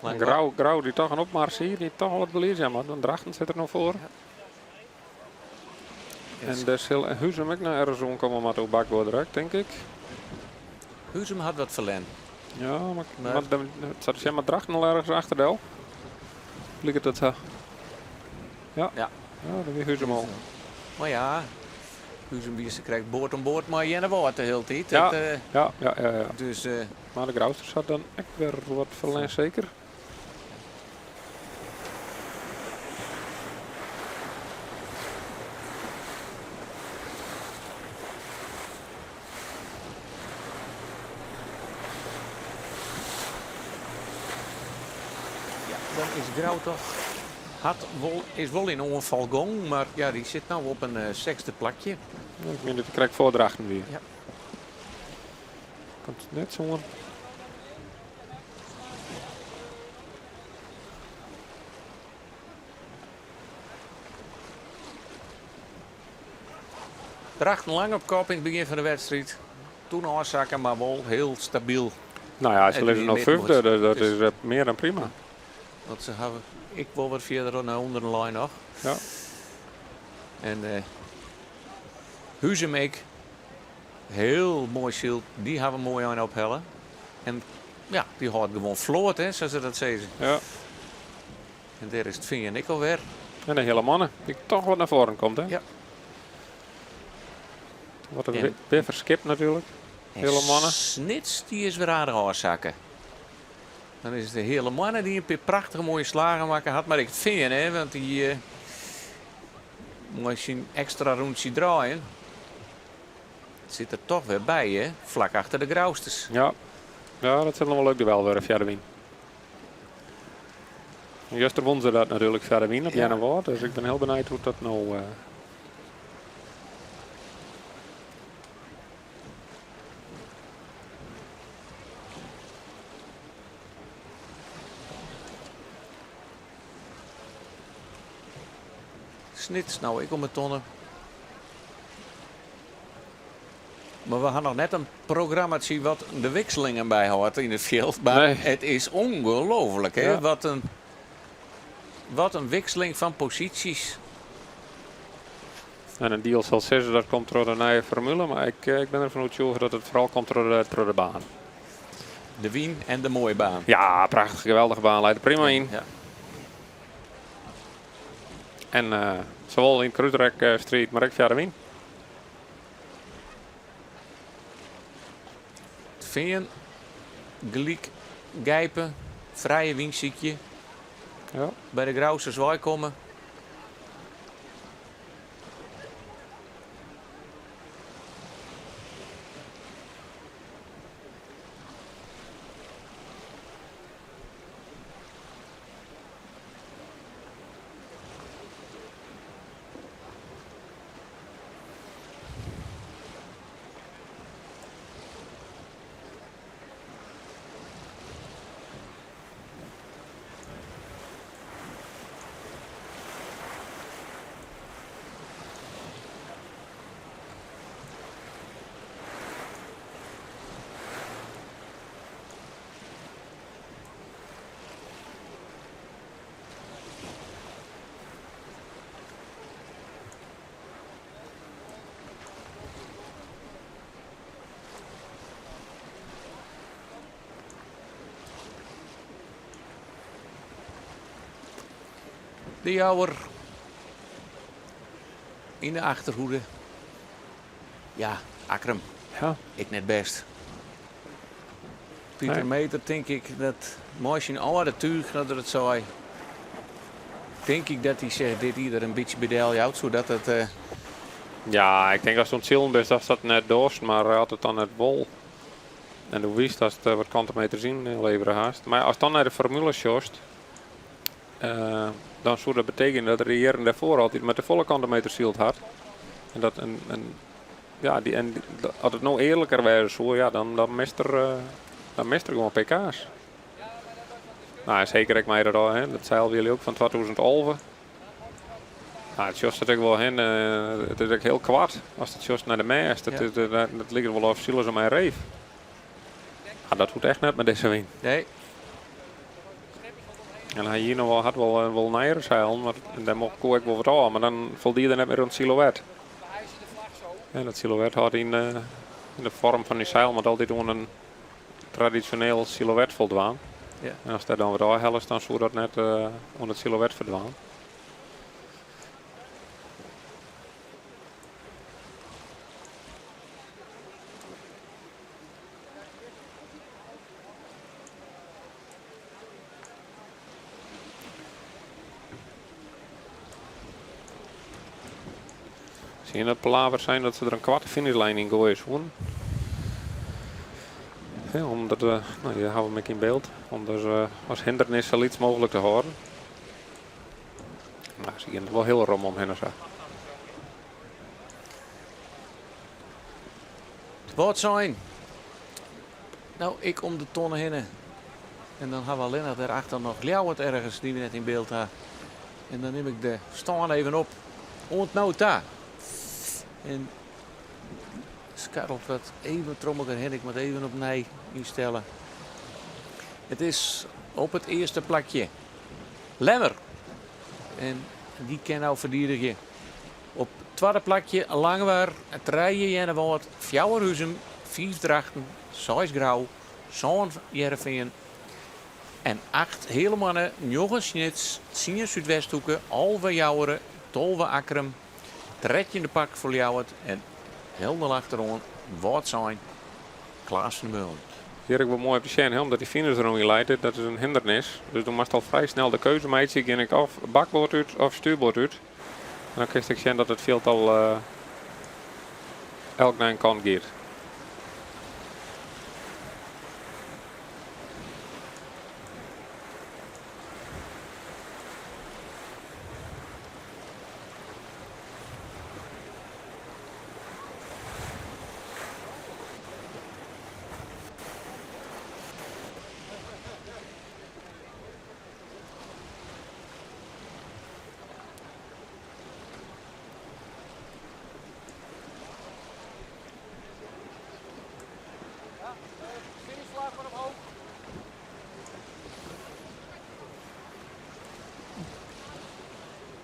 Grou, Grou dy't toch in opmars hie, dy't toch wat belies ja, mar dan Drachten sit der no foar. En dêr sil Huzum ek noch ergens oankomme moatte oer bakboard tink ik. Huzum hat wat ferlern. Ja, mar dan sit mar Drachten al ergens achter del. Liket it sa. Ja. Ja. Ja, dan wie Huzum al. Mar ja, Huzum wie se krekt board oan board mei Earnewâld de hiele tiid. Ja, Dat, ja. Dus Mar de Grousters hat dan ek wer wat ferlern, seker. Ja, dan is Grou toch hat wol, is wol yn oanfal gong, mar ja, dy sit no op in sechsde plakje. Ik mien dat it krekt foar Drachten wie. Ja. Komt net sa oan. Drachten lang op kop yn it begjin fan de wedstriid. Toen ôfsakke, mar wol hiel stabyl. No ja, se lizze no fyfde, dus dat is mear dan prima. Want se hawwe ek wol wat fierder nei ûnderen lein noch. En Huzum ek. Hiel moai syld. Dy hawwe in moai ein ophelle. En ja, dy hâldt gewoan float, hè, sa't se dat sizze. En dêr is it Fean ek alwer. En de Heale Moanne, dy't toch wat nei foaren komt, hè? Ja. Wat in bifferskip natuerlik. Heale Moanne. Snits, dy is wer aardich ôfsakke. Dan is it de Heale Moanne dy't in pear prachtige moaie slagen makke hat. Mar ek it Fean, hè, want dy mei syn ekstra rûntsje draaien sit der toch wer by, hè? Flak achter de Grousters. Ja, ja, dat sil noch wol leuk duel wurde foar de wyn. Juster wûn se dat natuerlik foar de wyn op Earnewâld, dus ik bin hiel benijd hoe't dat no. Snits no ek om 'e tonne. Mar we ha noch net in programmatsje wat de wikselingen byhâldt yn it fjild. Mar Nee. it is ongelooflik, hè? Wat in wikseling fan posysjes. En in diel sil sizze dat komt troch de nije formule, mar ik bin derfan oertsjûge dat it foaral komt troch de baan. De wyn en de moaie baan. Ja, prachtich, geweldige baan, leit der prima yn. En sawol yn krútrekstriid, mar ek foar de wyn. It Fean gelyk gijpe, frije wyn sykje. By de Grousters weikomme. De Jouwer yn de achterhoede. Ja, Akkrum. Ek net bêst. Pieter Meeter, tink ik, dat mei syn âlde túch, dat er it sei, tink ik dat hy sich dit jier der in bytsje by del jout, sodat it. Ja, ik tink ast oan it silen bist, datst dat net dochst, mar as it dan net wol en do witst datst wat kante meters ynlevere hast. Mar ast dan nei de formule sjochst, dan soe dat betekenje dat er de jierren dêrfoar altyd mei te folle kante meters syld hat. En dat, en, en, ja, dy, en as it no earliker wêze soe, ja, dan, dan mist er, eh, dan mist er gewoan PK's. Nou, en seker ek mei dat, hè, dat seil wie ook fan 2011. Nou, it sjochst it ek wol hin. Eh, it is ek hiel koart ast it sjochst nei de mêst. It, is, dat liket wol of sile se mei in reef. Ah, dat hoecht echt net mei dizze wyn. Nee. En hy hie noch wol, hat wol, eh, wol nijere seilen, mar dêr mocht koe ek wol wat ôf. Mar dan foldie er net mear oan it silhouet. En dat silhouet hâldt yn, eh, yn de foarm fan dy seil moat altyd oan in tradisjoneel silhouet foldwaan. Ja. En ast dêr dan wat ôfhellest, dan soe dat net eh, oan it silhouet foldwaan. Zie je dat palaver zijn dat ze der in koarte finishlijn yn goaie soenen? Ja, omdat we, nou, hjir hawwe we him ek yn byld, om dus uh, as hindernis sa lyts mooglik te hâlden. Mar se gean der wol hiel rom omhinne sa. Wâldsein. No, ik om de tonne hinne. En dan ha we allinnich dêrachter noch Ljouwert ergens dy't we net yn byld ha. En dan nim ik de stân even op oant no ta. En skarrelt wat even troch elkoar hinne. Ik moat even opnij ynstelle. It is op it earste plakje Lemmer. En dy kin no ferdidigje. Op twadde plakje Langwar, trije Earnewâld, fjouwer Huzum, fiif Drachten, seis Grou, sân Hearrenfean en acht Heale Moanne, njoggen Snits, tsien Súdwesthoeke, 11 Joure, 12 Akkrum, trettjinde pak foar Ljouwert en hielendal achteroan Wâldsein, Klaas van der Meulen. Hjir ek wol moai om te sjen, hè, omdat dy finish der oan leit, dat is in hindernis. Dus do moatst al frij snel de keuze meitsje, gean ik of bakboard út of stuurboard út. En dan kinst ek sjen dat it fjild al uh, elk nei in kant giet.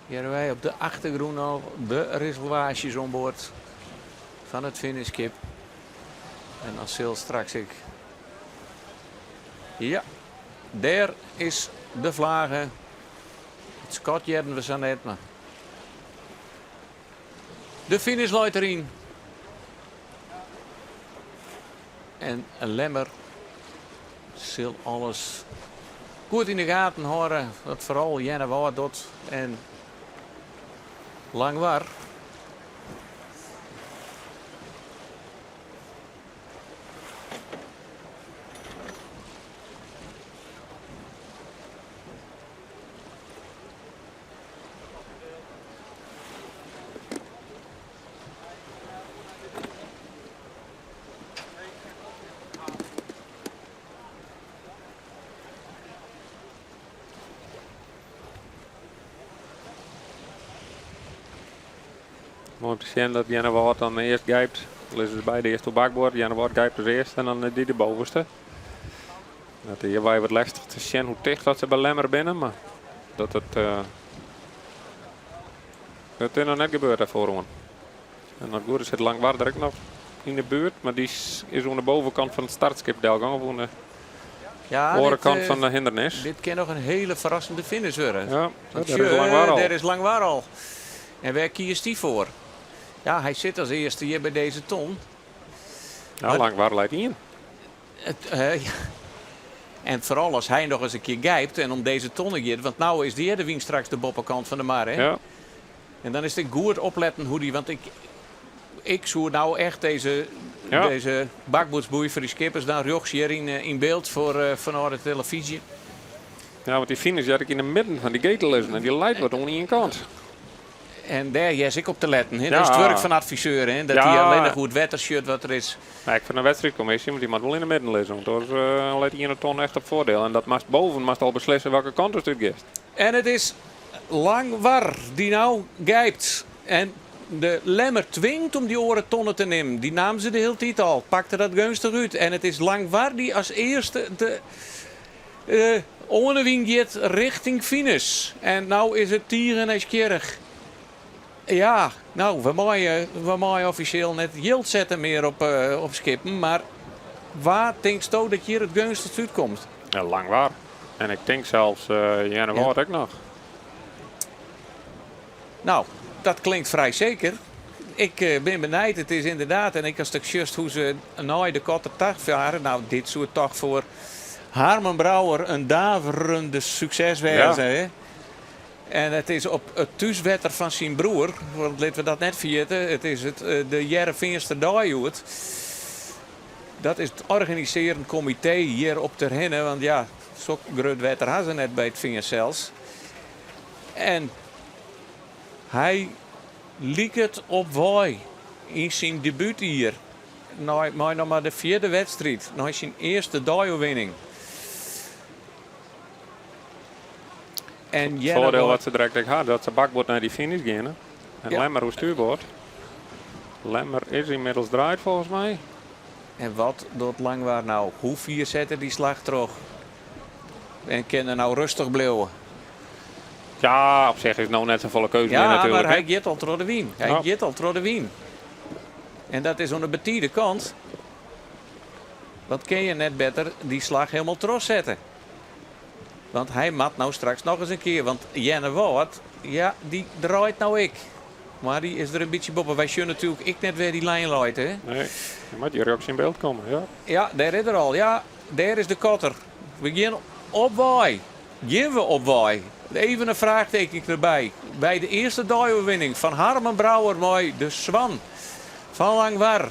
Hearre wy op de achtergrûn al de risselwaasjes oan board fan it finishskip. En dan sil straks ek. Ja. Dêr is de flage. It skot hearden we sa net, mar de finish leit deryn. En Lemmer sil alles goed yn de gaten hâlde. Dat foaral Earnewâld docht en Langwar. Moai om te sjen dat Earnewâld dan earst gijpt. Lizze se beide earst op bakboard. Earnewâld gijpt as earste en dan dy de bovenste. Dat is hjirby wat lestich te sjen hoe ticht dat se by Lemmer binne, mar dat it, uh, dat is noch net gebeurd dêr foaroan. En as it goed is sit Langwar der ek noch yn de buert, mar dy is oan de bovenkant fan it startskip delgong, of oan de Ja, oare dit, kant eh, fan de hindernis. Dit kin noch in hiele ferrassende finish wurde. Ja, Want dêr is Langwar al. Dêr is Langwar al. En wêr kiest dy foar? Ja, hy sit as earste hjir by dizze ton. Ja, Langwar leit ien. It, eh, ja. En foaral as hy noch ris in kear gijpt en om dizze tonne giet, want no is de wyn straks de boppekant fan de mar. Hè? Ja. En dan is it goed opletten hoe dy, want ik, ik soe no echt dizze, Ja. dizze bakboardsboei foar dy skippers dan rjochts hjir yn, eh, yn byld foar, eh, fanôf de telefyzje. Ja, want dy finish hear ik yn de midden fan dy getel lizzen en dy leit wat oan ien kant. En dêr hearst ek op te letten. Hè? Dat is it wurk fan adviseur, hè? Dat hy allinnich oer it wetter sjocht wat der is. Ja, ek fan de wedstriidkommisje, want dy moat wol yn de midden lizze. Want oars leit ien ton echt op foardiel. En dat moatst boven moatst al beslisse welke kant it útgiest. En it is Langwar dy't no gijpt. En de Lemmer twingt om dy oare tonne te nimmen. Dy namen se de hiele tiid al. Pakte dat geunstich út. En it is Langwar dy't as earste de oan 'e wyn giet richting finish. En no is it tige nijsgjirrich. Ja, no, we meie, we meie offisjeel net jild sette mear op, op skippen, mar wa tinksto dat hjir it geunstichst útkomt? Ja, Langwar. En ik tink sels Earnewâld ek noch. Nou, dat klinkt frij seker. Ik bin benijd. It is ynderdaad, en ek ast ek sjochst hoe't se nei de kotter ta farre, nou, dit soe toch foar Harmen Brouwer in daverende sukses wêze. Hè? En it is op it thúswetter fan syn broer, want litte we dat net ferjitte, it is it, de Hearrenfeanster dei hjoed. Dat is it organisearjend komitee hjir op Terherne, want ja, sok grut wetter ha se net by it Fean sels. En hy liket op wei yn syn debútjier, nei, mei noch mar de fjirde wedstriid, nei syn earste deioerwinning. En It foardiel wat se direkt ek ha, dat se bakboard nei dy finish geane. En Lemmer oer stuurboard. Lemmer is ynmiddels draaid folgens my. En wat docht Langwar no? Hoe fier set er dy slach troch? En kin er no rêstich bliuwe? Ja, op sich is no net safolle keuze mear Ja, natuerlik. mar hy giet al troch de wyn. Hy giet al troch de wyn. En dat is oan de betide kant. Want kin je net better dy slach hielendal trochsette? Want hy moat no straks noch ris in kear. Want Earnewâld, ja, dy draait no ek. Mar dy is der in bytsje boppe. Wy sjogge natuerlik ek net wêr't dy lijn leit, hè? Nee, dy moat hjir rjochts yn byld komme, ja. Ja, dêr is er al. Ja, dêr is de kotter. We gean op wei. Gean we op wei? Even in fraachteken derby. By de earste deioerwinning fan Harmen Brouwer mei de Swan fan Langwar.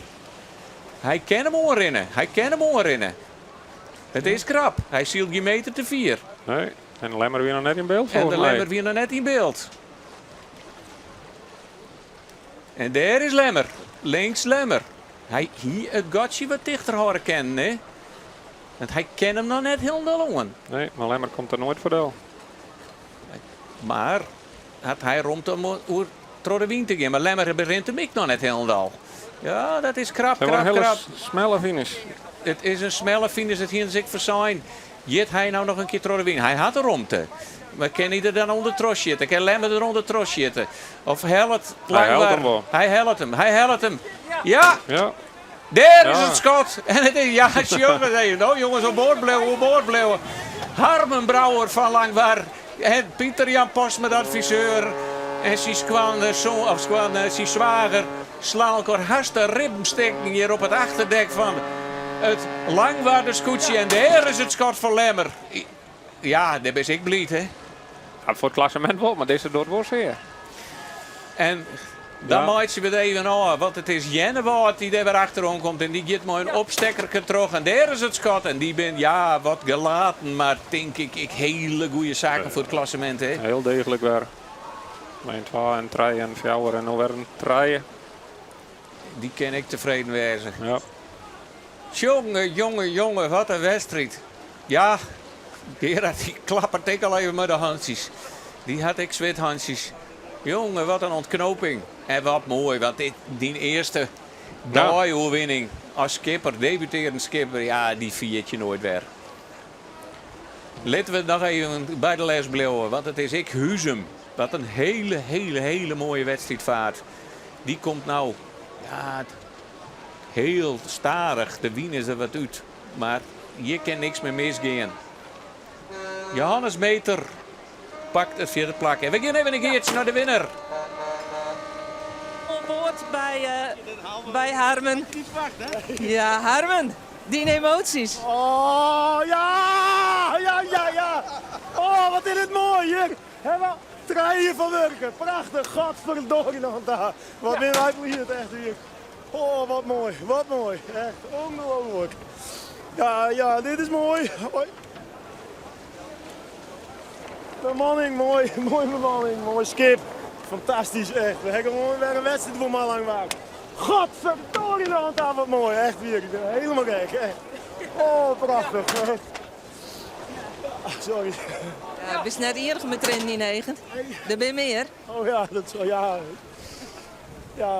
Hy kin him oanrinne. Hy kin him oanrinne. It is krap. Hy sylt gjin meter te fier. Nee, en de Lemmer wie noch net yn byld En de folgens my. Lemmer wie noch net yn byld. En dêr is Lemmer. Links Lemmer. Hy hie it gatsje wat tichter hâlde kinnen, hè? Want hy kin him noch net hielendal oan. Nee, mar Lemmer komt der noait foar del. Mar hat hy romte om oer troch de wyn te gean. Mar Lemmer berint him ek noch net hielendal. Ja, dat is krap, Dat was krap, een hele krap. smelle finish. It is in smelle finish, dat hiene se ek foarsein. Giet hy no noch in kear troch de wyn? Hy hat de romte. Mar kin hy der dan ûnder troch sjitte? Kin Lemmer der ûnder troch sjitte? Of hellet Hy hellet Langwar? him wol. Hy hellet him, hy hellet him. Ja, dêr is it skot. En it is, ja, sjoch ris even. No jonges, oan board bliuwe, oan board bliuwe. Harmen Brouwer fan Langwar en Pieter Jan Postma, de adviseur, en syn skoansoan, of skoan, syn swager, slaan elkoar hast de ribben stikken hjir op it achterdek fan it Langwarder skûtsje. En dêr is it skot fan Lemmer. Ja, dêr bin ik bliid, hè? Ja, foar it klassemint wol, mar dizze docht wol sear. En dan meitsje we it even ôf, want it is Earnewâld dy't dêr wer achteroan komt. En dy giet mei in opstekkerke troch. En dêr is it skot. En dy bin, ja, wat gelaten, mar tink ik ek hiele goede saken foar it klassemint, hè? Hiel deeglik wer. Mei in 2 en 3 en 4 en no wer in 3. Dy kin ek tefreden wêze. Ja. Jonge, jonge, jonge, wat in wedstriid. Ja, Gerard dy klappert ek al even mei de hantsjes. Dy hat ek swithantsjes. Jonge, wat in ûntknoping. En wat moai, want dit dyn earste deioerwinning as skipper, debutearjend skipper, ja, dy ferjit je noait wer. Litte we noch even by de les bliuwe, want it is ek Huzum. Wat in hiele, hiele, hiele moaie wedstriid feart. Dy komt no ja, hiel stadich. De wyn is der wat út. Mar hjir kin niks mear misgean. Johannes Meter pakt it fjirde plak. En we gean even in keartsje nei de winner. Oan board by Harmen. Ja, Harmen, dyn emoasjes. Oh ja! Ja, ja, ja! Oh, wat is it moai hjir! Hawwe we trije jier foar wurke. Prachtich, godverdorie noch ta. Wat binne wy bliid, echt wier. Oh, wat moai, wat moai. Echt ûngelooflik. Ja, ja, dit is moai. Hoi. Bemanning, moai, moai bemanning, moai skip. Fantastysk echt. We ha gewoan wer in wedstriid wûn mei Langwar. Godverdorie noch oan ta wat moai. Echt wier, ik bin helemaal gek. Echt. Oh, prachtich. Echt. Sorry. Ja, bist net iennige mei triennen yn 'e eagen. Der binne mear. Oh ja, dat is ja. Ja.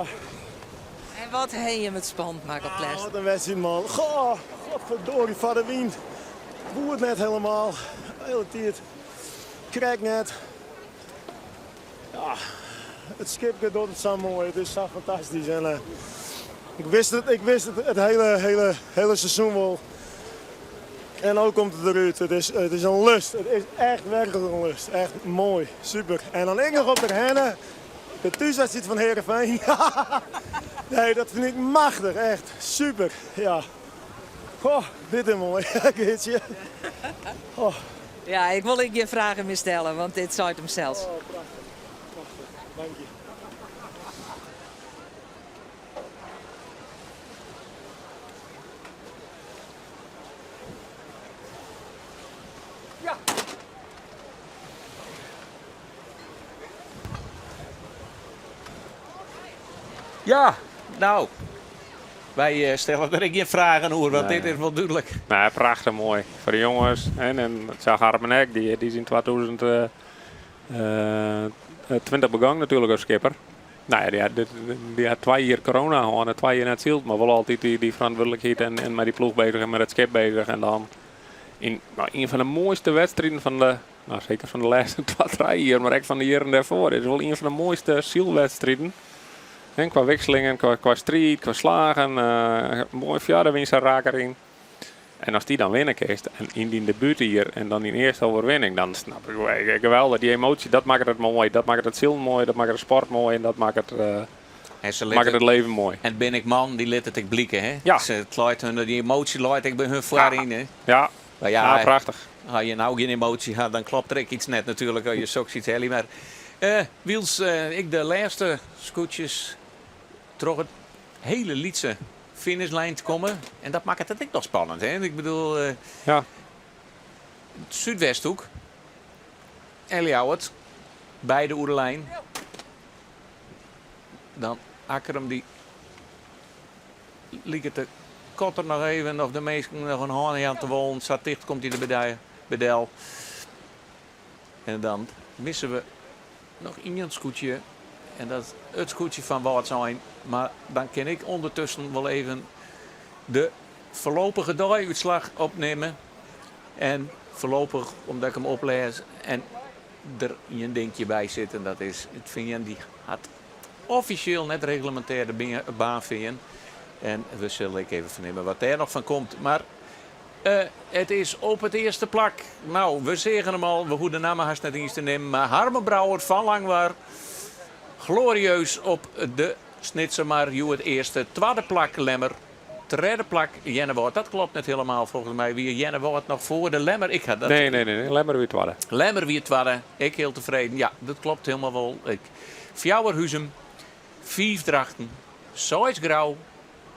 En wat ha jim it spannend makke op 't lêst. Ah, wat in wedstriid man. Goh, godverdorie foar de wyn. Woe it net helemaal. De hiele tiid. Krekt net. Ja, it skipke docht it sa moai. It is sa fantastysk. En ik wist it, ik wist it it hiele, hiele, hiele seizoen wol. En no komt it derút. It is, it is in lust. It is echt werklik in lust. Echt moai. Super. En dan ek noch op Terherne. De thúswedstriid fan Heerenveen. Nee, dat fyn ik machtich. Echt super. Ja. Goh, dit is moai, Geartsje. Oh. Ja, ik wol ek gjin fragen mear stelle, want dit seit himsels. Oh, prachtich. Prachtich. Dank je. Ja, no, wy stelle der ek gjin fragen oer, want dit is wol dúdlik. Nee, prachtich moai foar de jonges. En, en sa Harmen ek, dy, dy is yn 2020 begûn natuerlik as skipper. No ja, dy hat, dy hat twa jier corona hân en twa jier net syld, mar wol altyd dy, dy ferantwurdlikheid en, en mei dy ploech beuzich en mei it skip beuzich. En dan yn no, ien fan de moaiste wedstriden fan de, no, seker fan de lêste twa, trije jier, mar ek fan de jierren dêrfoar. Dit is wol ien fan de moaiste sylwedstriden. En kwa wikselingen, kwa, kwa striid, kwa slagen. Uh, moai fjarde sa raak deryn. En as dy dan winne kinst en yn dyn debútjier en dan dyn earste oerwinning, dan snap ik wel, geweldig. Dy emoasje, dat makket it moai. Dat makket it silen moai, dat makket de sport moai en dat makket, uh, En se makket it leven moai. En bin ik man, dy lit it ek blike, hè? Ja. Se, it leit hun, dy emoasje leit ek by hun foaryn, hè? Ja, Mar ja, ja, prachtich. As je no gjin emoasje ha, dan kloppet der ek iets net natuerlik as je soks iets helje. Mar uh, wylst uh, ek de lêste skûtsjes troch it hiele lytse finishlijn te komme. En dat makket it ek noch spannend, hè? Ik bedoel, uh, Ja. Súdwesthoek en Ljouwert, beide oer de lijn. Dan Akkrum dy liket de kotter noch even of de minsken noch in hân jaan te wollen. Sa ticht komt hy der by del. En dan misse we noch ien skûtsje. En dat is it skûtsje fan Wâldsein. Mar dan kin ik ûndertusken wol even de foarlopige deiútslach opnimme. En foarlopich, omdat ik him oplês en der ien dinkje by sit. En dat is it Fean. Dy hat offisjeel net reglemintêr de baan fearn. En we sille ek even fernimme wat dêr noch fan komt. Mar uh, it is op it earste plak. No, we seagen him al. We hoege de namme hast net iens te nimmen. Mar Harmen Brouwer fan Langwar. Glorieus op de Snitsermar. Hjoed earste, twadde plak Lemmer. Tredde plak Earnewâld. Dat klopt net hielendal folgens my. Wie Earnewâld noch foar de Lemmer? Ik ha dat. Nee, nee, nee, nee. Lemmer wie twadde. Lemmer wie twadde. Ik hiel tefreden. Ja, dat klopt hielendal wol. Ik. Fjouwer Huzum, fiif Drachten, seis Grou,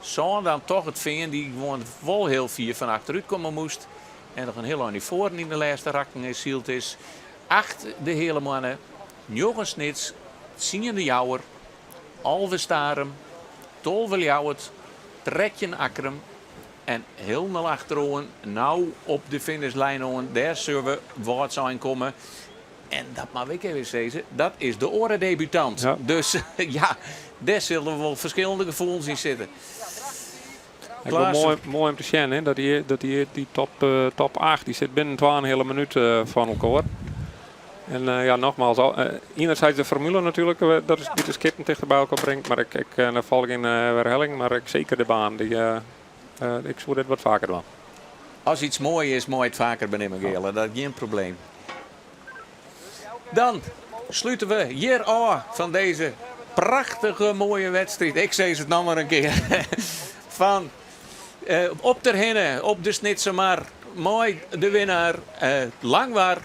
sân dan toch it Fean dy't gewoan wol hiel fier fan achterút komme moast. En noch in hiel ein nei foaren yn de lêste rakken is syld is. Acht de Heale Moanne, njoggen Snits, tsien de Jouwer, 11 Starum, 12 Ljouwert, 13 Akkrum en hielendal achteroan, no op de finishlijn oan, dêr sille we Wâldsein komme. En dat moat ik even sizze, dat is de oare debutant. Ja. Dus ja, dêr sille wol ferskillende gefoelens yn sitte. Ek wol moai, moai om te sjen, hè, dat dy, dy top, top 8 dy sit binnen 2,5 minút fan elkoar. En ja, nogmaals, al, enerzijds de formule natuerlik, dat is dy't de skippen tichter by elkoar bringt, mar ik, ik, dan fal ik yn werhelling, mar ik seker de baan, dy, ik soe dit wat faker dwaan. As iets moai is, mei it faker benimme, Geale. Dat is gjin probleem. Dan slute we hjir ôf fan dizze prachtige moaie wedstriid. Ik sis it noch mar in kear. Fan op Terherne, op de Snitsermar, mei de winner Langwar.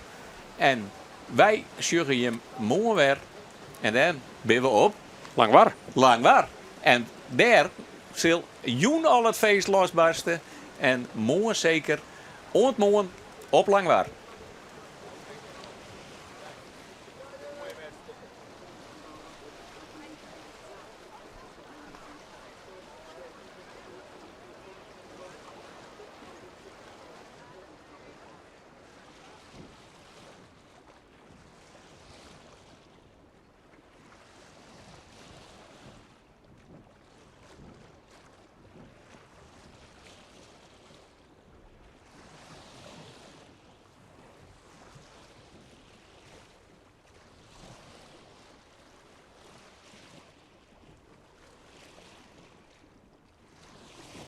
En wy sjogge jim moarn wer. En dan binne we op Langwar. Langwar. En dêr sil jûn al it feest losbarste. En moarn seker. Oant moarn op Langwar.